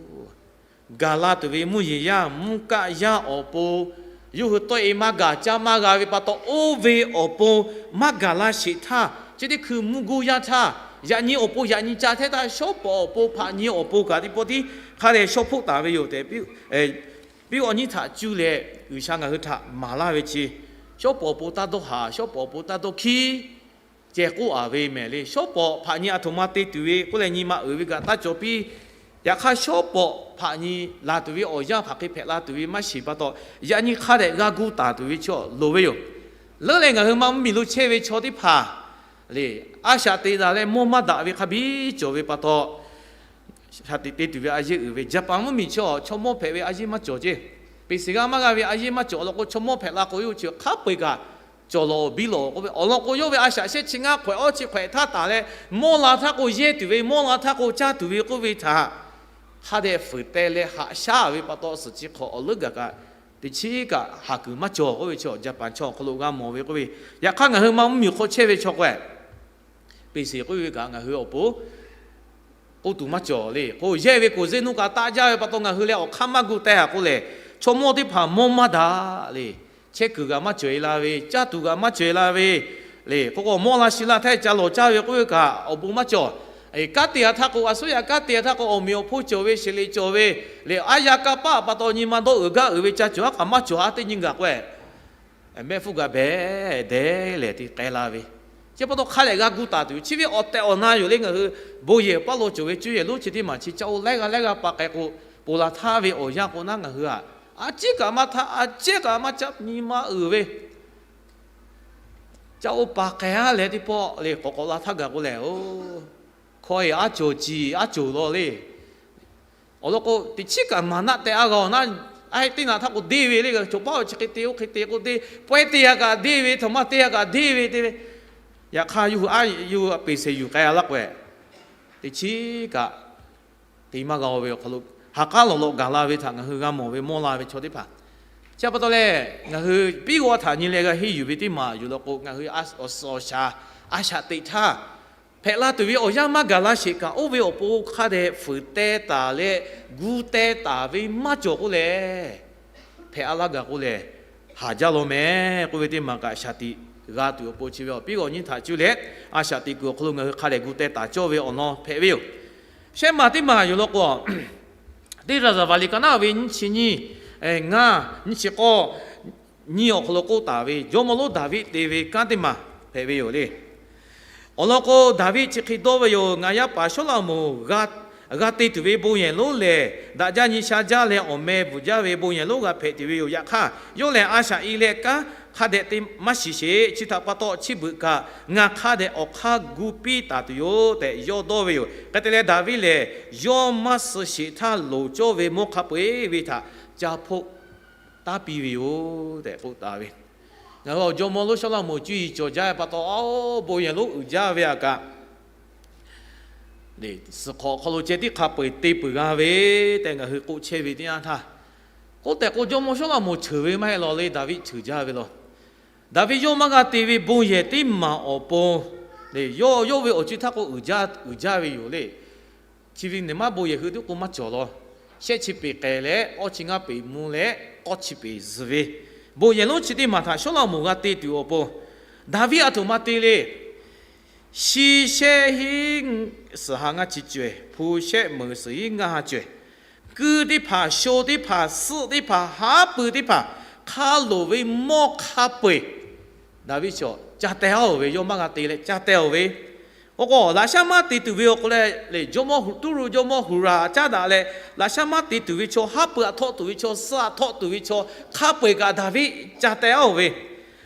Gaˬ la tuˬ ve mvuhˇ yeˬ yaˇ mvuhˇ kaˆ yaˇ awˬ pon, yawˇ hui tawˆ-e maˇ gaˬ, caˇ maˇ g'a ve pa taw, oˇ ve awˬ pon maˇ gaˬ la sheˍ htaˇ, chi teˇ hkui mvuhˇ goˇ yaˇ htaˇ, yaꞈ nyi awˬ pon yaꞈ nyi ca hteˇ htaˇ, shawˉ pawˍ awˬ pon hpaꞈ nyi awˬ pon kaꞈ teˇ pawˆ tiˉ hk'a lehˬ shawˉ hpoˆ taˍ ve yoˬ tehꞈ, piˇ awˬ nyi htaꞈ cuˇ leh G'uiˬsha ngaˬ hui htaꞈ maˍ laˇ ve chi, shawˉ pawˍ awˬ pon taˇ dawˇ haˍ, shawˉ pawˍ awˬ pon taˇ dawˇ hkiˉ ceh k'oˆ-a ve mehˍ le. Shawˉ pawˍ hpaꞈ nyi aˬ htoꞈ ma te tuˬ ve k'oˆ leh nyi ma uiˍ ve kaꞈ taˇ cawˬ piˇ. Yaꞈ hk'aˇ shawˉ pawˍ hpaꞈ nyi laˬ tuˬ ve awˬ yanˇ hk'aˬ hk'e hpehꞈ la tuˬ ve maˇ shiˍ pa taw, yaꞈ nyi hk'a dehꞈ g'a gu taˍ tuˬ ve chaw loˍ ve yoˬ. Leuˉ leh ngaˬ hui ma mvuhˇmiˬ lo chehˇ ve chaw teˇ hpaˍ le, a shaꞈ teꞈ daꞈ leh mawˇ maˇ daꞈ ve hk'a biˇ cawˬ ve pa taw, shaˍ tiꞈ te tuˬ ve a yeˇ uiˍ ve Jaˍpaˍ mvuhˇmiˬ chaw, chaw mawˇ hpehꞈ ve a yeˇ maˇ cawˬ ceˇ. Peˍ siˍ g'aˇ maˇ g'a ve a yeˇ maˇ cawˬ law k'o, chaw mawˇ hpehꞈ la k'o yawˇ hui chi hk'a peu-eˬ kaꞈ cawˬ lawˬ biˇ lawˬ k'oˆ ve awˬ lawn k'o, yawˇ ve a shaꞈ shehˆ chi ngaˇ hk'awehꞈ awˇ chi hk'awehꞈ htaˇ taˍ leh, mawˇ la htaˇ k'o yehˇ tuˬ ve, mawˇ la htaˇ k'o caˇ tuˬ ve k'oˆ ve htaꞈ hk'a dehꞈ fuiˍ teh leh haꞈ shaˉ ve pa taw, suhˍ chi hk'awꞈ awˬ leuˉ gaˬ kaꞈ teˇ chiˉ kaꞈ haˍ kuiˬ maˇ cawˬ k'oˆ ve chaw, Jaˍpaˍ chaw awˬ hk'aw lo g'a mawˬ ve k'oˆ ve. Yaꞈ hk'aˇ ngaˬ hui ma mvuhˇmiˬ hk'aw chehˇ ve chaw k'o, peˍ siˍ k'oˆ ve kaꞈ ngaˬ hui awˬ pon k'oˆ tuˬ maˇ cawˬ le k'o, yehˇ ve k'oˍ zeˇ nuˇ kaꞈ taˆ jaˇ ve pa taw ngaˬ hui leh awˬ hk'aˇ maˇ gu teh haˍ k'o lehˬ, Chaw mawˇ teˇ hpaˍ mawˇ maˇ daꞈ le. Chehˇ kuiˬ g'aꞈ maˇ cawˬ e la ve, caˇ tuˬ g'aꞈ maˇ cawˬ e la ve le. K'o k'o mawˇ la shi la htaˇ ca lawˬ caˇ ve k'oˆ ve kaꞈ awˬ bon maˇ cawˬ. Kanˉ te a htaˇ k'o, a suˉ yaꞈ kanˉ te a htaˇ k'o, awˬ meꞈ awˬ hponˇ cawˬ ve, sheˍ leꞈ cawˬ ve le, aˉ yaˇ kanˇ paˆ pa taw nyi ma dawˇ uiˍ gaˇ uiˍ ve ca cawˬ aˉ kaꞈ maˇ cawˬ, a teˇ nyi gaˬ k'o, mehˆ hpfuhˇ gaˬ behˬ dehꞈ lehˬ te k'ai la ve. Chi pa taw hk'a dehꞈ g'a gu taˍ tuˬ yoˬ. Chi ve awˬ tehˬ awˬ na yoˬ le. Ngaˬ hui bon yehˬ paˇ lo cawˬ ve cuˇ yehˬ lonˉ chi teˇ maˬ chi caˇ oˇ laiˉ g'aˇ laiˉ g'aˇ pa k'ai k'o, ponˬ laˬ htaˇ ve awˬ yanˇ k'o naˉ ngaˬ hui aꞈ, a ciˉ kaꞈ maˇ htaˇ, a ciˉ kaꞈ maˇ caˇ, nyi ma uiˍ ve, caˇ oˇ pa k'ai a leh teˇ pawˆ le k'awꞈ k'awꞈ la htaˇ gaˬ k'o lehˬ, oˇ, hkawˇ e aˉ cawˬ ciˬ aˉ cawˬ law le. Awˬ lawn k'o, teꞈ chiˉ kaꞈ maˍ naˆ teh a g'a awˬ naˉ, a teˇ naꞈ htaˇ k'o deˇ ve le. Cawˬ paˉ chi hk'e te oˇ hk'e te k'o deˇ, pawehˇ te a kaꞈ deˇ ve, htaꞈ maˇ te a kaꞈ deˇ ve te ve. Yaꞈ hk'aˇ yawˇ hui a, yawˇ hui peˬ sehˍ yuˬ k'ai a laˇ k'o, teꞈ chiˉ kaꞈ te maˇ g'a ve awˬ hk'aw lo, ha k'aˉ lawˬ lawꞈ gaˬ la ve htaꞈ ngaˬ hui g'a mawˬ ve mawˇ la ve chaw teˇ hpaˍ. Chi pa taw lehˬ, ngaˬ hui piˉ g'awˇ htaꞈ nyi leh g'a henˇ yuˬ ve teˇ maˬ yoˬ law k'o, ngaˬ hui awˬ suhˍ awˬ shaˍ a shaꞈ teꞈ htaˇ, hpehꞈ la tuˬ ve awˬ yanˇ maˇ gaˬ la sheˍ kaꞈ, oˇ ve awˬ pon hk'a dehꞈ fuiˍ teh taˍ leh gu teh taˍ ve maˇ cawˬ k'oˆ lehˬ, hpehꞈ a laˇ gaˬ k'oˆ lehˬ, haˍ jaˇ law mehˍ k'oˆ ve teˇ maˬ kaꞈ shaˍ tiꞈ g'a tuˬ awˬ pon chi ve awˬ piˉ g'awˇ nyiˇ htaꞈ cuˇ leh, a shaꞈ teꞈ kuiˬ awˬ hk'aw lo ngaˬ hui hk'a dehꞈ gu teh taˍ cawˇ ve awˬ lawn hpehꞈ ve yoˬ. Shehˉ maˬ teˇ maˬ yoˬ law k'o, teˇ Raˍzaˍvaˍ liꞈ ka naˉ ve nyiˇ chi nyiˇ, ngaˇ, nyiˇ chi k'awˇ, nyiˇ awˬ hk'aw lo k'oˆ taˍ ve Jawˇmawˇ lonˉ Daˍviˆ te ve kanˉ teˇ maˬ hpehꞈ ve yoˬ le. Awˬ lawn k'o, Daˍviˆ chi hk'e dawˇ ve yoˬ. Ngaˬ yaˇ paˍ Sawˉlaꞈmonˍ g'a te tuˬ ve bon yehˬ lonˉ lehˬ, daꞈ jaˇ nyi sha jaˇ leh awˬ meh bvuhˬ jaˇ ve bon yehˬ lonˉ g'a hpehꞈ tuˬ ve yoˬ. Yaꞈ hk'aˇ, yawˇ lehˬ a shaꞈ i leh kanˉ hk'a dehꞈ te maˇ shiˍ sheˍ. Chi htaꞈ pa taw chi beuꞈ kaꞈ ngaˬ hk'a dehꞈ awˬ hk'aˇ gu piˇ taˍ tuˬ yoˬ tehꞈ yawˇ dawˇ ve yoˬ. Hk'e te leh Daˍviˆ lehˬ, yawˇ maˇ suh sheˍ htaˇ loˍ cawˇ ve mawˇ hk'a peu-eˬ ve htaꞈ ca hpoˆ taˉ piˇ ve yoˬ tehꞈ k'oˆ taˍ ve. Ngaˬ hui awˬ jawˇmawˇ lonˉ Sawˉlaꞈmonˍ cuˇ yiˍ cawˬ jaˇ ve pa taw, bon yehˬ lonˉ uiˍ jaˇ ve aꞈ kaꞈ, suhˍ hk'awꞈ hk'aw lo ceh tiˉ hk'a peu-eˬ te peuˬ g'a ve tehꞈ ngaˬ hui k'oˆ chehˇ ve teˇ yanˇ htaˇ, k'oˆ tehꞈ k'o Jawˇmawˇ Sawˉlaꞈmonˍ ceuˬ ve maˇ heˆ law le, Daˍviˆ ceuˬ jaˇ ve law. Daˍviˆ yawˇ maˇ g'a te ve bon yehˬ teˇ maˬ awˬ pon, yawˇ yawˇ ve awˬ co htaˇ k'o uiˍ jaˇ uiˍ jaˇ ve yoˬ le. Chi ve neˬ maˇ bon yehˬ hui tiˉ k'o maˇ cawˬ law. Shehˆ chi peˍ k'ehˬ leh awˇ chi ngaˇ peˍ mvuh leh k'awˇ chi peˍ zuhˬ ve bon yehˬ lonˉ chi teˇ maˬ htaꞈ Sawˉlaꞈmonˍ g'a te tuˬ awˬ pon, Daˍviˆ aˬ htoꞈ ma te le. Shi shehˆ hinˉ suhˍ ha ngaˇ chi cawehˬ, hpu shehˆ meunˍ suhˍ hinˉ ngaˇ ha cawehˬ, kuiˇ teˇ hpaˍ, sho teˇ hpaˍ, suhˆ teˇ hpaˍ, haˉ pui teˇ hpaˍ, hk'a loˍ ve mawˇ hk'a peu-eˬ Daˍviˆ chaw ca teh-a-oˬ ve, yawˇ maˇ g'a te leh ca teh-oˬ ve. Oˇ k'o, laꞈ shaˉ maˇ te tuˬ ve awˬ hk'aw leh, jawˇmawˇ Huˍ tuˉ ru jawˇmawˇ Huˍraˍ caˉ daꞈ leh, laꞈ shaˉ maˇ te tuˬ ve chaw, haˉ pui aꞈ htawˆ tuˬ ve chaw, suhˆ aꞈ htawˆ tuˬ ve chaw, hk'a peu-eˬ kaꞈ Daˍviˆ ca teh-a-oˬ ve.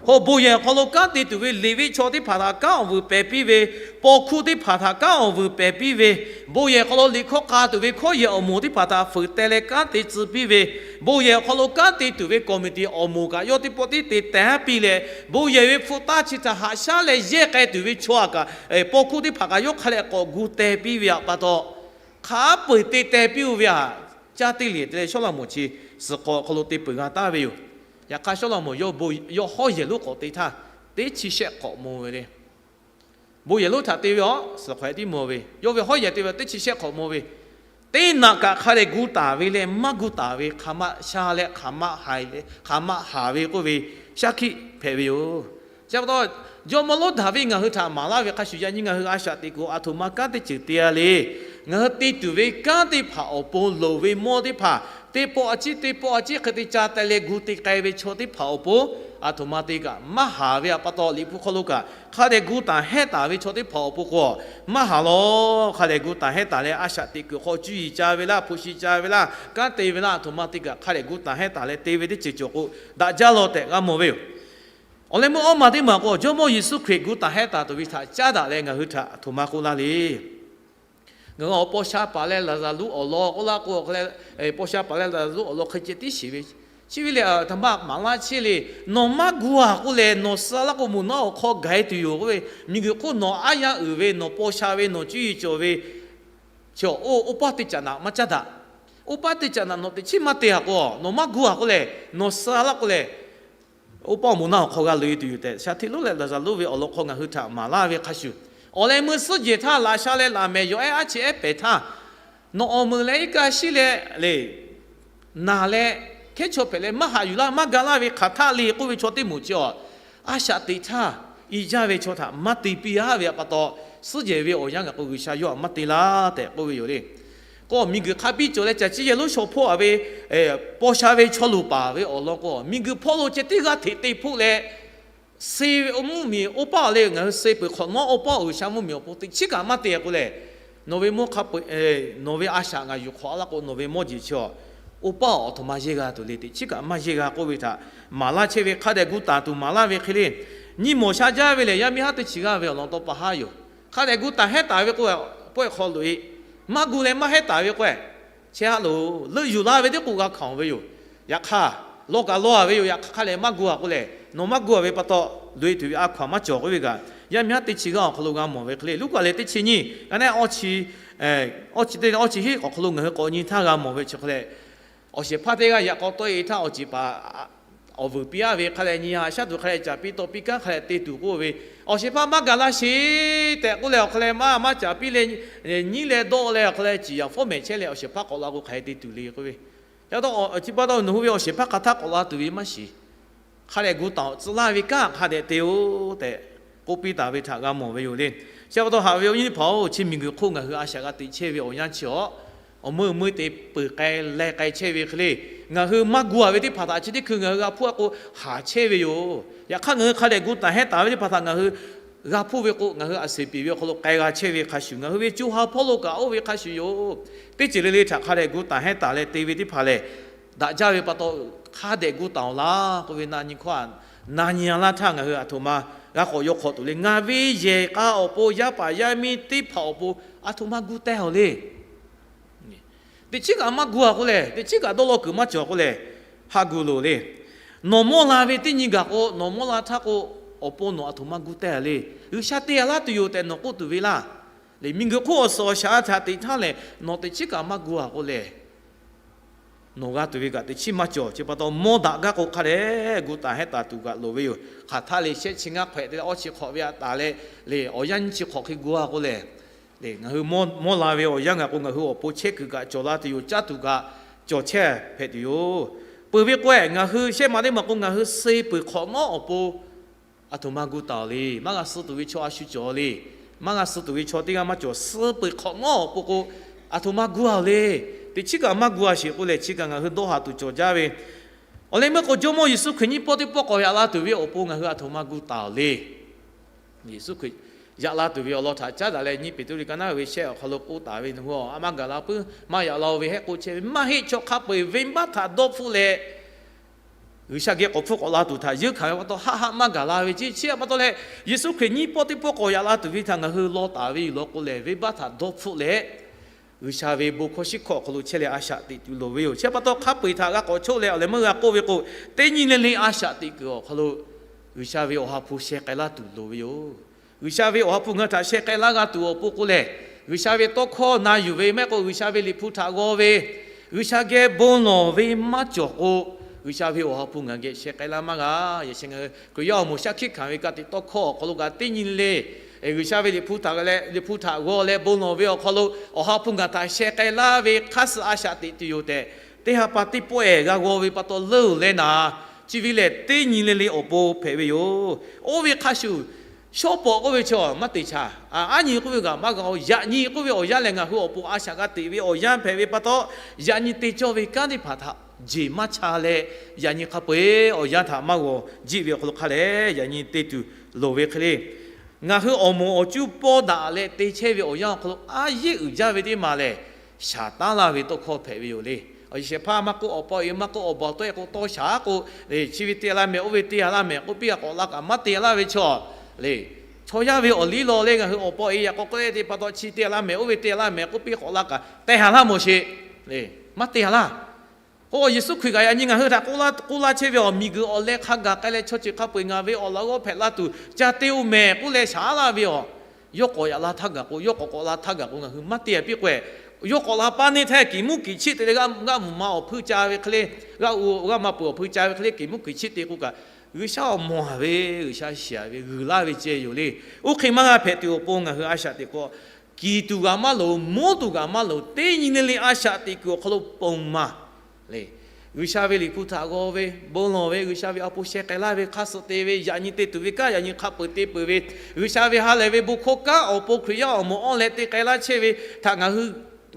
K'o, bon yehˬ awˬ hk'aw lo kanˉ te tuˬ ve Leˍviˆ chaw teˇ hpaˍ htaꞈ kanˉ awˬ vuiˬ pehˍ piˇ ve, paw hkuˇ teˇ hpaˍ htaꞈ kanˉ awˬ vuiˬ pehˍ piˇ ve, bon yehˬ awˬ hk'aw lo liꞈ hkawˇ k'a tuˬ ve hkawˇ yehˬ awˬ moˍ teˇ hpaˍ htaꞈ fuiˍ teh leh kanˉ te tcuh piˇ ve, bon yehˬ awˬ hk'aw lo kanˉ te tuˬ ve committee awˬ moˍ kaꞈ yawˇ teˇ pawˆ tiˉ te teh-a piˇ leh, bon yehˬ ve hpu taˇ chi htaꞈ haꞈ shaˉ leh yehˇ k'ai tuˬ ve chaw aꞈ kaꞈ, paw hkuˇ teˇ hpaˍ kaꞈ yawˇ hk'a leh k'awꞈ gu teh piˇ ve aꞈ pa taw, hk'a peu-eˬ te teh piˇ-oˬ ve aꞈ, caˇ teˇ liꞈ te leh Sawˉlaꞈmonˍ chi suhˍ hk'awꞈ awˬ hk'aw lo te peuˬ g'a taˍ ve yoˬ. Yaꞈ hk'aˇ Sawˉlaꞈmonˍ yawˇ hawˉ yehˬ lonˉ k'awꞈ te htaˇ, teˇ chi shehˆ hk'awꞈ mawˬ ve le. Bon yehˬ lonˉ htaꞈ te ve awˬ suhˍ hk'awꞈ tiˉ mawˬ ve, yawˇ ve hawˉ yehˬ te ve teˇ chi shehˆ hk'awꞈ mawˬ ve, teˇ naꞈ kaꞈ hk'a dehꞈ gu taˍ ve leh maˇ gu taˍ ve, hk'aˬ ma sha leh hk'aˬ ma haˍ ve k'oˆ ve shaˉ hkiˆ hpehꞈ ve yoˬ. Chi pa taw, jawˇmawˇ lonˉ Daˍviˆ ngaˬ hui htaꞈ maˍ laˇ ve hk'a shuˍ yaꞈ nyi ngaˬ hui a shaꞈ teꞈ kuiˬ aˬ htoꞈ ma kanˉ teˇ ceuˬ te-a le. Ngaˬ hui te tuˬ ve kanˉ teˇ hpaˍ awˬ pon loˍ ve mawˇ teˇ hpaˍ teˇ pawˆ a ciˉ teˇ pawˆ a ciˉ hk'e te ca teh leh gu te k'ai ve chaw teˇ hpaˍ awˬ pon, aˬ htoꞈ ma te kaꞈ maˇ haˍ ve aꞈ pa taw, Liꞈ hpu hk'aw lo kaꞈ hk'a dehꞈ gu taˍ hehˉ taˍ ve chaw teˇ hpaˍ awˬ pon k'o, maˇ haˍ law. Hk'a dehꞈ gu taˍ hehˉ taˍ leh a shaꞈ teꞈ kuiˬ hk'aw cuˇ yiˍ ca ve laˇ, hpu shi ca ve laˇ, kanˉ te ve laˇ, aˬ htoꞈ ma te kaꞈ hk'a dehꞈ gu taˍ hehˉ taˍ leh te ve teˇ ceuˬ cawˬ k'o, daꞈ jaˇ law tehꞈ g'a mawˬ ve yoˬ. Awˬ leh meuˇ awˇ ma teˇ maˬ k'o, Jawˇmawˇ Yeˍsuˆ Hkriꞈ gu taˍ hehˉ taˍ tuˬ ve htaꞈ caˉ daꞈ leh ngaˬ hui htaꞈ aˬ htoꞈ ma k'oˆ laˇ le. Ngaˬ hui awˬ paw sha paˍ leh Laˍzaˍruˆ awˬ lawn k'oˆ laˇ k'o, awˬ hk'aw leh paw sha paˍ leh Laˍzaˍruˆ awˬ lawn hk'e ceh tiˉ sheˍ ve, chi ve lehˬ aˬ htoꞈ ma maˍ laˇ chehˇ le. Nawˬ maˇ gu-a k'oˆ lehˬ, nawˬ suh laˇ k'o, moˍ naˆ awˬ hk'aw gaˬ-e tuˬ yoˬ k'oˆ ve, miˬguiˬ hk'oˆ nawˬ aˉ yaˇ uiˍ ve, nawˬ paw sha ve, nawˬ cuˇ yiˍ cawˬ ve chaw, oˇ paˇ teˇ caꞈ naꞈ maˇ caˉ daꞈ. Oˇ paˇ teˇ caꞈ naꞈ nawˬ teꞈ chiˉ maˇ te-a k'o, nawˬ maˇ gu-a k'oˆ lehˬ, nawˬ suh laˇ k'oˆ lehˬ, oˇ paˇ moˍ naˆ awˬ hk'aw g'a loꞈ-e tuˬ yoˬ tehꞈ, shaˍ htiˆ lonˉ leh Laˍzaˍruˆ ve awˬ lawn hk'aw ngaˬ hui htaꞈ maˍ laˇ ve hk'a shuˍ, awˬ leh meuˇ suhˉ jehˬ htaˇ laꞈ sha leh laꞈ mehˍ yawˬ ehˉ aˉ cheꞈ ehˉ pehˍ htaˇ, nawˬ awˬ meuˍ leh iˉ kaˆ shiˉ leh le, naˬ leh hkehˉ chaw hpehꞈ leh maˇ haꞈ yuˬ laˇ, maˇ ga laˇ ve hk'aˬ htaˆ le k'oˆ ve chaw teˇ moˍ chi a, a shaꞈ teꞈ htaˇ i jaˇ ve chaw htaꞈ maˇ te piˇ-a ve pa taw, suhˉ jehˬ ve awˬ yanˇ gaˬ k'o G'uiˬsha yawˇ htaꞈ maˇ te laˇ tehꞈ k'oˆ ve yoˬ le. K'o miˬguiˬ hk'a biˇ cawˬ leh caˬ ciˇ yehˬ lonˉ shaw hpawˇ-a ve paw sha ve chaw luˬ paˍ ve awˬ lawn k'o, miˬguiˬ hpawˇ lo ceh teˇ g'aˇ hteꞈ te hpoˆ leh, se ve mvuhˇmiˬ oˇ paˆ le, ngaˬ hui se peuˬ hk'awꞈ nawˉ oˇ paˆ G'uiˬsha mvuhˇmiˬ awˬ pon teꞈ chiˉ kaꞈ maˇ te k'o lehˬ, nawˬ ve mawˇ hk'a peu-, nawˬ ve a shaꞈ ngaˬ yuˬ hk'awꞈ laˇ k'o, nawˬ ve mawˇ jeˬ chi a, oˇ paˆ awˬ htoꞈ ma yehˇ g'a tuˬ le, teꞈ chiˉ kaꞈ maˇ yehˇ g'a k'oˆ ve htaꞈ maˍ laˇ chehˇ ve, hk'a dehꞈ gu taˍ tuˬ maˍ laˇ ve hk'e le. Nyiˇ mawˬ sha jaˇ ve lehˬ, yaˇ miˇ haˉ teˇ chi g'aˇ ve awˬ lawn taw pa haˉ yoˬ. Hk'a dehꞈ gu taˍ hehˉ taˍ ve k'o, pawehˇ hk'aw loꞈ-e. Maˇ gu leh maˇ hehˉ taˍ ve k'o, chehˇ haˉ loˬ leuˆ yuˬ laˇ ve teˇ k'oˍ g'a hkanˍ ve yoˬ. Yaꞈ hk'aˇ, law kaꞈ law-a ve yoˬ. Yaꞈ hk'aˇ hk'a lehˬ maˇ gu-a k'o lehˬ, nawˬ maˇ gu-a ve pa taw loꞈ-e tuˬ ve a hkaw-anˬ maˇ cawˬ k'oˆ ve kaꞈ, yaˇ miˇ haˉ teˇ chi g'aˇ awˬ hk'aw lo g'a mawˬ ve hk'e le. Luˉkaꞈ lehˬ teˇ chi nyiˇ, a nehˉ awˇ chi, awˇ chi teˇ awˇ chi hiˉ awˬ hk'aw lo ngaˬ hui k'awꞈ nyi htaˇ g'a mawˬ ve chi hk'e leh, awˬ shehˍ hpaˇ teˇ g'aˇ yaꞈ k'aw tawˆ-e htaˇ awˬ ceˬ paˍ awˬ vuiˬ piˇ-a ve hk'a leh nyi-a shaˉ tuˬ hk'a leh caˍ piˇ tawˆ piˇ kanˉ hk'a leh te tuˬ k'oˆ ve, awˬ shehˍ hpaˇ maˇ gaˬ laˇ sheˍ tehꞈ k'oˆ leh awˬ hk'a leh maˇ maˇ caˍ piˇ leh nyiˉ leh dawˆ leh awˬ hk'a leh ciˍ yaˍ fawˉ mehˍ chehˇ leh awˬ shehˍ hpaˇ k'awꞈ la k'o hk'aˬ hk'e te tuˬ le k'oˆ ve. Chi pa taw nawˬ hui ve awˬ shehˍ hpaˇ hk'aˬ htaˇ k'awꞈ la tuˬ ve maˇ shiˍ. Hk'a dehꞈ gu taˍ-oꞈ, tcuh laˇ ve kanˉ hk'a dehꞈ te-oˆ tehꞈ k'oˆ piˇ taˍ ve htaꞈ g'a mawˬ ve yoˬ le. Chi pa taw haꞈ ve awˬ nyi teˇ hpaˍ-oˬ, chi miˬguiˬ hk'oˆ ngaˬ hui a shaꞈ g'a teꞈ chehˇ ve awˬ yanˇ chi a, awˬ meuˇ meuˇ te peuˬ k'ai leh k'ai chehˇ ve hk'e le, ngaˬ hui maˇ gu-a ve teˇ hpaˍ htaꞈ chi teˇ hkui ngaˬ hui g'a hpuˇ-a k'o haˍ chehˇ ve yoˬ. Yaꞈ hk'aˇ ngaˬ hui hk'a dehꞈ gu taˍ hehˉ taˍ ve teˇ hpaˍ htaꞈ ngaˬ hui g'a hpuˇ ve k'o, ngaˬ hui a seˍ piˍ ve awˬ hk'aw lo k'ai g'a chehˇ ve hk'a shuˍ, ngaˬ hui ve co ha hpawˇ lo kaꞈ oˇ ve hk'a shuˍ yoˬ. Teˇ ceuˬ le le htaꞈ hk'a dehꞈ gu taˍ hehˉ taˍ leh te ve teˇ hpaˍ lehˬ, daꞈ jaˇ ve pa taw hk'a dehꞈ gu taˍ-oꞈ laˇ k'oˆ ve na nyi hkawˇ a, na nyi-a laˇ htaˇ ngaˬ hui a htoꞈ ma g'a k'awꞈ yaw hk'awꞈ tuˬ le. Ngaˬ ve yehˬ k'a awˬ pon yaˇ paˍ yaˇ miˇ teˇ hpaˍ awˬ pon a htoꞈ ma gu teh-oꞈ le. Teꞈ chiˉ kaꞈ maˇ gu-a k'o lehˬ, teꞈ chiˉ kaꞈ dawˇ law kuiˬ maˇ cawˬ k'o lehˬ, haꞈ gu loˬ le. Nawˬ mawˇ la ve teˇ nyi gaˬ k'o, nawˬ mawˇ la htaˇ k'o, awˬ pon nawˬ a htoꞈ ma gu teh-a le. G'uiˬsha te-a laˇ tuˬ yoˬ tehꞈ nawˬ k'oˆ tuˬ ve laˇ. Lehˬ miˬguiˬ hk'oˆ awˬ suhˍ awˬ shaˍ a htaꞈ teꞈ htaˇ lehˬ, nawˬ teꞈ chiˉ kaꞈ maˇ gu-a k'o lehˬ, nawˬ g'a tuˬ ve kaꞈ teꞈ chiˉ maˇ cawˬ. Chi pa taw mawˇ daꞈ gaˇ k'o hk'a dehꞈ gu taˍ hehˉ taˍ tuˬ kaꞈ loˍ ve yoˬ. Hk'aˬ htaˇ le shehˆ chi ngaˇ hk'awehꞈ te leh awˇ chi hk'awꞈ ve a taˍ leh, lehˬ awˬ yanˇ nyiˇ chi hk'awꞈ hk'e gu-a k'o lehˬ, lehˬ ngaˬ hui mawˇ la ve awˬ yanˇ gaˬ k'o ngaˬ hui awˬ pon chehˇ kuiˬ kaꞈ cawˬ la tuˬ yoˬ, caˇ tuˬ kaꞈ cawˬ chehˇ hpehꞈ tuˬ yoˬ. Peuˬ ve k'o-e, ngaˬ hui shehˆ ma teˇ ma k'o ngaˬ hui suh peuˬ hk'awꞈ nawˉ awˬ pon a htoꞈ ma gu taˍ-oꞈ le. Maˇ g'a suh tuˬ ve chaw a shu cawˬ le. Maˇ g'a suh tuˬ ve chaw teˇ g'aˇ maˇ cawˬ. Suh peuˬ hk'awꞈ nawˉ awˬ pon k'o, a htoꞈ ma gu-a-oˬ le. Teꞈ chiˉ kaꞈ maˇ gu-a sheˍ k'o lehˬ, chi kaꞈ ngaˬ hui dawˇ haˍ tuˬ cawˬ jaˇ ve. Awˬ leh meuˇ k'o Jawˇmawˇ Yeˍsuˆ Hkriꞈ nyiˇ pawˆ teˇ pawˆ k'awꞈ yaꞈ la tuˬ ve awˬ pon ngaˬ hui a htoꞈ ma gu taˍ-oꞈ le. Yeˍsuˆ Hkriꞈ yaꞈ la tuˬ ve awˬ lawn htaꞈ caˉ daꞈ leh, nyiˇ Peˍtruˆ liꞈ ka naˉ ve shehˆ awˬ hk'aw lo k'oˆ taˍ ve, nawˬ hui a maˇ gaˬ la puiˉ, maˇ yaꞈ la-o ve hehˆ k'o chehˇ ve maˇ heˆ. Chaw hk'a peu-eˬ venˇbaˆ htaꞈ dawˇ hpfuhˆ leh, G'uiˬsha geh k'awꞈ hpfuhˆ k'awꞈ la tuˬ htaꞈ yeunˇ hkanˍ ve pa taw haˆ haˆ maˇ gaˬ la ve ceˇ. Chi pa taw leh, Yeˍsuˆ Hkriꞈ nyiˇ pawˆ teˇ pawˆ k'awꞈ yaꞈ la tuˬ ve htaꞈ ngaˬ hui law taˍ ve yoˬ law k'o lehˬ, venˇbaˆ htaꞈ dawˇ hpfuhˆ leh, G'uiˬsha ve bon hkawˇ shiˉ hkawˇ awˬ hk'aw lo chehˇ leh a shaꞈ teꞈ tuˬ loˍ ve yoˬ. Chi pa taw hk'a peu-eˬ htaꞈ g'a k'awꞈ choˆ leh, awˬ leh meuˇ g'a k'oˆ ve k'o, teˇ nyi le le a shaꞈ teꞈ kuiˬ awˬ hk'aw lo G'uiˬsha ve awˬ ha hpu sheh k'ai laˇ tuˬ loˍ ve yoˬ. G'uiˬsha ve awˬ ha hpu ngaˬ hui htaꞈ sheh k'ai laˇ g'a tuˬ awˬ pon k'o lehˬ, G'uiˬsha ve tawˇ hkawˇ na yuˬ ve mehˆ k'o, G'uiˬsha ve Liꞈ hpu htaꞈ g'aw ve, G'uiˬsha geh bon lawˬ ve maˇ cawˬ k'o, G'uiˬsha ve awˬ ha hpu ngaˬ hui geh sheh k'ai laˇ maˇ g'a. Yaꞈ sheh ngaˬ hui Hkriꞈ yaˇ awˬ moˍ shaˉ hkiˆ hkanˍ ve ka tiꞈ tawˇ hkawˇ awˬ hk'aw lo kaꞈ teˇ nyi le le, G'uiˬsha ve Liꞈ hpu htaꞈ g'aw leh bon lawˬ ve awˬ hk'aw lo awˬ ha hpu ngaˬ htaꞈ sheh k'ai laˇ ve hk'aˇ suh a shaꞈ teꞈ tuˬ yoˬ tehꞈ, teˇ ha pa teˇ pawˆ-ehˍ g'a g'aw ve pa taw leuˉ-oˬ leh naˍ, chi ve lehˬ teˇ nyi le le awˬ pon hpehꞈ ve yoˬ. Oˇ ve hk'a shuˍ, shawˉ pawˍ k'oˆ ve chaw maˇ te chaˇ. Aˉ nyi k'oˆ ve kaꞈ maˇ g'a-o. Yaꞈ nyi k'oˆ ve awˬ yanˇ lehˬ, ngaˬ hui awˬ pon a shaꞈ g'a teꞈ ve awˬ yanˇ hpehꞈ ve pa taw, yaꞈ nyi te cawˇ ve kanˉ teˇ hpaˍ htaꞈ jeˬ maˇ cha leh, yaꞈ nyi hk'a peu-eˬ awˬ yanˇ htaꞈ maˇ g'awˬ jiˆ ve awˬ hk'aw lo hk'a lehˬ, yaꞈ nyi te tuˬ loˍ ve hk'e le. Ngaˬ hui awˬ moˍ awˬ cuˇ pawˇ daꞈ leh te chehˇ ve awˬ yanˇ awˬ hk'aw lo a yeˇ uiˍ jaˇ ve teˇ maˬ lehˬ, shaˍ taˉ laˇ ve tawˇ hkawˇ hpehꞈ ve yoˬ le. Awˬ shehˍ hpaˇ maˇ k'oˆ, awˬ pa awˬ e maˇ k'oˆ, awˬ baˬ tawˆ-e k'o tawˇ shaˍ k'o, chi ve te laˇ mehˍ, oˇ ve te laˇ mehˍ k'oˆ piˇ-a k'awꞈ la kaꞈ maˇ te laˇ ve chaw le. Chaw yaˇ ve awˬ liˇ law leh ngaˬ hui awˬ pa awˬ e yaꞈ k'aw k'oˆ-e te pa taw chi te laˇ mehˍ, oˇ ve te laˇ mehˍ k'oˆ piˇ k'awꞈ la kaꞈ te ha laˇ mawˬ sheˍ le. Maˇ te ha laˇ. K'o Yeˍsuˆ Hkriꞈ kaꞈ yaꞈ nyi ngaˬ hui htaꞈ k'oˆ laˇ chehˇ ve, awˬ miˬguiˬ awˬ leh hk'a gaˬ k'ai leh chaw ceuˬ hk'a peu-eˬ ngaˬ ve awˬ laꞈ g'awˇ hpehꞈ la tuˬ ca te-o mehˍ k'oˆ leh shaˍ laˇ ve awˬ, yawˇ k'awꞈ yaꞈ la htaˇ gaˬ k'o, yawˇ k'awꞈ k'awꞈ la htaˇ gaˬ k'o, ngaˬ hui maˇ te-a piˇ k'o-e, yawˇ k'awꞈ la paˇ neˇ htaˇ kiˬ muˉ kiˬ chiˆ te leh g'aˇ mvuhˬ ma awˬ hpui ca ve hk'e le, g'aˇ u g'aˇ ma peuˬ awˬ hpui ca ve hk'e le kiˬ muˉ kiˬ chiˆ te k'o kaꞈ, G'uiˬsha awˬ mawˬ-a ve, G'uiˬsha shiˍ-a ve g'uiˬ laˇ ve ceh yoˬ le. Oˇ hk'e maˇ g'a hpehꞈ tuˬ awˬ pon ngaˬ hui a shaꞈ teꞈ k'o, kiˬ tuˬ g'aꞈ maˇ loˍ, moˉ tuˬ g'aꞈ maˇ loˍ, teˇ nyi le le a shaꞈ teꞈ kuiˬ awˬ hk'aw lo ponˬ maˬ le. G'uiˬsha ve Liꞈ hpu htaꞈ g'aw ve, bon lawˬ ve, G'uiˬsha ve awˬ pon sheh k'ai laˇ ve, hk'a suh te ve, yaꞈ nyi te tuˬ ve kanˉ yaꞈ nyi hk'a peuˬ te peuˬ ve, G'uiˬsha ve ha lehˬ ve bon hkawˇ kanˉ awˬ pon Hkriꞈ yaˇ awˬ moˍ awˇ leh te k'ai laˇ chehˇ ve htaꞈ ngaˬ hui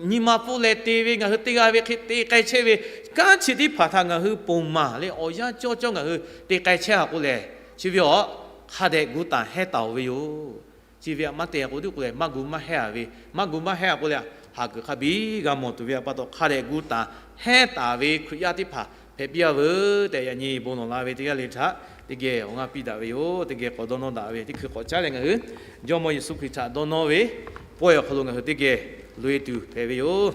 nyi ma pfuhˇ leh te ve, ngaˬ hui te g'a ve hk'e te k'ai chehˇ ve kanˉ chi teˇ hpaˍ htaꞈ ngaˬ hui ponˬ maˍ leh awˬ yanˇ cawˇ cawˇ ngaˬ hui te k'ai chehˇ a k'oˆ lehˬ, chi ve awˬ hk'a dehꞈ gu taˍ hehnˇ taˍ-oˬ ve yoˬ. Chi ve htaꞈ maˇ te k'o tuˬ k'o lehˬ, maˇ gu maˇ hehnˇ a ve, maˇ gu maˇ hehnˇ a k'oˆ lehˬ, haˍ kuiˬ hk'a biˇ g'a mawˬ tuˬ ve pa taw hk'a dehꞈ gu taˍ hehnˇ taˍ ve Hkriꞈ yaˇ teˇ hpaˍ hpehꞈ piˇ a veuˬ tehꞈ, yaꞈ nyi bon lawˬ la ve teˇ g'aˇ le htaꞈ teˇ geh awˬ g'aˇ piˇ daꞈ ve yoˬ. Teˇ geh k'awꞈ dawˇ nawˇ daꞈ ve teˇ hkui k'awꞈ caˉ leh, ngaˬ hui Jawˇmawˇ Yeˍsuˆ Hkriꞈ htaꞈ dawˇ nawˇ ve pawehˇ awˬ hk'aw lo ngaˬ hui teˇ geh loꞈ-e tuˬ hpehꞈ ve yoˬ.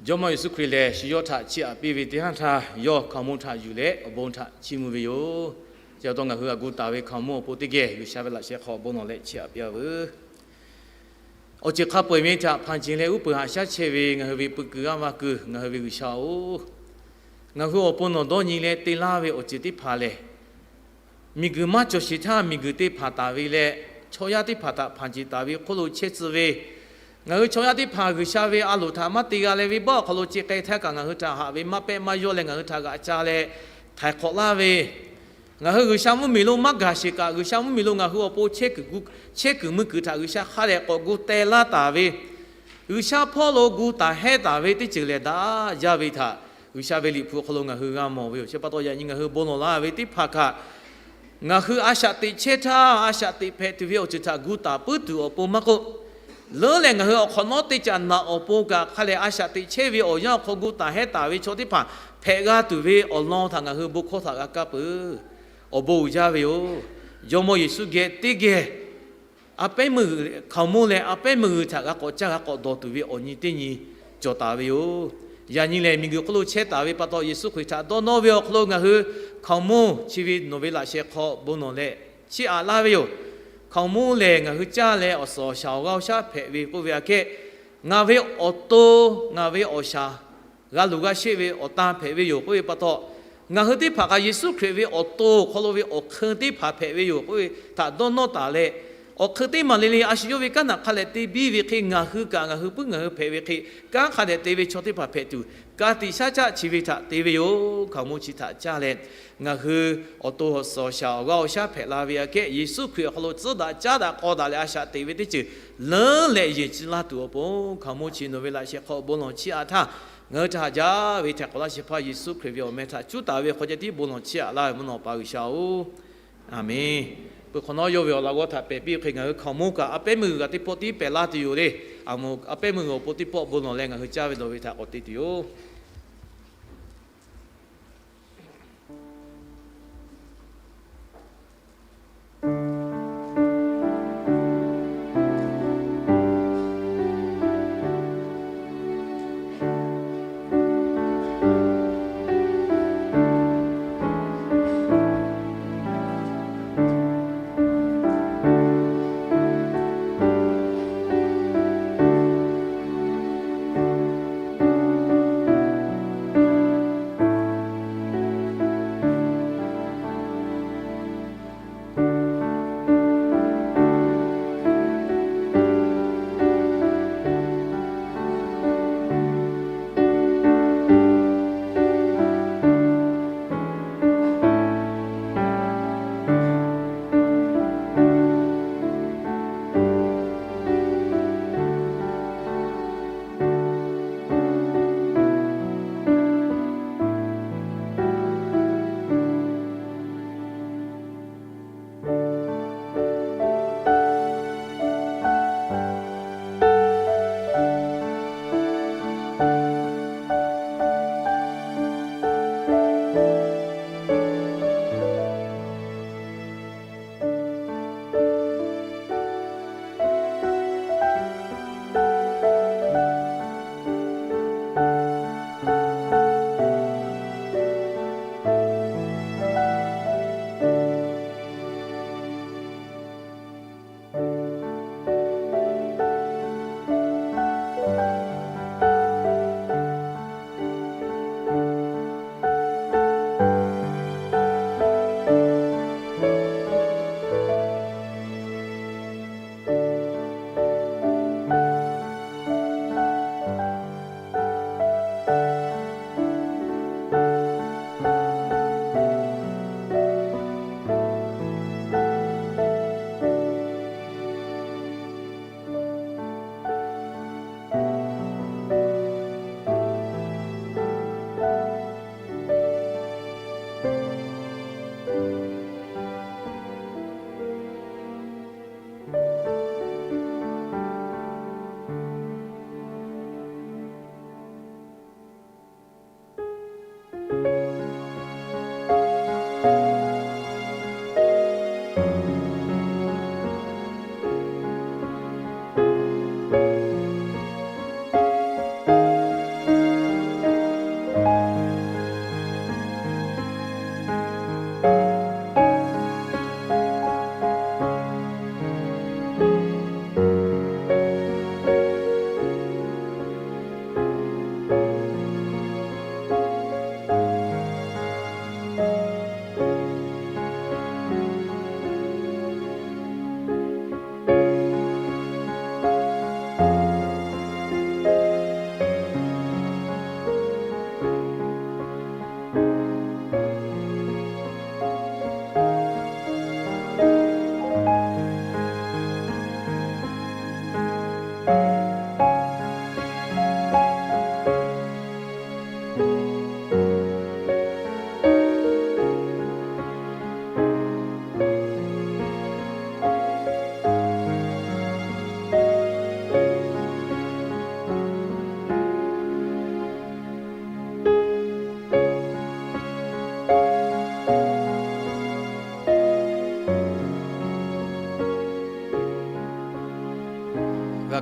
Jawˇmawˇ Yeˍsuˆ Hkriꞈ lehˬ, shu yawˇ htaꞈ chiˇ aꞈ piˇ ve teˇ yanˇ htaˇ, yawˇ hkaoˍmonˇ htaꞈ yuˬ leh awˬ bon htaꞈ chiˇ mvuh ve yoˬ. Chi pa taw ngaˬ hui htaꞈ gu taˍ ve hkaoˍmonˇ awˬ pon teˇ geh G'uiˬsha ve laꞈ sheh hk'aw bon lawˬ leh chiˇ aꞈ piˇ a veuˬ. Awˬ ceuˬ hk'a peu-eˬ ve htaꞈ hpanˍ ceˬ leh uˉ peunˍ haꞈ shaˉ chehˇ ve ngaˬ hui ve pui kuiˬ g'aˇ va kuiˬ, ngaˬ hui ve G'uiˬsha-oˬ, ngaˬ hui awˬ pon nawˬ dawˇ nyi leh te laˇ ve awˬ ceuˬ teˇ hpaˍ lehˬ, miˬguiˬ maˇ cawˬ sheˍ htaˇ miˬguiˬ te hpanˍ taˍ ve leh, chaw yaˇ teˇ hpaˍ htaꞈ hpanˍ ceˬ taˍ ve hk'oˆ lo chehˇ tcuh ve, ngaˬ hui chaw yaˇ teˇ hpaˍ G'uiˬsha ve a loˍ htaꞈ maˇ te g'a leh ve baˆ awˬ hk'aw lo ce k'ai htaˇ kaꞈ ngaˬ hui htaꞈ haꞈ ve maˇ pehˆ maˇ yawˇ leh ngaˬ hui htaꞈ g'aꞈ ca leh htaiˍ hk'awꞈ laˇ ve, ngaˬ hui G'uiˬsha mvuhˇmiˬ lo maˇ gaˬ sheˍ kaꞈ, G'uiˬsha mvuhˇmiˬ lo ngaˬ hui awˬ pon chehˇ kuiˬ gu, chehˇ kuiˬ mui kuiˬ htaꞈ G'uiˬsha hk'a dehꞈ k'awꞈ gu teh laˇ taˍ ve, G'uiˬsha hpawˇ lo gu taˍ hehnˇ taˍ ve teˇ ceuˬ lehˬ daꞈ jaˇ ve htaꞈ G'uiˬsha ve Liꞈ hpu awˬ hk'aw lo ngaˬ hui g'a mawˬ ve yoˬ. Chi pa taw yaꞈ nyi ngaˬ hui bon lawˬ la ve teˇ hpaˍ kaꞈ, ngaˬ hui a shaꞈ teꞈ chehˇ htaˇ a shaꞈ teꞈ hpehꞈ tuˬ ve awˬ ceuˬ htaꞈ gu taˍ puiˉ tuˬ awˬ pon maˇ k'oˆ, leuˉ leh ngaˬ hui awˬ hk'awꞈ nawˉ teˇ caꞈ naꞈ awˬ pon kaꞈ hk'a leh a shaꞈ teꞈ chehˇ ve awˬ yanˇ awˬ hk'aw gu taˍ hehnˇ taˍ ve chaw teˇ hpaˍ hpehꞈ g'a tuˬ ve awˬ lawn htaꞈ ngaˬ hui bon hkawˇ htaꞈ g'a kaˇ peuˬ. Awˬ bon uiˍ jaˇ ve yoˬ. Jawˇmawˇ Yeˍsuˆ geh teˇ geh a pehˉ meuˇ g'uiˬ hkaoˍmonˇ leh a pehˉ meuˇ g'uiˬ htaꞈ g'a k'awꞈ caˇ g'a k'awꞈ dawˬ tuˬ ve awˬ nyi teˇ nyi cawˬ taˍ ve yoˬ. Yaꞈ nyi lehˬ, miˬguiˬ hk'oˆ lo chehˇ taˍ ve pa taw, Yeˍsuˆ Hkriꞈ htaꞈ dawˇ nawˇ ve awˬ hk'aw lo ngaˬ hui hkaoˍmonˇ chi ve nawˬ ve laꞈ sheh hk'aw bon lawˬ leh chiˇ aꞈ laˇ ve yoˬ. Hkaoˍmonˇ lehˬ, ngaˬ hui caˇ leh awˬ suhˍ awˬ shaˍ awˬ g'aˇ awˬ shaˉ hpehꞈ ve k'oˆ ve aꞈ kehˉ, ngaˬ ve awˬ to, ngaˬ ve awˬ shaˍ g'a luˬ g'a sheˆ ve awˬ tan hpehꞈ ve yoˬ k'oˆ ve pa taw, ngaˬ hui teˇ hpaˍ kaꞈ Yeˍsuˆ Hkriꞈ ve awˬ to awˬ hk'aw lo ve awˬ hk'eun teˇ hpaˍ hpehꞈ ve yoˬ k'oˆ ve htaꞈ dawˇ nawˇ taˍ leh, awˬ hk'eun teˇ maˬ le le a shu yawˇ ve kanˉ htaꞈ hk'a leh te biˇ ve hk'e, ngaˬ hui kaꞈ ngaˬ hui puiˉ ngaˬ hui hpehꞈ ve hk'e, kanˉ hk'a dehꞈ te ve chaw teˇ hpaˍ hpehꞈ tuˬ, ka tiꞈ shaˉ caˆ chi ve htaꞈ te ve yoˬ. Hkaoˍmonˇ chi htaꞈ caˇ leh, ngaˬ hui awˬ to awˬ suhˍ awˬ shaˍ awˬ g'aˇ awˬ shaˉ hpehꞈ la ve aꞈ kehˉ, Yeˍsuˆ Hkriꞈ awˬ hk'aw lo tcuhˉ daꞈ caˉ daꞈ k'aw daꞈ leh a shaꞈ teꞈ ve teˇ ceuˬ leuˉ leh yehˬ ci laˇ tuˬ awˬ pon, hkaoˍmonˇ chi nawˬ ve laꞈ sheh hk'aw bon lawˬ chiˇ aꞈ htaˇ, ngaˬ hui htaꞈ haꞈ jaˇ ve hteꞈ k'awꞈ laˇ shehˍ hpaˇ Yeˍsuˆ Hkriꞈ ve awˬ meh htaꞈ cuˉ taˍ ve hk'aw ceh tiˉ bon lawˬ chiˇ aꞈ laˇ ve mvuhˇ naw pa G'uiˬsha-oˬ, Aˍmenˬ. Peuˬ hk'awꞈ nawˉ yawˇ ve awˬ laꞈ g'awˇ htaꞈ pehˬ piˇ hk'e, ngaˬ hui hkaoˍmonˇ kaꞈ a pehˉ meuˇ g'uiˬ g'aꞈ teˇ pawˆ tiˉ pehˬ laˇ tuˬ yoˬ le. Aˬ moˍ a pehˉ meuˇ g'uiˬ awˬ pon teˇ pawˆ bon lawˬ leh ngaˬ hui caˇ ve dawˬ ve htaꞈ k'awꞈ te tuˬ yoˬ.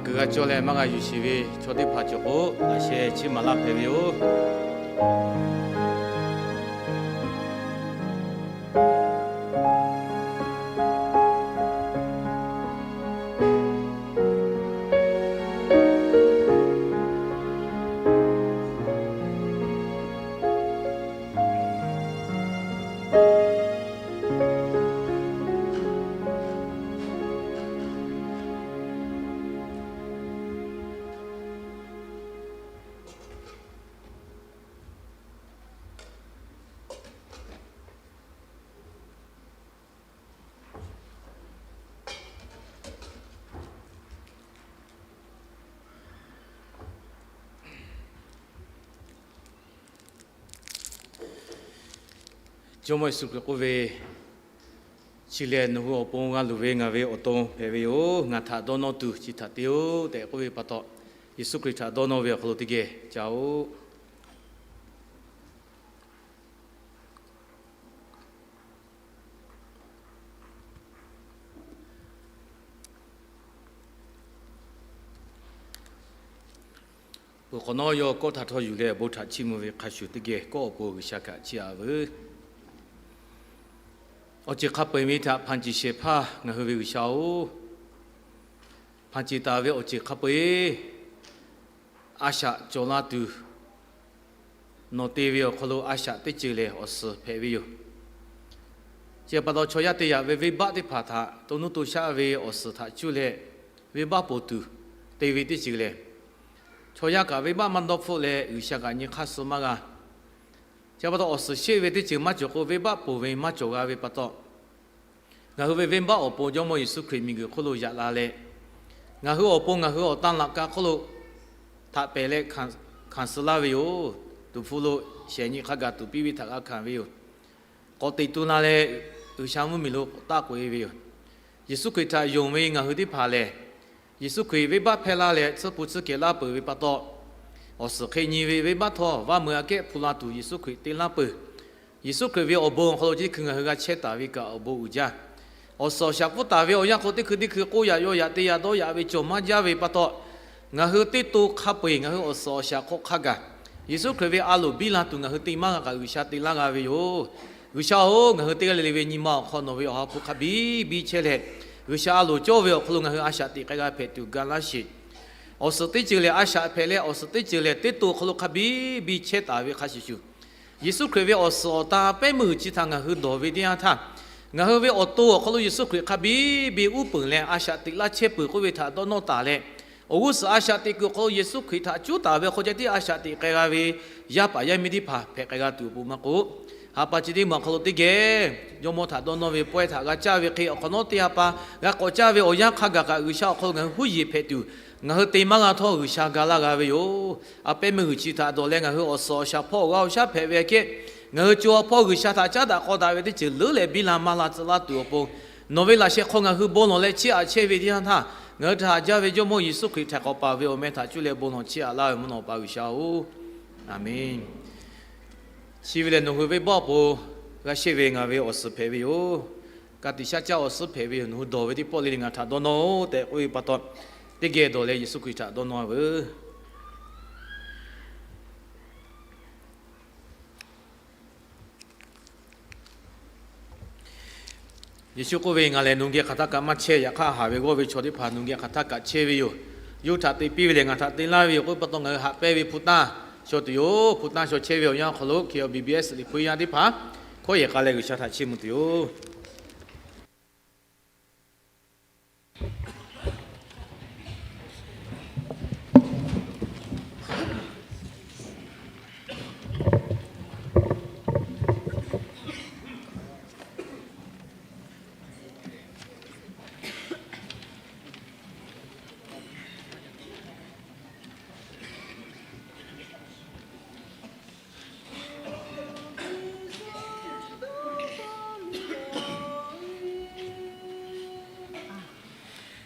Kuiˬ g'a cawˇ leh maˇ g'a yuˬ sheˍ ve chaw teˇ hpaˍ cawˬ k'o, laꞈ sheh chiˇ maˍ laˇ hpehꞈ ve yoˬ. Jawˇmawˇ Yeˍsuˆ Hkriꞈ k'oˆ ve, Chi lehˬ nawˬ hui awˬ pon g'a luˬ ve ngaˬ ve awˬ to hpehꞈ ve yoˬ. Ngaˬ htaꞈ dawˇ nawˇ tuˬ chi htaꞈ te-oˆ tehꞈ k'oˆ ve pa taw, Yeˍsuˆ Hkriꞈ htaꞈ dawˇ nawˇ ve awˬ hk'aw lo teˇ geh caˇ-oˆ. Peuˬ hk'awꞈ nawˉ yawˇ kawˆ htaˇ htawˇ yuˬ leh awˬ bon htaꞈ chiˇ mvuh ve hk'a shuˍ teˇ geh kawˆ awˬ pon G'uiˬsha kaꞈ chiˇ aꞈ veuˬ. Awˬ ceuˬ hk'a peu-eˬ ve htaꞈ hpanˍ ceˬ shehˍ hpaˇ ngaˬ hui ve G'uiˬsha-oˬ, hpanˍ ceˬ taˍ ve awˬ ceuˬ hk'a peu-eˬ a shaꞈ cawˬ la tuˬ, nawˬ te ve awˬ hk'aw lo a shaꞈ teˇ ceuˬ lehˬ awˬ suhˍ hpehꞈ ve yoˬ. Chi pa taw chaw yaˇ te yaꞈ ve venˇbaˆ teˇ hpaˍ htaꞈ to nuˇ to shaˆ ve awˬ suhˍ htaꞈ cuˇ leh venˇbaˆ poˬ tuˬ te ve teˇ ceuˬ lehˬ, chaw yaˇ kaꞈ venˇbaˆ maˇ dawˇ hpfuhˆ leh G'uiˬsha kaꞈ nyi hk'aˇ suh maˇ g'a. Chi pa taw awˬ suhˍ sheˆ ve teˇ ceuˬ maˇ cawˬ k'o, venˇbaˆ poˬ ve maˇ cawˬ g'a ve pa taw, ngaˬ hui ve venˇbaˆ awˬ pon Jawˇmawˇ Yeˍsuˆ Hkriꞈ miˬguiˬ hk'oˆ lo yaꞈ la leh, ngaˬ hui awˬ pon ngaˬ hui awˬ tan laꞈ ka hk'oˆ lo htaꞈ pehˬ leh hkanˍ suh laˇ ve yoˬ. Tuˍ hpfuh lo shehˍ nyi hk'a gaˬ tuˍ piˇ ve htaꞈ g'a hkanˍ ve yoˬ. K'awꞈ teꞈ tu la leh G'uiˬsha mvuhˇmiˬ lo k'awꞈ taˆ k'oꞈ-e ve yoˬ. Yeˍsuˆ Hkriꞈ htaꞈ yonˍ ve ngaˬ hui teˇ hpaˍ lehˬ, Yeˍsuˆ Hkriꞈ venˇbaˆ hpehˇ laˇ leh tsuhˇ hpu tsuhˇ kehˬ laˇ peuˬ ve pa taw, awˬ suhˍ hk'e nyi ve venˇbaˆ htawˇ vaˇ meuꞈ aꞈ kehˉ hpu la tuˬ Yeˍsuˆ Hkriꞈ te laˇ peuˬ. Yeˍsuˆ Hkriꞈ ve awˬ bon awˬ hk'aw lo teˇ hkui ngaˬ hui g'a chehˇ taˍ ve kaꞈ awˬ bon uiˍ jaˇ. Awˬ suhˍ awˬ shaˍ pfuhˇ taˍ ve awˬ yanˇ hk'aw teˇ hkui teˇ hkui k'oˆ yaꞈ yaw yaꞈ te yaꞈ dawˇ yaꞈ ve cawˬ maˇ jaˇ ve pa taw, ngaˬ hui teˇ to hk'a peu-eˬ ngaˬ hui awˬ suhˍ awˬ shaˍ hk'aw hk'a gaˬ Yeˍsuˆ Hkriꞈ ve a loˍ biˇ la tuˬ ngaˬ hui te maˇ g'a kaꞈ G'uiˬsha te laˇ g'a ve yoˬ. G'uiˬsha-oˬ, ngaˬ hui teˇ g'aˇ le le ve nyi ma awˬ hk'aw nawˬ ve Awˬ ha hpu hk'a biˇ biˇ chehˇ leh, G'uiˬsha a loˍ cawˇ ve awˬ hk'aw lo ngaˬ hui a shaꞈ teꞈ k'ai g'a hpehꞈ tuˬ ga laˇ sheˍ. Awˬ suhˍ teˇ ceuˬ lehˬ a shaꞈ hpehꞈ leh, awˬ suhˍ teˇ ceuˬ lehˬ teˇ to awˬ hk'aw lo hk'a biˇ biˇ chehˇ taˍ ve hk'a shuˍ shuˍ, Yeˍsuˆ Hkriꞈ ve awˬ suhˍ awˬ tan pehˉ meuˇ chi htaꞈ ngaˬ hui dawˬ ve teˇ yanˇ htaˇ, ngaˬ hui ve awˬ to awˬ hk'aw lo Yeˍsuˆ Hkriꞈ hk'a biˇ biˇ uˉ peunˍ leh a shaꞈ teꞈ laˇ chehˇ peuˬ k'oˆ ve htaꞈ dawˇ nawˇ taˍ leh, awˬ g'uˇ suhˍ a shaꞈ teꞈ kuiˬ awˬ hk'aw lo Yeˍsuˆ Hkriꞈ htaꞈ cuˉ taˍ ve awˬ hk'aw ceh tiˉ a shaꞈ teꞈ k'ai g'a ve yaˇ paˍ yaˇ miˇ teˇ hpaˍ hpehꞈ k'ai g'a tuˬ awˬ pon maˇ k'oˆ, ha pa chi teˇ maˬ awˬ hk'aw lo teˇ geh Jawˇmawˇ htaꞈ dawˇ nawˇ ve pawehˇ htaꞈ g'a caˇ ve hk'e, awˬ hk'awꞈ nawˉ teˇ ha pa g'a k'awꞈ caˇ ve awˬ yanˇ hk'a gaˬ kaꞈ G'uiˬsha awˬ hk'aw lo ngaˬ hui huˉ yeˬ hpehꞈ tuˬ, ngaˬ hui te maˇ g'a htawˇ G'uiˬsha ga laˇ g'a ve yoˬ. A pehˉ meuˇ g'uiˬ chi htaꞈ dawˬ leh ngaˬ hui awˬ suhˍ awˬ shaˍ hpawˇ awˬ g'aˇ awˬ shaˉ hpehꞈ ve aꞈ kehˉ, ngaˬ hui co ha hpawˇ G'uiˬsha htaꞈ caˉ daꞈ k'aw daꞈ ve teˇ ceuˬ leuˉ leh biˇ la maˇ la tcuh laˇ tuˬ awˬ pon, nawˬ ve laꞈ sheh hk'aw ngaˬ hui bon lawˬ leh chiˇ aꞈ chehˇ ve teˇ yanˇ htaˇ, ngaˬ hui htaꞈ haꞈ jaˇ ve Jawˇmawˇ Yeˍsuˆ Hkriꞈ htaiˍ hk'awꞈ paˍ ve awˬ meh htaꞈ cuˇ leh bon lawˬ chiˇ aꞈ laˇ ve mvuhˇ naw pa G'uiˬsha-oˬ, Aˍmenˍ. Chi ve lehˬ nawˬ hui venˇbaˆ awˬ pon g'a sheˆ ve ngaˬ ve awˬ suhˍ hpehꞈ ve yoˬ. Ka tiꞈ shaˉ caˇ awˬ suhˍ hpehꞈ ve yoˬ. Nawˬ hui dawˬ ve teˇ pawˆ le le ngaˬ htaꞈ dawˇ nawˇ-oˆ tehꞈ k'oˆ ve pa taw, teˇ geh dawˬ leh Yeˍsuˆ Hkriꞈ htaꞈ dawˇ nawˇ veuˬ. Yeˍsuˆ k'oˆ ve, Ngaˬ lehˬ nawˬ geh hk'aˬ htaˇ kaꞈ maˇ chehˇ. Yaꞈ hk'aˇ haˍ ve g'awˇ ve chaw teˇ hpaˍ nawˬ geh hk'aˬ htaˇ kaꞈ chehˇ ve yoˬ. Yawˇ hui htaꞈ te piˇ ve lehˬ ngaˬ htaꞈ te laˇ ve yoˬ k'oˆ ve pa taw, ngaˬ hui haꞈ pehnˇ ve hpu tanˇ shaw tuˬ yoˬ. Hpu tanˇ shaw chehˇ ve awˬ yanˇ awˬ hk'aw lo K B B S Liꞈ hpu yanˇ teˇ hpaˍ hkawˇ yehˬ k'a leh G'uiˬsha htaꞈ chiˇ mvuh tuˬ yoˬ.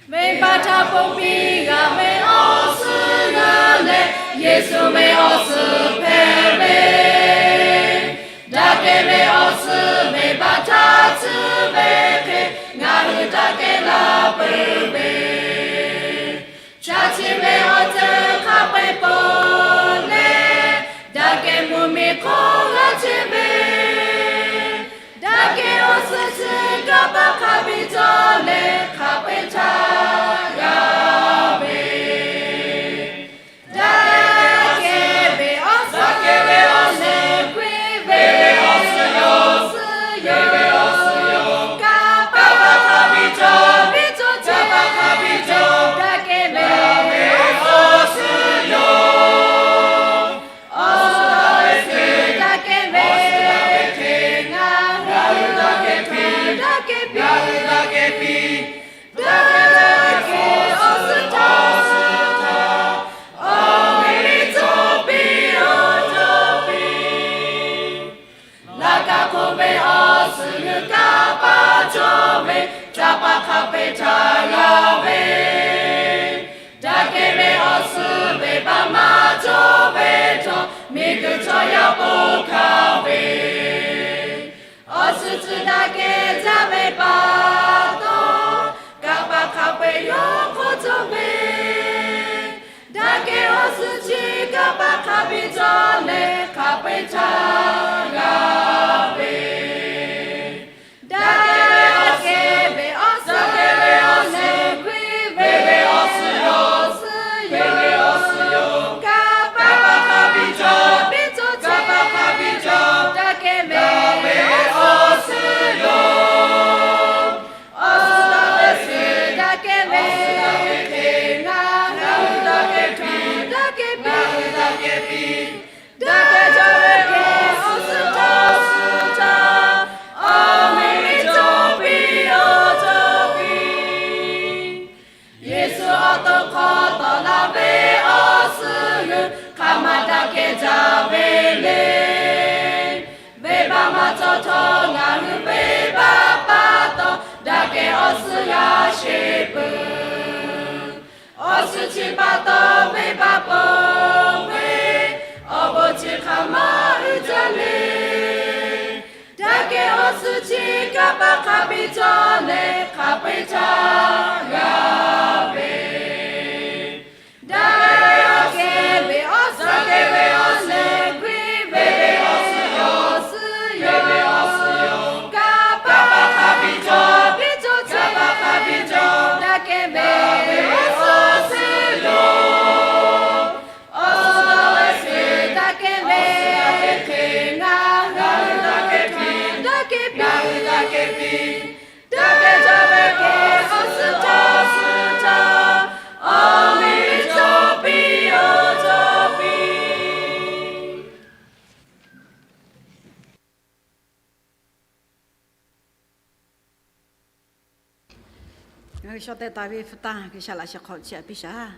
Venˇbaˆ htaꞈ ponˬ piˇ g'a ve awˬ suhˍ g'a leh, Yeˍsuˆ ve awˬ suhˍ hpehꞈ ve, daꞈ kehˬ ve awˬ suhˍ venˇbaˆ htaꞈ tcuh ve hk'e, ngaˬ hui daꞈ kehˬ la peuˬ ve, chaꞈ ve, caˇ paˍ hk'a peu-eˬ htaꞈ g'a ve, daꞈ kehˬ ve awˬ suhˍ venˇbaˆ maˇ cawˬ ve chaw, miˬguiˬ chaw yaˇ po hkanˍ ve, awˬ suhˍ chi daꞈ kehˬ jaˇ ve pa taw, kanˇ paˍ hk'a peu-eˬ yawˇ hk'oˆ cawˬ ve, daꞈ kehˬ awˬ suhˍ chi kanˇ paˍ hk'a biˇ cawˬ leh hk'a peu-eˬ htaꞈ g'a ve, daꞈ kehˬ ve awˬ suhˍ, daꞈ kehˬ ve awˬ suhˍ lehˬ, venˇbaˆ ve awˬ suhˍ yoˬ, venˇbaˆ ve awˬ suhˍ yoˬ, kanˇ paˍ hk'a biˇ cawˬ, biˇ cawˬ ceh, kanˇ paˍ hk'a biˇ cawˬ, daꞈ kehˬ ve awˬ suhˍ yoˬ. Awˬ suhˍ daꞈ ve suhˍ daꞈ kehˬ ve, ngaˬ hui daꞈ kehˬ piˇ, daꞈ kehˬ piˇ, daꞈ kehˬ jaˇ ve awˬ suhˍ htaꞈ, awˬ miˬ cawˬ piˇ, awˬ cawˬ piˇ. Yeˍsuˆ awˬ to hk'aw tawˍ laˇ ve awˬ suhˍ hui hk'aˬ ma daꞈ kehˬ jaˇ ve le. Venˇbaˆ maˇ cawˬ htawˇ ngaˬ hui venˇbaˆ pa taw, daꞈ kehˬ awˬ suhˍ g'a sheˍ peuˬ. Awˬ suhˍ chi pa taw venˇbaˆ ponˬ ve, awˬ bon chi hk'aˬ ma uiˍ jaˇ le. Daꞈ kehˬ awˬ suhˍ chi kanˇ paˍ hk'a biˇ cawˬ leh hk'a peu-eˬ htaꞈ g'a ve, daꞈ kehˬ ve awˬ suhˍ, daꞈ kehˬ ve awˬ suhˍ lehˬ, venˇbaˆ ve awˬ suhˍ yoˬ, venˇbaˆ ve awˬ suhˍ yoˬ, kanˇ paˍ hk'a biˇ cawˬ, biˇ cawˬ ceh, kanˇ paˍ hk'a biˇ cawˬ, daꞈ kehˬ ve awˬ suhˍ yoˬ. Awˬ suhˍ daꞈ ve suhˍ daꞈ kehˬ ve hk'e, ngaˬ hui daꞈ kehˬ piˇ, daꞈ kehˬ piˇ, daꞈ kehˬ jaˇ ve awˬ suhˍ htaꞈ, awˬ miˬ cawˬ piˇ, awˬ cawˬ piˇ. Ngaˬ hui shaw teh taˍ ve hpu tanˇ G'uiˬsha laꞈ sheh hk'aw chiˇ aꞈ piˇ shaˍ.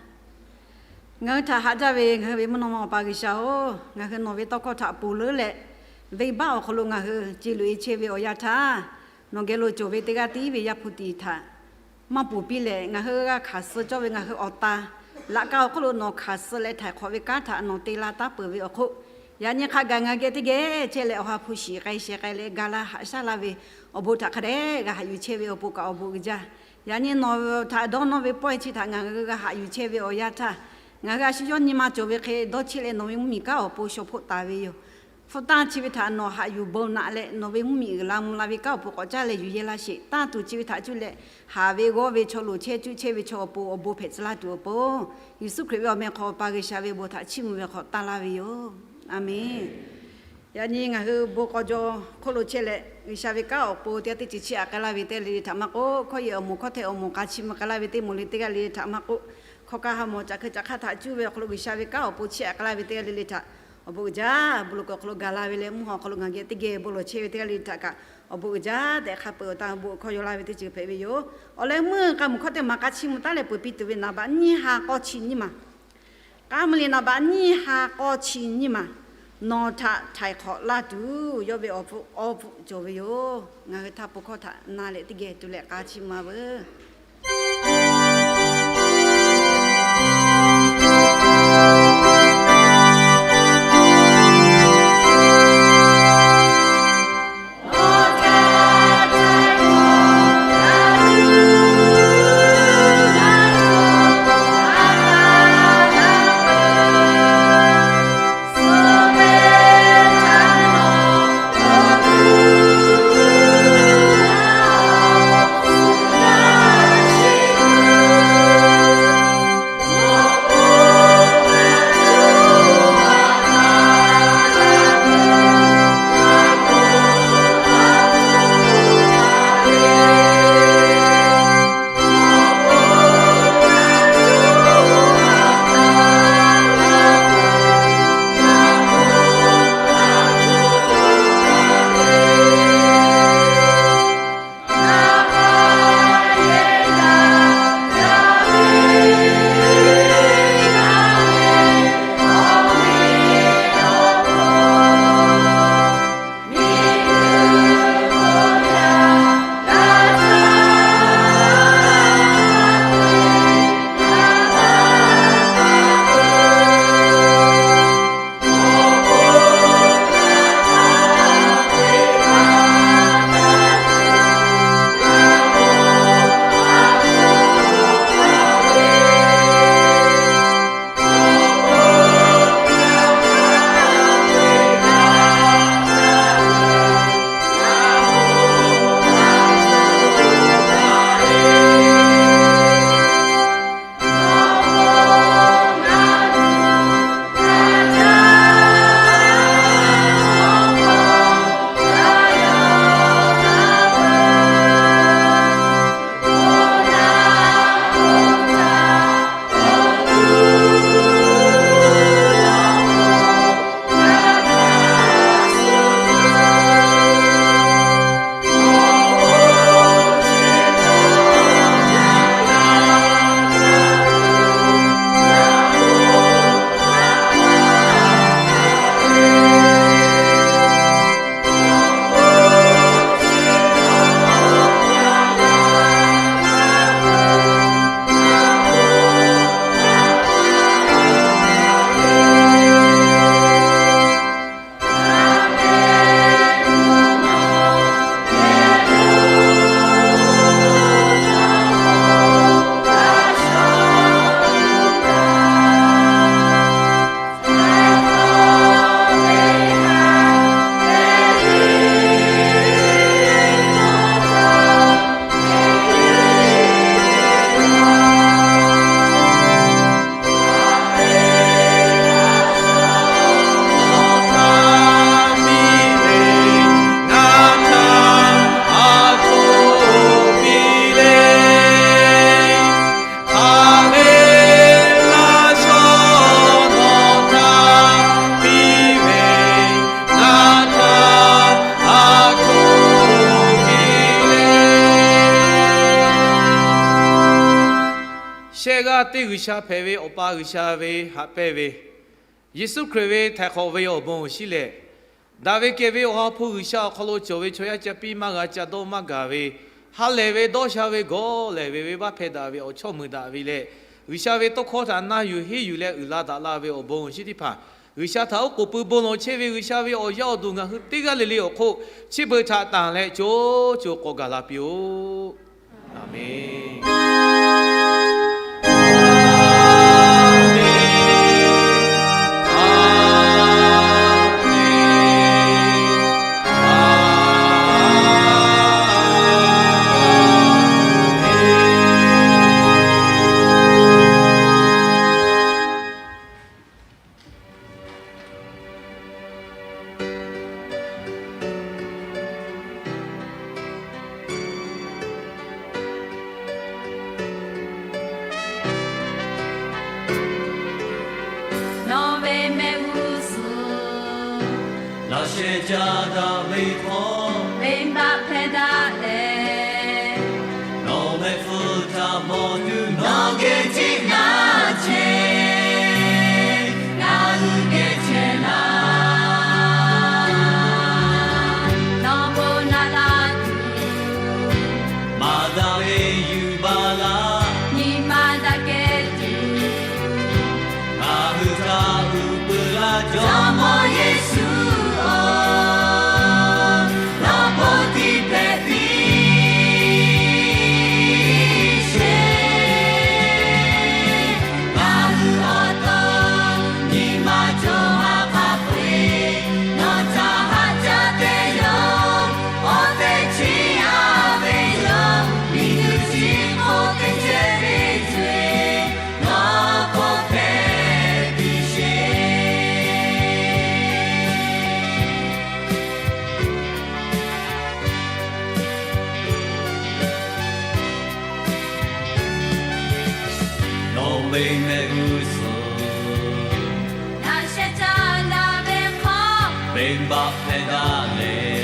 Ngaˬ hui htaꞈ haꞈ jaˇ ve ngaˬ hui ve mvuhˇ naw ma Awˬ pa G'uiˬsha-oˬ, ngaˬ hui nawˬ ve tawˇ hkawˇ htaꞈ ponˬ leuˉ leh, venˇbaˆ awˬ hk'aw lo ngaˬ hui ce luꞈ e chehˇ ve awˬ yanˇ htaˇ, nawˬ geh lo cawˬ ve teˇ g'aˇ tiˉ ve Yaˇ hpu tiꞈ htaꞈ maˇ ponˬ piˇ leh, ngaˬ hui g'a hkanˍ suh cawˇ ve ngaˬ hui awˬ tan laꞈ ka awˬ hk'oˆ lo nawˬ hkanˍ suh leh htaiˍ hk'awꞈ ve kanˉ htaꞈ nawˬ te la taˉ peuˬ ve awˬ hk'oˆ, yaꞈ nyi hk'a gaˬ ngaˬ geh teˇ geh chehˇ leh, Awˬ ha hpu shiˍ k'ai sheh k'ai leh ga laˇ haꞈ shaˉ laˇ ve awˬ bon htaꞈ hk'a dehꞈ g'a haꞈ yuˬ chehˇ ve awˬ pon kaꞈ awˬ bon uiˍ jaˇ. Yaꞈ nyi nawˬ htaꞈ dawˇ nawˇ ve pawehˇ chi htaꞈ ngaˬ hui g'a haꞈ yuˬ chehˇ ve awˬ yanˇ htaˇ, ngaˬ hui a shu yawˇ nyi ma cawˬ ve hk'e dawˇ cheˆ leh nawˬ ve mvuhˇmiˬ kanˉ awˬ pon shaw hpoˆ taˍ ve yoˬ. Hpu tanˇ chi ve htaꞈ nawˬ haꞈ yuˬ bon naꞈ leh nawˬ ve mvuhˇmiˬ uiˍ la mvuh la ve kanˉ awˬ pon k'awꞈ caˇ leh yuˬ yehˇ laˇ sheˍ. Tanˇ tuˬ chi ve htaꞈ cuˇ leh haˍ ve g'awˇ ve chaw loˍ chehˇ cuˇ chehˇ ve chaw awˬ pon awˬ bon hpehꞈ tcuh laˇ tuˬ awˬ pon, Yeˍsuˆ Hkriꞈ ve awˬ meh hk'aw Awˬ pa G'uiˬsha ve bon htaꞈ chiˇ mvuh ve hk'aw tanˇ laˇ ve yoˬ. Aˬmenˍ. Yaꞈ nyi ngaˬ hui bon k'aw jaw hk'oˆ lo chehˇ leh, G'uiˬsha ve kanˉ awˬ pon teˇ g'aˇ teˇ ceuˬ chiˇ aꞈ k'ai laˇ ve teˇ g'aˇ le le htaꞈ maˇ k'oˆ, hkawˇ yehˬ awˬ moˍ hkawˇ htehꞈ awˬ moˍ k'a chiˇ mvuh k'ai laˇ ve teˇ moˍ le teˇ g'aˇ le le htaꞈ maˇ k'oˆ, hkawˇ kaˇ ha mawˬ caꞈ hkui caꞈ hk'aˇ htaꞈ cuˇ ve awˬ hk'aw lo G'uiˬsha ve kanˉ awˬ pon chiˇ aꞈ k'ai laˇ ve teˇ g'aˇ le le htaꞈ awˬ bon uiˍ jaˇ. Bon lawˬ kuiˬ awˬ hk'aw lo gaˬ la ve leh mvuhˇ haw awˬ hk'aw lo ngaˬ geh teˇ geh bon lawˬ chehˇ ve teˇ g'aˇ le le htaꞈ kaꞈ awˬ bon uiˍ jaˇ tehꞈ hk'a peuˬ awˬ tan bon hkawˇ yaw laˇ ve teˇ ceuˬ hpehꞈ ve yoˬ. Awˬ leh meuˇ k'a muˬ hkawˇ teˇ maˬ k'a chiˇ mvuh taˉ leh peuˬ piˇ tuˬ ve naˍ baꞈ nyiˇ ha k'awˇ chi nyiˇ maˬ, k'aˉ mvuh liꞈ naˍ baꞈ nyiˇ ha k'awˇ chi nyiˇ maˬ, nawˬ htaꞈ htaiˍ hk'awꞈ laˇ tuˬ yawˇ ve awˬ hpu awˬ hpu cawˬ ve yoˬ. Ngaˬ hui htaˇ pon hkawˇ htaꞈ na leh teˇ geh tuˬ leh k'a chiˇ mvuh veuˬ. Teˇ g'aˇ teˇ G'uiˬsha hpehꞈ ve Awˬ pa G'uiˬsha ve haꞈ pehnˇ ve, Yeˍsuˆ Hkriꞈ ve htaiˍ hk'awꞈ ve awˬ bon awˬ shinˉ leh, daꞈ ve kehˬ ve Awˬ ha hpu G'uiˬsha awˬ hk'aw lo cawˬ ve chaw yaˇ ca piˇ maˇ g'a, ca dawˇ maˇ gaˬ ve, ha lehˬ ve dawˇ sha ve gawˬ lehˬ ve venˇbaˆ hpehˇ daꞈ ve awˬ chawˇ mui daꞈ ve leh, G'uiˬsha ve tawˇ hkawˇ htaꞈ na yuˬ henˇ yuˬ leh uiˍ la daꞈ la ve awˬ bon awˬ shinˉ teˇ hpaˍ G'uiˬsha htaꞈ oˉ k'oˍ pui bon lawˬ chehˇ ve G'uiˬsha ve awˬ yaˇ awˬ duˬ ngaˬ hui teˇ g'aˇ le le awˬ hk'oˆ chi beuꞈ htaꞈ tanˬ leh co co k'awꞈ gaˬ la piˇ-oˆ. Aˍmenˍ. Nawˬ ve mehˆ g'uˇ suhˍ laꞈ sheh caˇ daꞈ ve hk'aw, venˇbaˆ hpehˇ daꞈ leh, nawˬ mehˆ hpfuhˇ htaꞈ mawˬ tuˬ nawˬ geh teˇ g'aˇ chehˇ, ngaˬ hui geh chehˇ laˇ. Nawˬ bon naꞈ la tuˬ maˍ daꞈ ve yuˬ baˬ laˇ. Nyi ma daꞈ kehˬ tuˬ ngaˬ hui htaꞈ uˉ peunˍ laˇ. Jawˇmawˇ Yeˍsuˆ-oˬ, nawˬ bon tiˉ hpehꞈ piˇ sheˍ. Ngaˬ hui awˬ to nyi ma cawˬ ha hk'a peu-eˬ, nawˬ htaꞈ haꞈ jaˇ te yoˬ. Awˬ tehˬ chi a ve yoˬ. Miˬguiˬ chi hk'oˆ teˇ ceuˬ ve co-eˬ, nawˬ k'awꞈ hpehꞈ piˇ sheˍ. Nawˬ ve mehˆ g'uˇ suhˍ laꞈ sheh caˇ daꞈ ve hk'aw, venˇbaˆ hpehˇ daꞈ leh,